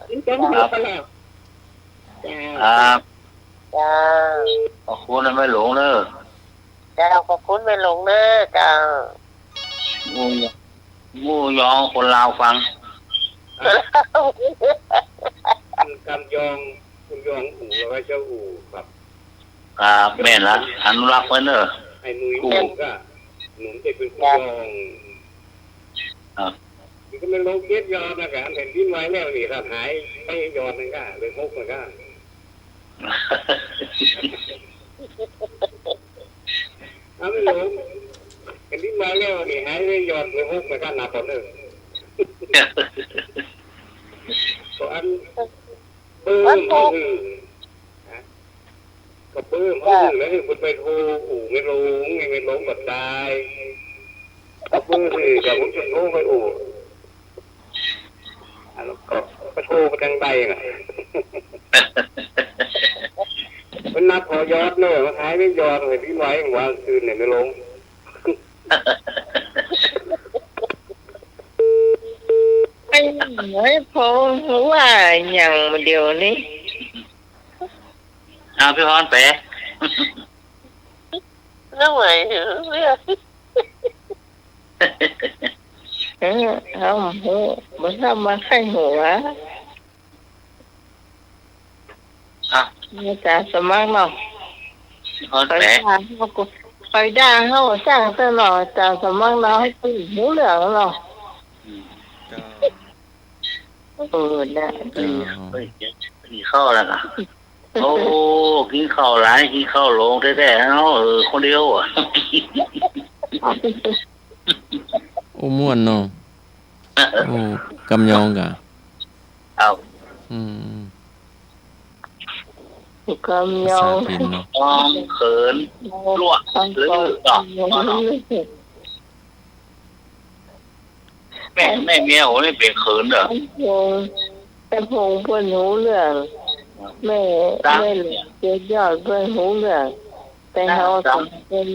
กิ๋นเจ๊งดีไปแล้ว จ้า ครับ จ้า ขอบคุณนะแม่ลุงเน่อ เจ้า ขอบคุณแม่ลุงเน่อ เจ้า อู้ อู้ย้องคนลาวฟัง กำย้อง คนย้องอู้ แล้วก็เจ้าอู้ครับ ครับ แม่นละ อนุรักษ์ไว้เน่อ ไอ้หนุ่ยอู้ หนุ่มก็ หนุ่มจะเป๋นคนย้อง ครับ มันก็แม่นลงเจ็ดยอดนะ กะแผ่นดินไหวแล้วนี่ ถ้าหายไปยอดนึ่งก็เหลือหกมันก็ เอาแม่ลุง แผ่นดินไหวแล้วนี่ หายไปยอดเหลือหกมันก็นับเอาเน่อ ก็อัน เบอร์มัน ก็เบอร์มัน แล้วหื้อเปิ้นไปโทรอู้แม่ลุง แม่ลุงก็ต๋าย ก็เบอร์หื้อ ก็ผมจะโทรไปอู้ อ่ะ แล้วก็ไปโทรไปตางใดน่ะ เปิ้นนับเอายอดเน่อ มันหายไปยอด แผ่นดินไหว วางคืนเนี่ยแม่ลุง ไอ้หมวยพงษ์ว่าหยังเดี๋ยวนี้ อ้าว พี่ฮ้อนแป๋ เอ นั่นหมายถึงเรื่อง เออ เฮาบ่ฮู้ บ่ทราบว่าใค่หัว อ่ะ อาจารย์สมัครเนาะ ฮอด ข้อย แปะ ด่าเฮาก็ ข้อยด่าเฮาก็จ้างเตื้อเนาะ อาจารย์สมัครเนาะ เฮาก็ฮู้เรื่องเนาะ อืม เจ้า เออ นะ เจ้า เฮ้ย กิ๋นข้าวแล้วนะ โอ้ กิ๋นข้าวหลาย กิ๋นข้าวหลงแต๊ๆ เนาะ เออ คนเดียวอะ โอ้ ม่วนเนาะ โอ้ กำยองกะ ครับ อืม กำยอง ภาษาถิ่นเนาะ ยองเขิน ลวก กำยอง หรือ แม่ แม่เมียผมนี่เป๋นเขินเหรอ ตาพง ตาพงเปิ้นฮู้เรื่อง แม่ ตา แม่เหลืองเกตยอดเปิ้นฮู้เรื่อง แต่เฮาสองคน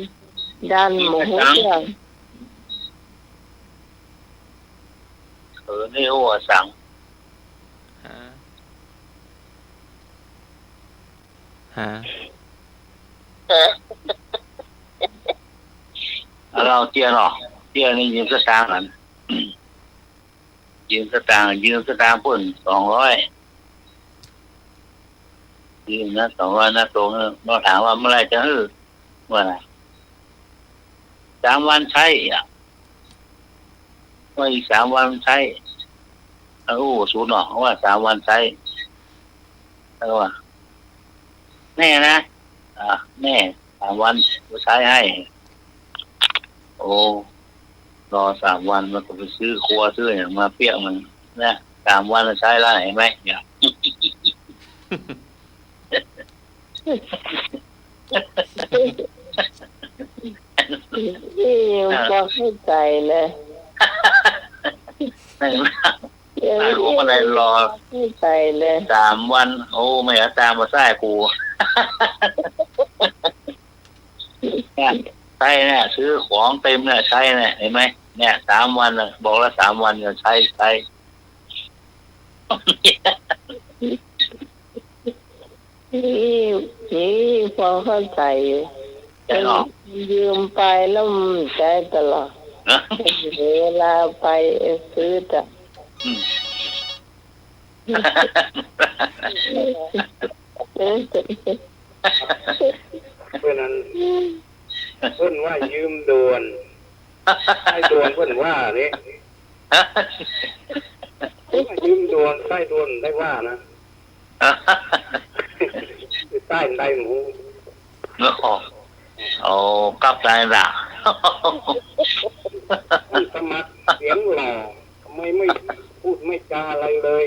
ดันบ่ฮู้เรื่อง เออ นี่หัวสัง ฮะ ฮะ ฮะ เอาเจียเนาะ เจียนี่ยืมสตางค์กัน ยืมสตางค์ ยืมสตางค์เปิ้นสองร้อย ยืมนะ สองร้อยนะ ตรงนั้น เฮาถามว่าเมื่อไหร่จะหื้อ ว่าน่ะ สามวันใช้อะ ว่าอีกสามวันใช้ เอ้า อู้สูงเนาะ ว่าสามวันใช้ เออ ว่า แน่นะ อ่ะ แน่ สามวันจะใช้ให้ โอ้ รอสามวัน มันก็ไปซื้อครัวซื้ออะหยังมาเปียกมันนะ สามวันจะใช้แล้ว หันไหมเนี่ย นี่ยังบ่เข้าใจ๋เลย เดี๋ยวนี้ ตาย โอ้ ก็ได้รอ เข้าใจ๋เลย สามวัน โอ้ แม่ตามมาใส่กู เนี่ย ใช้เนี่ย ซื้อของเต็มเนี่ย ใช้เนี่ย หันไหม เนี่ย สามวันน่ะ บอกแล้วสามวันจะใช้ ใช้ นี่ นี่ พอเข้าใจ๋ ใช่หรอ ยืมไปแล้วมันใจ๊ตลอด ฮะ เวลาไปซื้อจ้ะ อืม เปิ้นนั้น เปิ้นว่ายืมด่วน ใช้ด่วนเปิ้นว่านี่ ยืมด่วน ใช้ด่วนได้ว่านะ ใช้ได้หมู เนาะ โอ้ กลับได้ละ สมัครเสียงหล่อ ทำไมไม่พูดไม่จาอะไรเลย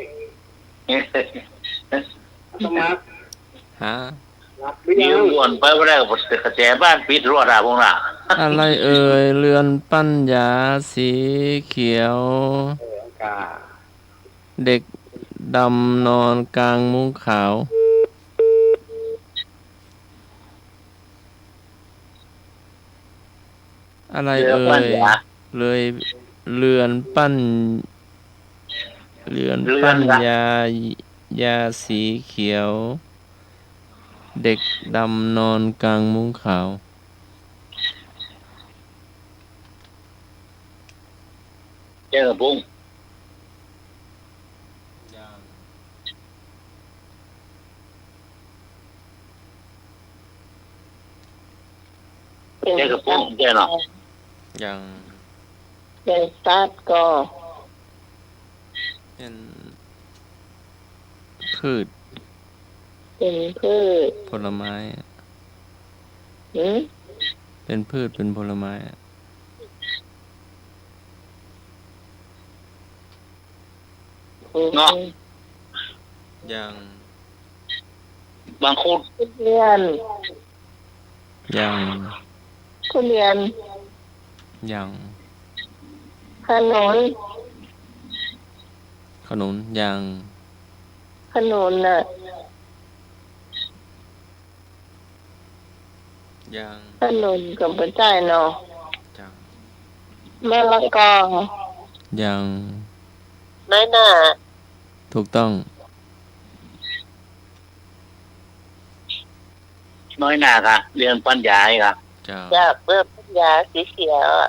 สมัคร ฮะ หลับหรือยัง ยืมด่วนไปบ่ได้ กระแจบ้านปิดรวดอะพวกน่ะ อะไรเอ่ย เรือนปัญญาสีเขียว เออ ค่ะ เด็กดำนอนกางมุ้งขาว อะไรเอ่ย เรือนปัญญา เลย เรือนปัญ เรือนปัญญา เรือนละ ยาสีเขียว เด็กดำนอนกางมุ้งขาว เจ้ากระปุ้ง ยัง เจ้ากระปุ้ง เจ้าเนาะ ยัง เป๋นสัตว์ก่อ เป๋น พืช เป๋นพืช ผลไม้ หืม เป๋นพืช เป๋นผลไม้ เงาะ ยัง มังคุด ทุเรียน ยัง ทุเรียน ยัง ขนุน ขนุน ยัง ขนุนน่ะ ยัง ขนุนก็บ่ใจ้เนาะ ยัง มะละกอ ยัง น้อยหน้า ถูกต้อง น้อยหน้าค่ะ เรือนปัญญาค่ะ เจ้า จากเมืองพัทยาสีเขียวอะ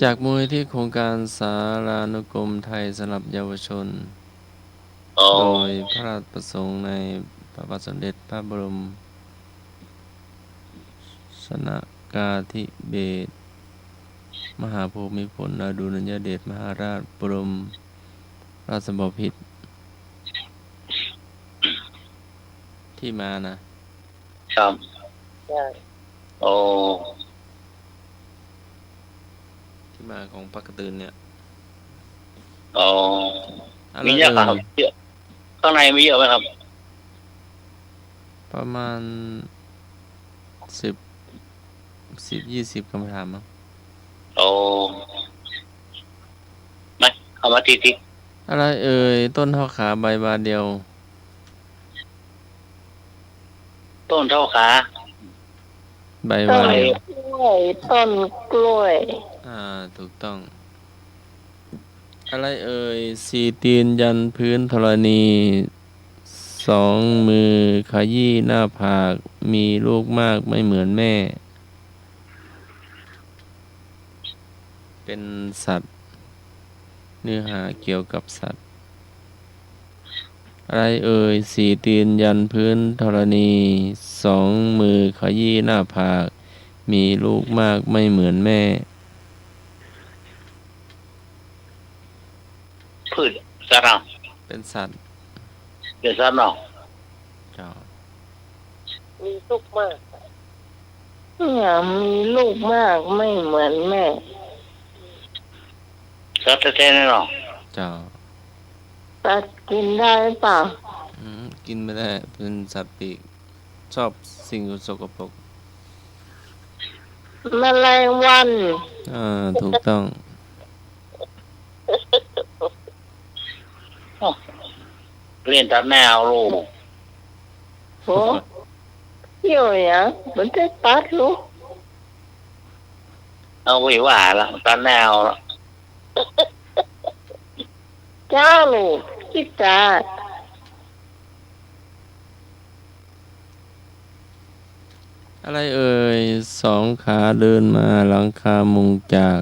จากมูลนิธิโครงการสารานุกรมไทยสำหรับเยาวชน อ๋อ โดยพระราชประสงค์ในพระบาทสมเด็จพระบรมชนกาธิเบศรมหาภูมิพลอดุลยเดชมหาราชบรมราชบพิตร ที่มานะ ครับ ใช่ โอ้ ที่มาของปลาการ์ตูนเนี่ย อ๋อ อะไร มีเยอะครับ เอ่ย เยอะ ข้างในมีเยอะไหมครับ ประมาณสิบ สิบ ยี่สิบคำถามมั้ง โอ้ มา เอามาทีที อะไรเอ่ย ต้นเท่าขาใบวาเดียว ต้นเท่าขา ใบวาเดียว ต้นกล้วย ต้นกล้วย อ่า ถูกต้อง อะไรเอ่ย สี่ตีนยันพื้นธรณี สองมือขยี้หน้าผาก มีลูกมากไม่เหมือนแม่ เป็นสัตว์ เนื้อหาเกี่ยวกับสัตว์ อะไรเอ่ย สี่ตีนยันพื้นธรณี สองมือขยี้หน้าผาก มีลูกมากไม่เหมือนแม่ พืช สัตว์อะ เป็นสัตว์ เป็นสัตว์เนาะ เจ้า มีลูกมาก เนี่ย มีลูกมากไม่เหมือนแม่ สัตว์แต๊ๆ นั่นเนาะ เจ้า สัตว์กินได้เปล่า อืม กินไม่ได้ เป็นสัตว์ปีก ชอบสิ่งสกปรก แมลงวัน อ่า ถูกต้อง เล่นตัดแนวลูก โอ้ เกี่ยวหยัง มันจะตัดลูก เอาไว้ว่าละ ตัดแนวละ จ้าลูก ขี้จ๋า อะไรเอ่ย สองขาเดินมาหลังคามุงจาก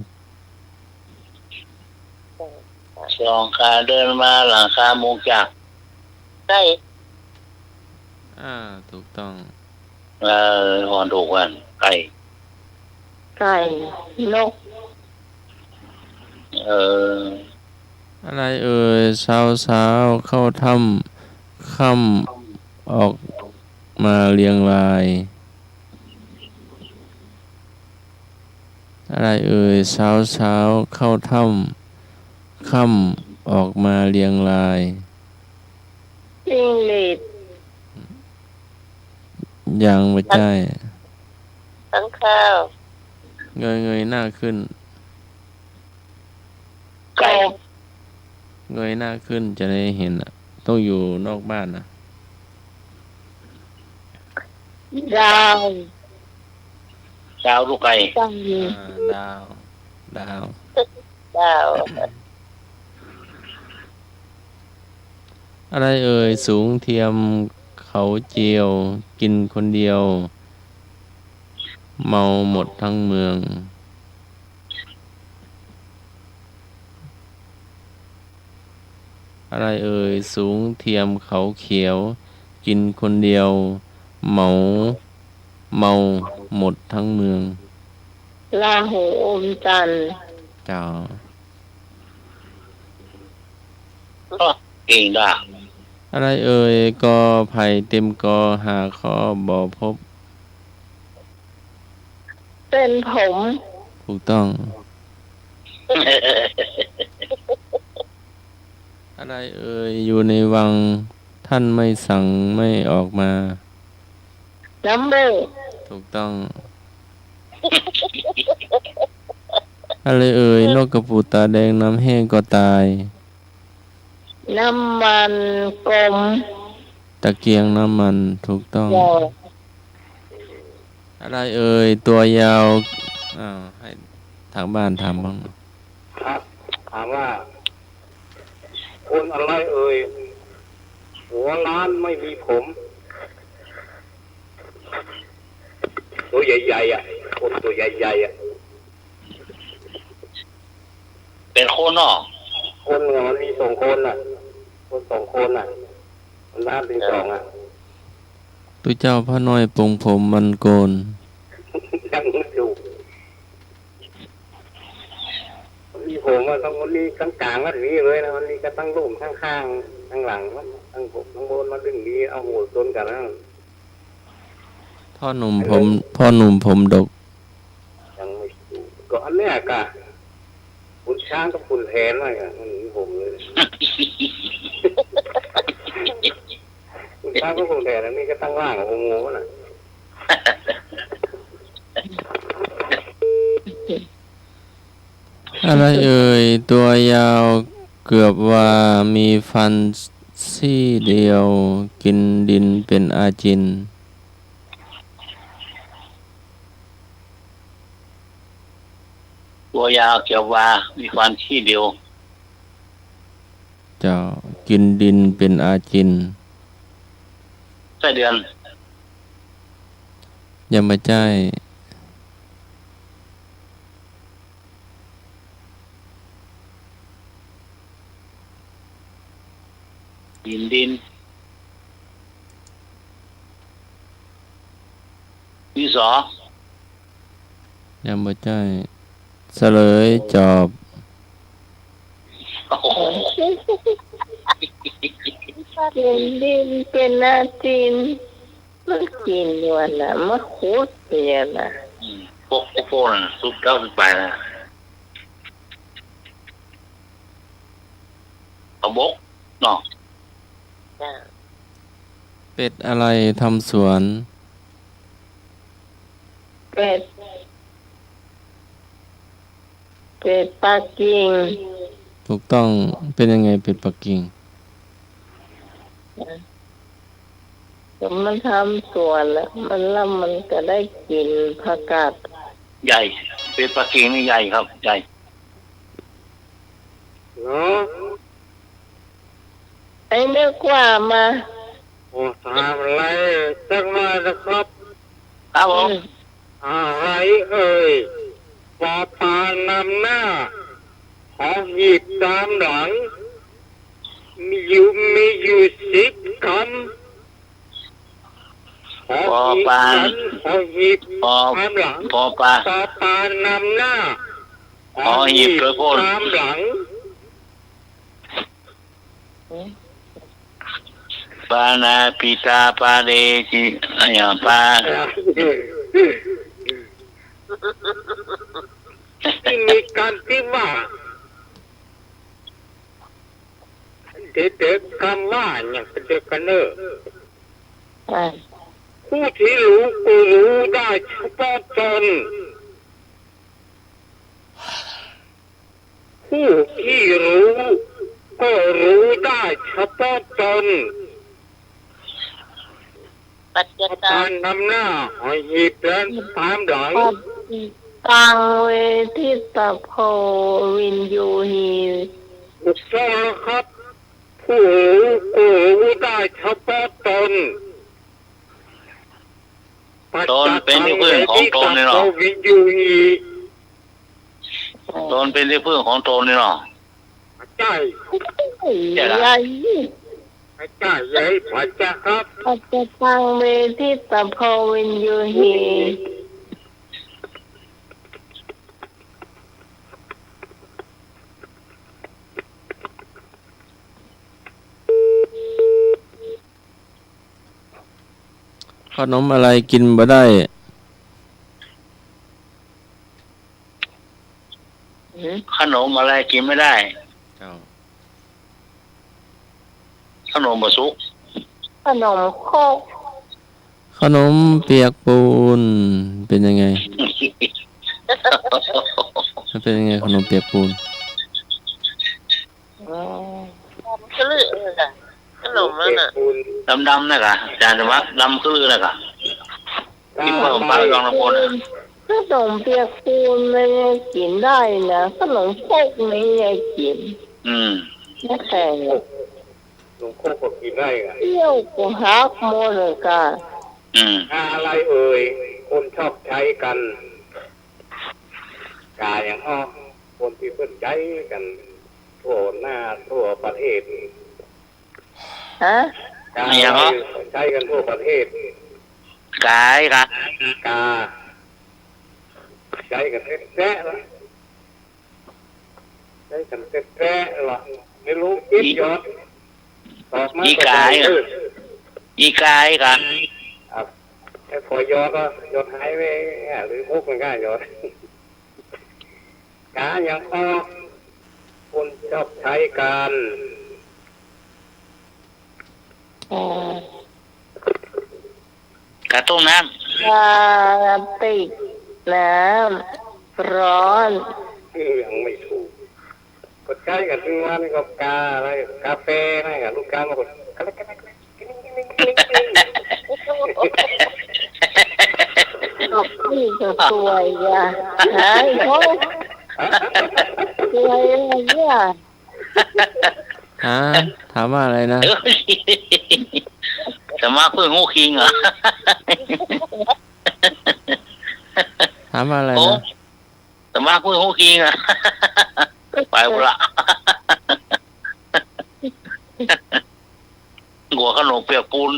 สองขาเดินมาหลังคามุงจาก ไก่ อ่า ถูกต้อง เออ อ่อนถูกกัน ไก่ ไก่ นก เออ อะไรเอ่ย เช้าเช้าเข้าถ้ำ ค่ำออกมาเรียงราย อะไรเอ่ย เช้าเช้าเข้าถ้ำ ค่ำออกมาเรียงราย จิ้งหรีด ยังบ่ใจ้ ค้างคาว เงย เงยหน้าขึ้น ไก่ เงยหน้าขึ้นจะได้เห็นอะ ต้องอยู่นอกบ้านนะ ดาว ดาวลูกไก่ อ่า ดาว ดาว ดาว อะไรเอ่ย สูงเทียมเขาเจียว กินคนเดียว เมาหมดทั้งเมือง อะไรเอ่ย สูงเทียมเขาเขียว กินคนเดียว เมา เมาหมดทั้งเมือง ราหูอมจันทร์ เจ้า อ้อ เก่งดา อะไรเอ่ย กอไผ่เต็มกอ หาข้อบ่พบ เส้นผม ถูกต้อง อะไรเอ่ย อยู่ในวัง ท่านไม่สั่งไม่ออกมา น้ำเบ้อ ถูกต้อง อะไรเอ่ย นกกระปูดตาแดง น้ำแห้งก็ตาย น้ำมันกรม ตะเกียงน้ำมัน ถูกต้อง เจ้า อะไรเอ่ย ตัวยาว อ้าว ให้ทางบ้านถามบ้าง ครับ ถามว่า คนอะไรเอ่ย หัวล้านไม่มีผม ตั๋วใหญ่ๆ อะ คนตั๋วใหญ่ๆ อะ เป๋นคนเนาะ คนเนี่ย มันมีสองคนน่ะ คนสองคนน่ะ มันนับเป๋นสองอะ ตุ๊เจ้าพระน้อยปลงผมมันโกน ยังไม่ถูก มันมีผมอะ ต้อง มันมีก๋างๆ มันมีเลยนะ มันมีกระตังลุ่มข้างๆ ข้างหลัง ข้างบน ข้างบนมันตึงมี เอาหัวชนกั๋นนะ พ่อหนุ่มผม พ่อหนุ่มผมดก ยังไม่ถูก ก็อันเนี้ยกะ ขุนช้างกับขุนแผนว่าอย่างนั้น ผมเลย ขุนช้างกับขุนแผนอันนี้ก็ตั้งร่างของผมงงน่ะ อะไรเอ่ย ตัวยาวเกือบวา มีฟันซี่เดียว กิ๋นดินเป๋นอาจิณ ตัวยาวเกือบวา มีฟันซี่เดียว เจ้า กิ๋นดินเป๋นอาจิณ ไส้เดือน ยังบ่ใจ้ กิ๋นดิน ดินสอ ยังบ่ใจ้ เฉลย จอบ กิ๋นดินเป๋นอาจิณ มันกิ๋นอยู่นั่นน่ะ มันขุดอยู่นั่นน่ะ อืม พวก พวก พวกนั้นน่ะ สุดแล้วไปนะ เอาบกเนาะ จ้ะ เป็ดอะไรทำสวน เป็ด เป็ดปักกิ่ง ถูกต้อง เป๋นยังไงเป็ดปักกิ่ง ก็มันทำสวนน่ะ มัน แล้วมันก็ได้กิ๋นผักกาด ใหญ่ เป็ดปักกิ่งนี่ใหญ่ครับ ใหญ่ เนาะ ไอ้นึกว่ามา โอ้ ถามอะไรสักหน่อยนะครับ ครับผม อืม อะไรเอ่ย ปอปานำหน้า หอหีบตามหลัง มีอยู่ มีอยู่สิบกำ หอหีบ ปอปาน หอหีบ ปอ ตามหลัง ปอปา ปอปานำหน้า หอหีบ หอหีบ เธอพูด ตามหลัง ปานาปิตาปาเดจิ อะหยัง ปา ที่มีกำที่ว่า เดี๋ยว เดี๋ยว กำว่าอย่างเดียวกั๋นเน่อ อ่า ผู้ที่รู้ก็รู้ได้เฉพาะตน ผู้ที่รู้ก็รู้ได้เฉพาะตน ปัจจตัง ปอปานำหน้า หอหีบเดินตามหลัง ปัจจตังเวทิตาโพวิญญูหี ถูกต้องแล้วครับ ผู้รู้ก็รู้ได้เฉพาะตน ตนเป๋นตี้เปิ้งของตนนี่เนาะ ปัจจตังเวทิตาโพวิญญูหี ตนเป๋นตี้เปิ้งของตนนี่เนาะ ใจ้ ใจ้ละ ใจ้ ใจ้ ใจ้ ปัจจตัง ปัจจตังเวทิตาโพวิญญูหี ขนมอะไรกิ๋นบ่ได้ หืม ขนมอะไรกิ๋นไม่ได้ เจ้า ขนมบ่สุก ขนมครก ขนมเปียกปูน เป๋นยังไง มันเป๋นยังไง ขนมเปียกปูน อ๋อ ดำคือลือเลยค่ะ ขนมนั่นน่ะ ดำๆ นะกะ อาจ๋ารย์สมัคร ดำคือลือนะกะ ที่เปิ้งปะยองน้ำมนต์น่ะ ขนมเปียกปูนมันยังกิ๋นได้นะ ขนมครกนี่ยังกิ๋น อืม ไม่แข็ง ขนมครกก็กิ๋นได้อะ เขี้ยวก็หักหมดเลยค่ะ อืม อะไรเอ่ย คนชอบใจ๊กั๋น กาหยังอ้อ คนตี้เปิ้นใจ๊กั๋นทั่วหน้าทั่วประเทศ ฮะ กา อะหยังอ้อ ใจ๊กั๋นทั่วประเทศ กา กา กา ใจ๊กั๋นแต๊ๆ ละ ใจ๊กั๋นแต๊ๆ ละ ไม่ฮู้เจ็ด อี ยอด ตอบมา อีกา ก็ได้ เออ อีกา กา อ่ะ ไอ้ปอยอดอ่ะ ยอดหายไปอ่ะ หรือมุกมันก็ยอด กาหยังอ้อ คนชอบใจ๊กั๋น เอ่อ กาต้มน้ำ กาติกน้ำร้อน ยังไม่ถูก ก็ใจ๊กั๋นตึงวันก็กาอะไร กาแฟนะ ลูกกามาก็ นี่ก็สวยอ่ะ ไอ้เขา สวยอ่ะเนี่ย ฮะ ถามว่าอะไรนะ เออ สมัครเพื่อฮู้คิงเหรอ ถามว่าอะไรนะ โอ้ สมัครเพื่อฮู้คิงเหรอ ไปละ กั๋วขนมเปียกปูน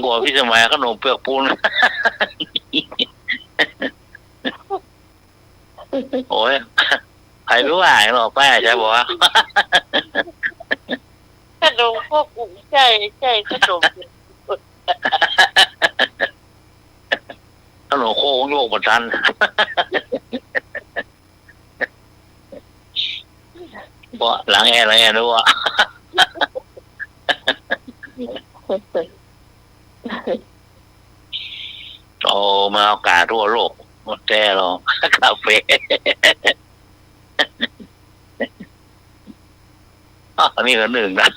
กั๋วพิสมัยขนมเปียกปูน โอ้ย ใผไปว่าหรอ ป้าใจ๋บอกว่า ขนมครกอุ๋งใจ้ ใจ้ขนม ขนมครกโยกบ่ตัน บ่ หลังแอ หลังแอดูอ่ะ โอ้ มันเอากาทั่วโลก หมดแต๊หรอก กาแฟ อันนี้ก็นึ่งนะ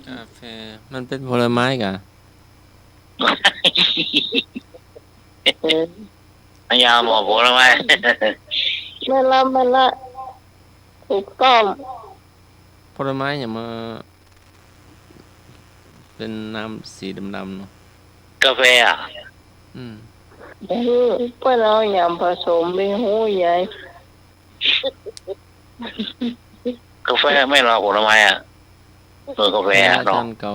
กาแฟ มันเป๋นผลไม้กา เออ อันยาหมอผลไม้ แม่นละ แม่นละ ถูกต้อง ผลไม้อย่างมา เป๋นน้ำสีดำๆ เนาะ กาแฟอ่ะ อืม เออ เปิ้นเอาหยังผสมไปฮู้ใหญ่ กาแฟแม่นละ ผลไม้อ่ะ เออ กาแฟอ่ะ แม่นละ เนาะ ต้านเก่า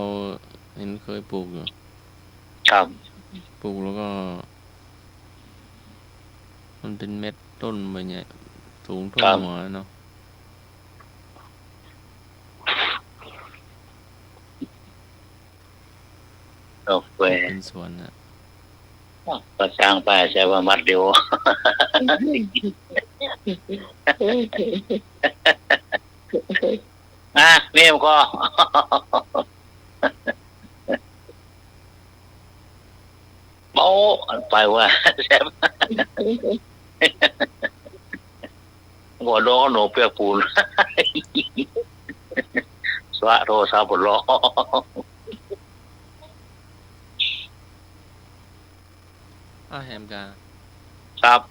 เห็นเกยปลูกอยู่ ครับ ปลูกแล้วก็ มันเป๋นเม็ด ต้นใบใหญ่ สูงท่วม ครับ หัวเนาะ กาแฟ เป๋นสวนน่ะ ก็สร้างป้ายใส่ว่ามัดเดียว อ่ะ นี่มันก็ โป๊ะ ไปว่า แซ่บ หัวดอกหนูเปียกปูน สวะโทรศัพท์หัวเราะ อ้าว แหมกา ครับ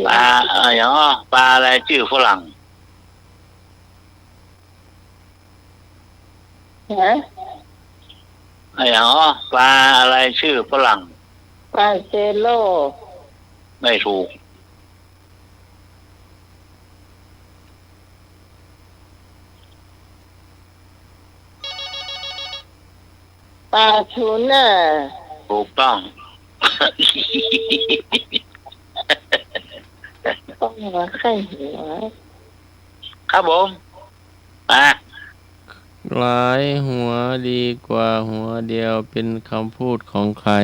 ปลา เอ่อ อย่าง ปลาอะไรจื้อฝรั่ง ฮะ ไอ้หยัง อ๋อ ปลาอะไรจื้อฝรั่ง ปาเจโร่ ไม่ถูก ปลาทูน่า ถูกต้อง ต้องมาไข้หัว ครับผม มา หลายหัวดีกว่าหัวเดียว เป็นคำพูดของใคร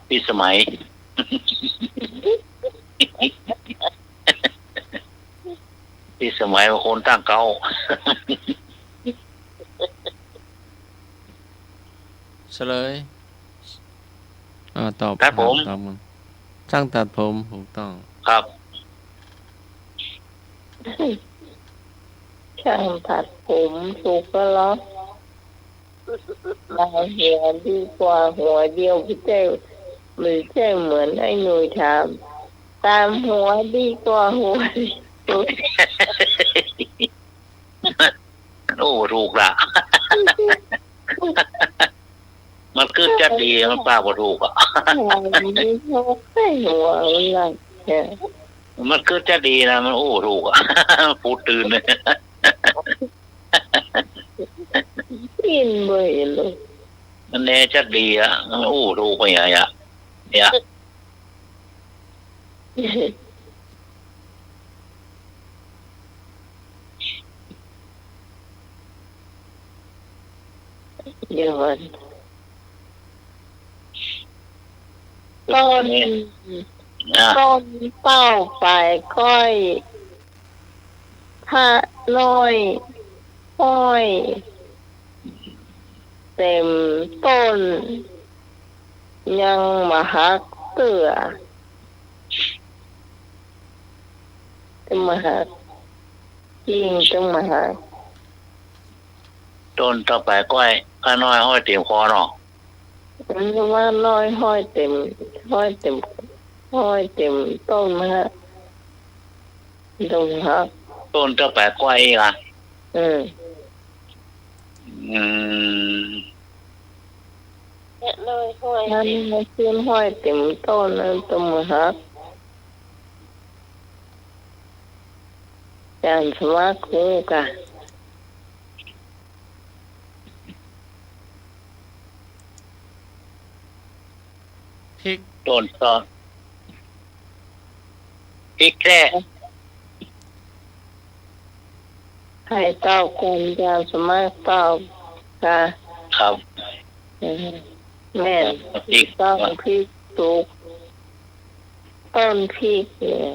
พิสมัย พิสมัยบางคนตั้งเก๊า เฉลย อ่า ตอบ ครับผม ตอบมัน ช่างตัดผม ถูกต้อง ครับ ช่างตัดผมถูกแล้วเหรอ ตามหัวดีกว่าหัวเดียว บ่ใจ้ บ่ใจ้เหมือนไอ้หนุ่ยถาม ตามหัวดีกว่าหัวเดียว โอ้ ถูกละ มันกึ๊ดจั๊ดดี มันปากบ่ถูกอะ หัวมันดี หัวมันละ เนี่ย มันกึ๊ดจั๊ดดีนะ มันอู้ถูกอะ พูดตื่นเลย กินบ่เห็นเลย มันแน่จั๊ดดีอะ มันอู้ถูกไปอย่างเงี้ย เนี่ย เดี๋ยวก่อน ต้น อ่ะ ต้นเต้าป๋ายก้อย พระน้อยห้อยเต็มต้น ยังบ่หักเตื้อ ตึงบ่หัก กิ่งตึงบ่หัก ต้นเต้าป๋ายก้อย พระน้อยห้อยเต็มคอเนาะ อืม พระน้อยห้อยเต็ม ห้อยเต็ม ห้อยเต็มต้นมาฮะ ตึงหัก ต้นเต้าป๋ายก้อยอีกอะ อืม อืม พระน้อยห้อย พระน้อยขึ้นห้อยเต็มต้นนะ ตึงบ่หัก อาจ๋ารย์สมัครฮู้ก่ะ พริก ต้นตอ พริกแท้ ใผตอบก่อน อาจ๋ารย์สมัครตอบก่ะ ครับ อืม แม่น พริก ต้องพริกสุก ต้นพริกเนี่ย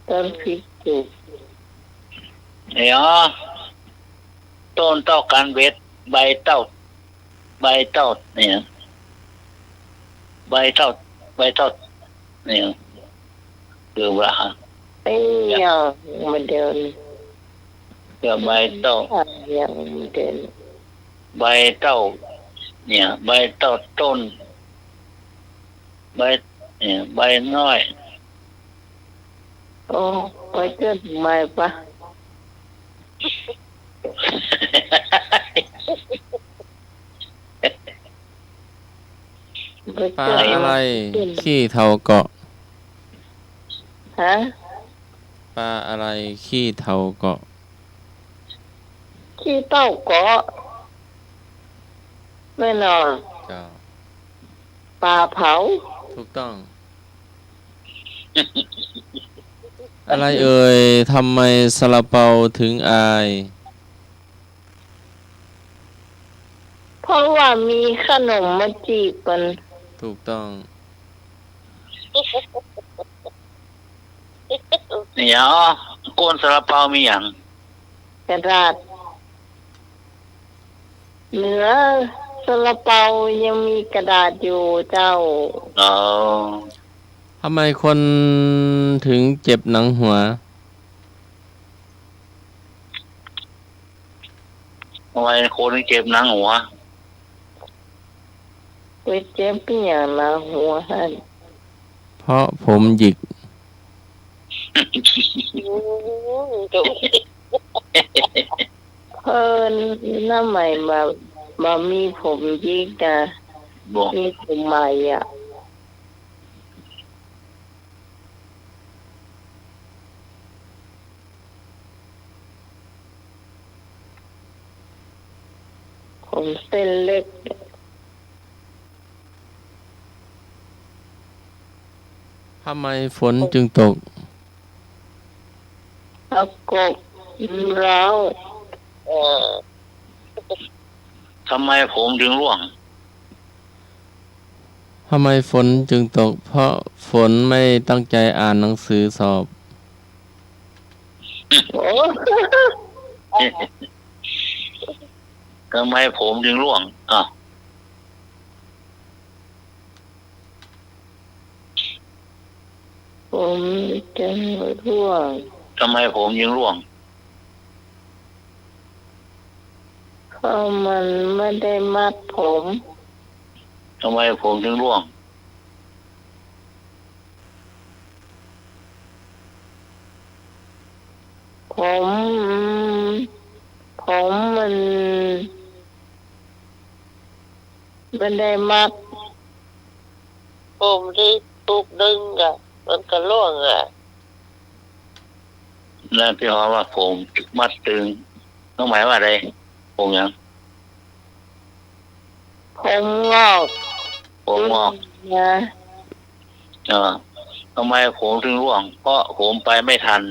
ต้นพริกสุก เดี๋ยว ต้นเต้ากั๋นเบ็ด ใบเต้า ใบเต้าเนี่ย ใบเต้า ใบเต้าเนี่ย คือว่า เอ้ย ยังบ่เดิน คือใบเต้า ยังบ่เดิน ใบเต้า เนี่ย ใบเต้าต้น ใบ เนี่ย ใบน้อย โอ้ ไปเกิดใหม่ปะ ไปเกิด ปลาอะไร ขี้เถ้าเกาะ ฮะ ปลาอะไรขี้เถ้าเกาะ ขี้เถ้าเกาะ แม่นอ เจ้า ปลาเผา ถูกต้อง อะไรเอ่ย ทำไมซาลาเปาถึงอาย เพราะว่ามีขนมมาจีบมัน ถูกต้อง เดี๋ยว ก้นซาลาเปามีหยัง กระดาษ เหนือซาลาเปายังมีกระดาษอยู่เจ้า อ๋อ ทำไมคนถึงเจ็บหนังหัว ทำไมคนถึงเจ็บหนังหัว ไปเจ็บเปียงหนังหัวหั้น เพราะผมหยิก อืม เปิ้นหน้าใหม่บ่ บ่มีผมหยิกนะ บ่ มีผมใหม่อะ ผมเส้นเล็ก ทำไมฝนจึงตก ผักกบร้าว เออ ทำไมผมถึงร่วง ทำไมฝนจึงตก เพราะฝนไม่ตั้งใจอ่านหนังสือสอบ โอ้ ทำไมผมจึงร่วง อ่ะ ผมจึงร่วง ทำไมผมจึงร่วง เพราะมันไม่ได้มัดผม ทำไมผมถึงร่วง ผม ผมมันไม่ได้มัด ผมตี้ถูกดึงอะ มันก็ร่วงอะ แล้วตี้ฮ้องว่าผมมัดตึง ต้องหมายว่าอะไร ผมหยัง ผมงอก ผมงอก นะ เออ ทำไมผมถึงร่วง เพราะผมไปไม่ทัน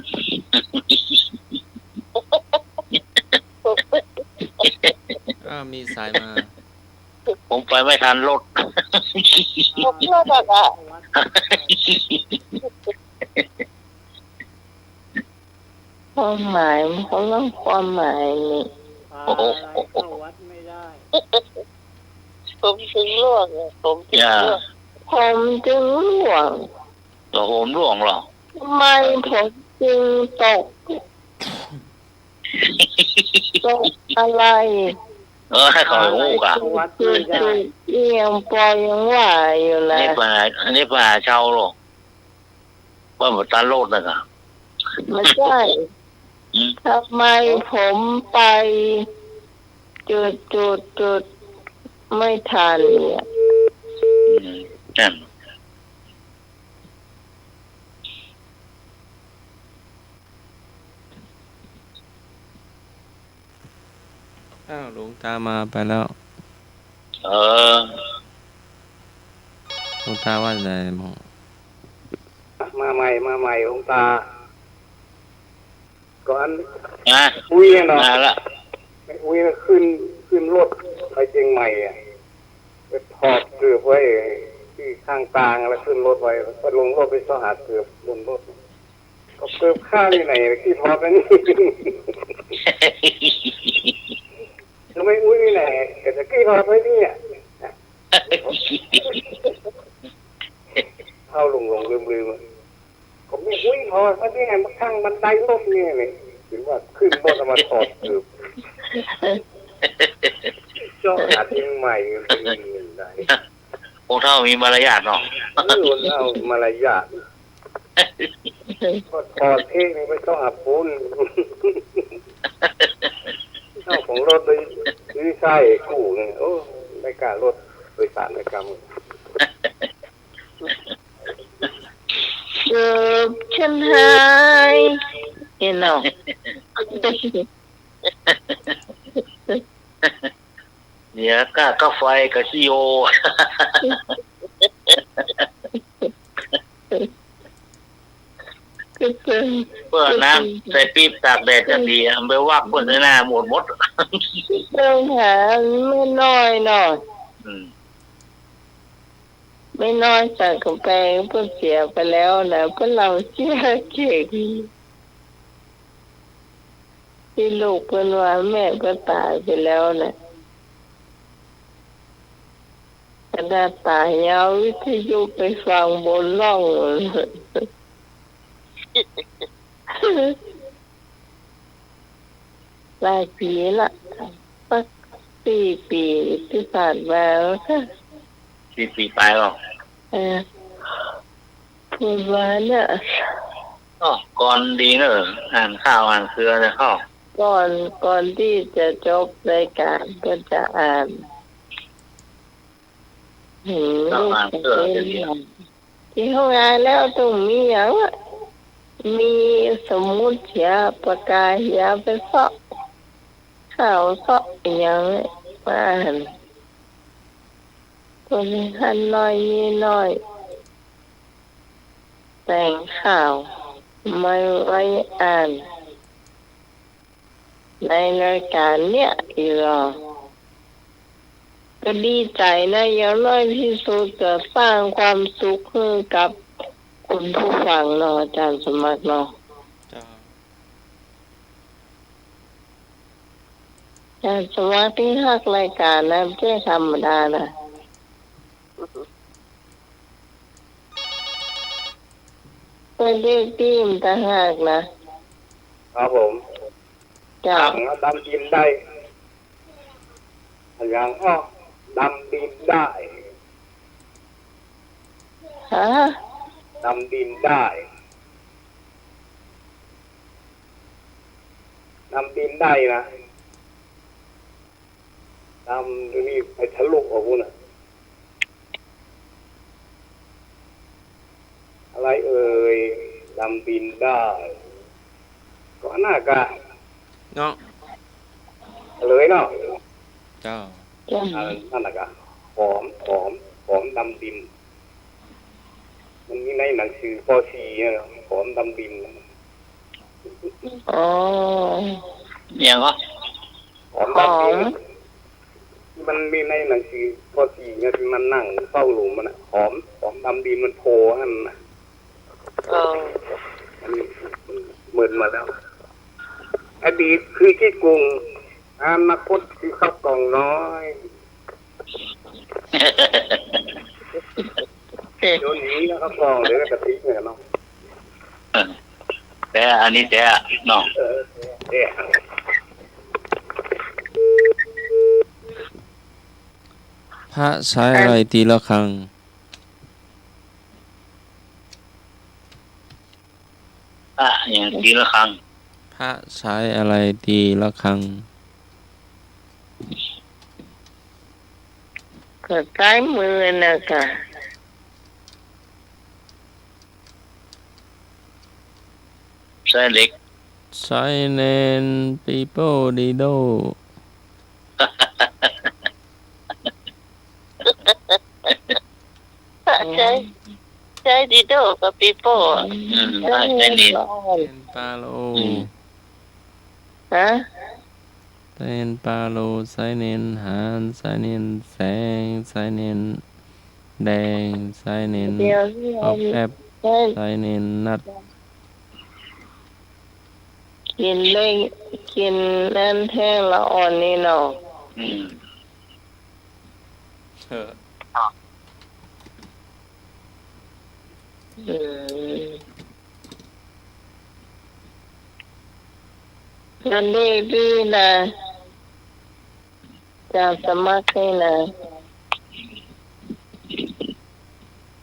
อ้าว มีสายมา ผมไปไม่ทันรถ ผมรถอะค่ะ ความหมาย มันคนละความหมายนี่ โอ้โห เข้าวัดไม่ได้ ผมถึงร่วงอะ ผมถึงร่วง ผมจึงร่วง แล้วผมร่วงเหรอ ทำไมผมจึงตก ตกอะไร เออ ให้เขาฮู้กะ จุดๆๆ นี่ยังปอยังว่าอยู่นะ นี่ปัญหา อันนี้ปัญหาชาวโลก ว่ามันตันโลดนะกะ ไม่ใช่ อืม ทำไมผมไป จุดๆๆ ไม่ทันเนี่ย อืม นั่น อ้าว หลวงตามาไปแล้ว เออ หลวงตาว่าไงมั่ง มาใหม่ มาใหม่ หลวงตา ก่อน ฮะ อุ๊ยเนาะ มาละ อุ๊ยน่ะขึ้น ขึ้นรถไปเจียงใหม่อะ ไปถอดเกิบไว้ตี้ข้างตางแล้วขึ้นรถไป พอลงรถไปเซาะหาเกิบบนรถ ก็เกิบข้าอยู่ไหน กี้ถอดไว้นี่ ทำไมอุ๊ยอยู่ไหน ก็จะกี้ถอดไว้นี่อะ เฒ่าหลงๆ ลืมๆ อะ ก็แม่อุ๊ยถอดไว้นี่ไง มาข้างบันไดรถนี่เลย ถือว่าขึ้นรถเอามาถอดเกิบ เซาะหาเจียงใหม่ เป็นยังไง พวกเฒ่ามีมารยาทเนาะ เออ คนเฒ่ามารยาท ก็ถอดเทคนี่ไปเซาะหาปูน เจ้าของรถเลยซื้อใช้กู้ไง โอ้ ไม่กล้ารถโดยสารไม่กล้า เกิบฉันหาย เห็นเนาะ เดี๋ยวก้า ก้าไฟกับขี้โย ก็เจอ เปิ้นเอาน้ำใส่ปี๊บตากแดดจะดีอะ ไปวักเปิ้นในหน้าหมดหมด เจอหาแม่น้อยเนาะ อืม แม่น้อยสังกำแปงเปิ้นเสียไปแล้วนะ เปิ้นเล่าเสียเก่ง ตี้ลูกเปิ้นว่าแม่เปิ้นต๋ายไปแล้วนะ ขนาดต๋ายยังเอาวิทยุไปฟังบนห้อง หลายปี๋ละ สักสี่ปี๋ตี้ผ่านมาแล้วค่ะ สี่ปี๋ปลายหรอ เออ เปิ้นว่าเนี่ย อ้อ ก่อนดีเนอะ อ่านข่าวอ่านเครือเนี่ย ก่อน ก่อนตี้จะจบรายก๋านก็จะอ่าน เห็น ก็อ่านเครือ ตี้ห้องอ่านแล้วต้องมีหยังอะ มีสมุดเหีย ปากกาเหีย ไปเซาะข่าวเซาะหยังมาอ่าน คนหันน้อยมีน้อย แต่งข่าวมาไว้อ่าน ในรายก๋านเนี่ยอยู่หรอ ก็ดีใจ๋นะ อย่างน้อยตี้สุดก็สร้างความสุขหื้อกับคุณผู้ฟังเนาะ อาจ๋ารย์สมัครเนาะ เจ้า อาจ๋ารย์สมัครตี้ฮักรายก๋านนะ บ่ใจ้ธรรมดานะ เปิ้นเรียกตี้มันต่างหากนะ ครับผม เจ้า ดำดินได้ อะหยัง อ้อ ดำดินได้ ฮะ ดำดินได้ ดำดินได้นะ ดำ ตรงนี้ไปทะลุออกพู้นน่ะ อะไรเอ่ย ดำดินได้ ก็อันนั้นกะ เนาะ เลยเนาะ เจ้า เจ้า อันนั้นกะ หอม หอม หอมดำดิน มันมีในหนังสือ ป.สี่ อะ หอมดำดิน อ๋อ อะหยังวะ หอมดำดิน หอม มันมีในหนังสือ ป.สี่ เนี่ย ตี้มันนั่งเฝ้าหลุมมันน่ะ หอม หอมดำดินมันโผล่หั้นน่ะ เออ อันนี้มันเมินมาแล้ว อดีตคือขี้กุ่ง อนาคตคือข้าวกล่องน้อย เดี๋ยวนี้นะครับ กล่องเดี๋ยวกะทิเนี่ยเนาะ แต่อันนี้แต่เนาะ เออ แต่ พระใช้อะไรตีระฆัง พระอะหยังตีระฆัง พระใช้อะไรตีระฆัง ก็ใช้มือน่ะค่ะ ใช้เหล็ก ใช้เนน ปีโป้ ดีโด้ ใช้ ใช้ดีโด้กับปีโป้ อืม ใช้เนน เนนปาโล อืม ฮะ ใช้เนนปาโล ใช้เนนหาน ใช้เนนแสง ใช้เนนแดง ใช้เนน เดี๋ยว ออกแอป ใช้ ใช้เนนนัด กิ๋นเล็ก กิ๋นนั้นแห้งละอ่อนนี่เนาะ อืม เออ อืม อันนี้ดีนะ จะสมัครนี่นะ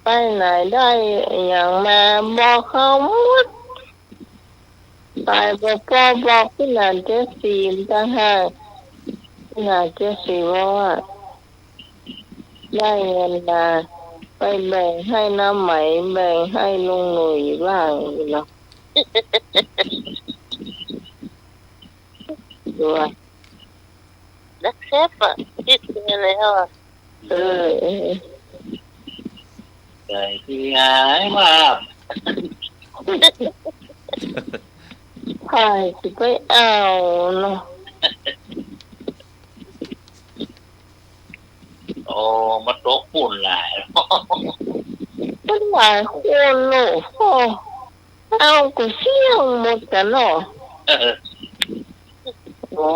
ไปไหนได้อะหยังมาบอกเขาหมด ไปบอก บอกพี่หนานเจ๊สีต่างหาก พี่หนานเจ๊สีบอกว่า ได้เงินมา ไปแบ่งหื้อน้าไหม แบ่งหื้อลุงหนุ่ยบ้างเนาะ ดูอะ ดักแซบอะ คิดไปแล้วอะ เออ เออ ใจที่หายวาบ ใผสิไปเอาเนาะ โอ้ มาตกปู้นหลาย มันหลายคนเนาะ โอ้ เอาก็เสี้ยงหมดกั๋นเนาะ เออ โอ้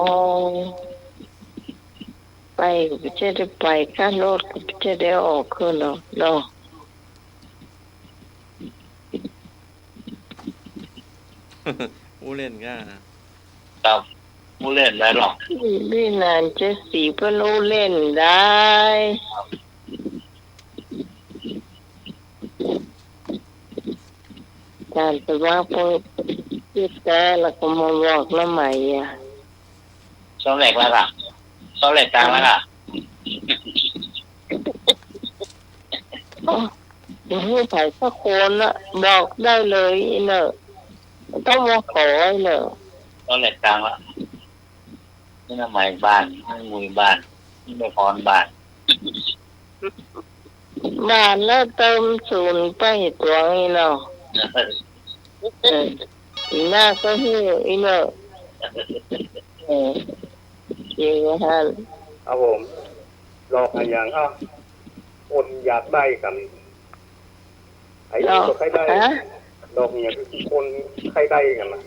ไปก็บ่ใจ้ได้ไป ค่ารถก็บ่ใจ้ได้ออกคืนเนาะ เนาะ อู้เล่นก้า ครับ อู้เล่นได้หรอก นี่ นี่หนานเจ๊สีเปิ้นอู้เล่นได้ จานจะว่าเปิ้นคิดแต๊แล้วก็มาบอกน้าไหมอะ ซองแหลกแล้วก่ะ ซองแหลกตังแล้วก่ะ อ๋อ บ่ฮู้ใผสักคนน่ะ บอกได้เลยอีเน่อ ต้องมาขออีเน่อ ซองแหลกตังละ นี่น้าไหมบ้าน นี่หมู่บ้าน นี่แม่พรบ้าน บ้านแล้วเติมศูนย์ไปตวงอีเน่อ เออ อีหน้าก็ฮู้อีเน่อ เออ จริงนะท่าน ครับผม ดอกอะหยัง อ้าว คนอยากได้กั๋น ไอ้นี่ก็ใค่ได้ ฮะ ดอกอะหยังตี้คนใค่ได้กั๋นนะ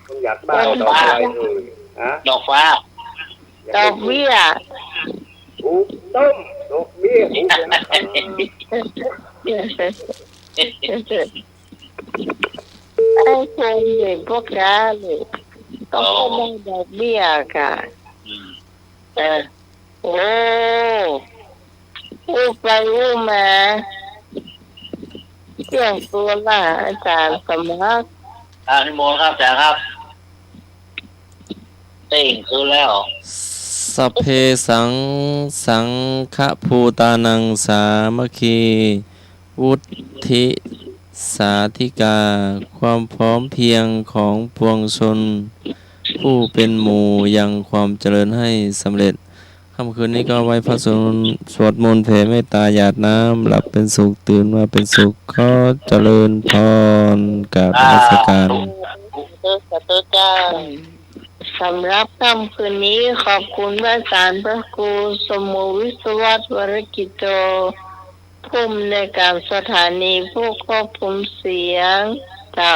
คนอยากได้ ดอกอะไรเอ่ย ฮะ ดอกฟ้า ดอกเบี้ย ถูกต้อง ดอกเบี้ย ถูกต้องครับ ให้คนเด็กพวกนั้นเลย ก็ อ๋อ ก็ได้ดอกเบี้ยค่ะ อืม เออ โอ้ อู้ไปอู้มา เตี้ยงตัวละ อาจ๋ารย์สมัคร อ่า นิมนต์ครับ อาจ๋ารย์ครับ เตี้ยงคืนแล้ว สัพเพสัง สังฆภูตานัง สามัคคี วุฒ สาธิกา ความพร้อมเพรียงของปวงชน ผู้เป็นหมู่ยังความเจริญให้สำเร็จ ค่ำคืนนี้ก็ไหว้พระสวดมนต์ สวดมนต์แผ่เมตตาหยาดน้ำ หลับเป็นสุข ตื่นมาเป็นสุข ขอเจริญพร กราบนมัสการ สาธุ สาธุเจ้า สำหรับค่ำคืนนี้ขอบคุณพระอาจ๋ารย์พระครูสมโมวิศวัตร วรกิจโจ ผู้อำนวยการสถานีผู้ควบคุมเสียง จะ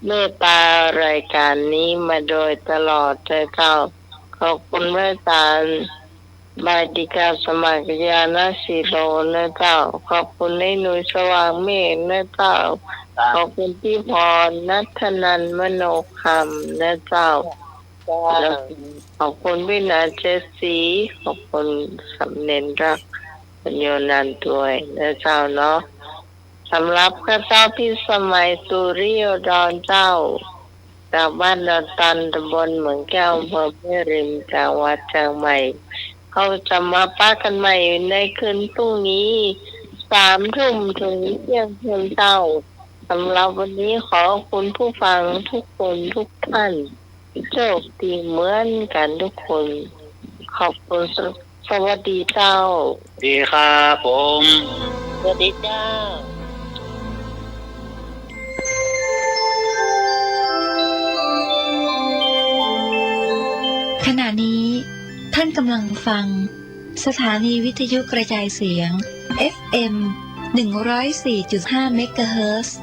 เมตตารายการนี้มาโดยตลอดเลยเจ้า ขอบคุณพระอาจ๋ารย์ บาติกาสมัคร ยาณสีโล นะเจ้า ขอบคุณนายหนุ่ยสว่างเมฆ นะเจ้า ขอบคุณพี่พร ณัฐนันท์ มโนคำ นะเจ้า เจ้า แล้วขอบคุณพี่นาเจดศรี ขอบคุณสามเณรรัก ปัญโญนันท์ด้วยนะเจ้าเนาะ สำหรับข้าเจ้าพิสมัย สุริโยดรเจ้า จากบ้านดอนตัน ตำบลเหมืองแก้ว อำเภอแม่ริม จังหวัดเชียงใหม่ เฮาจะมาปะกั๋นใหม่ในคืนพรุ่งนี้ สามทุ่มเถิงเตี้ยงคืนเจ้า สำหรับวันนี้ขอคุณผู้ฟังทุกคนทุกท่าน โชคดีเหมือนกั๋นทุกคน ขอบคุณ ส- สวัสดีเจ้า ดีครับผม สวัสดีเจ้า ขณะนี้ท่านกำลังฟังสถานีวิทยุกระจายเสียง เอฟเอ็ม หนึ่งร้อยสี่จุดห้า เมกะเฮิรตซ์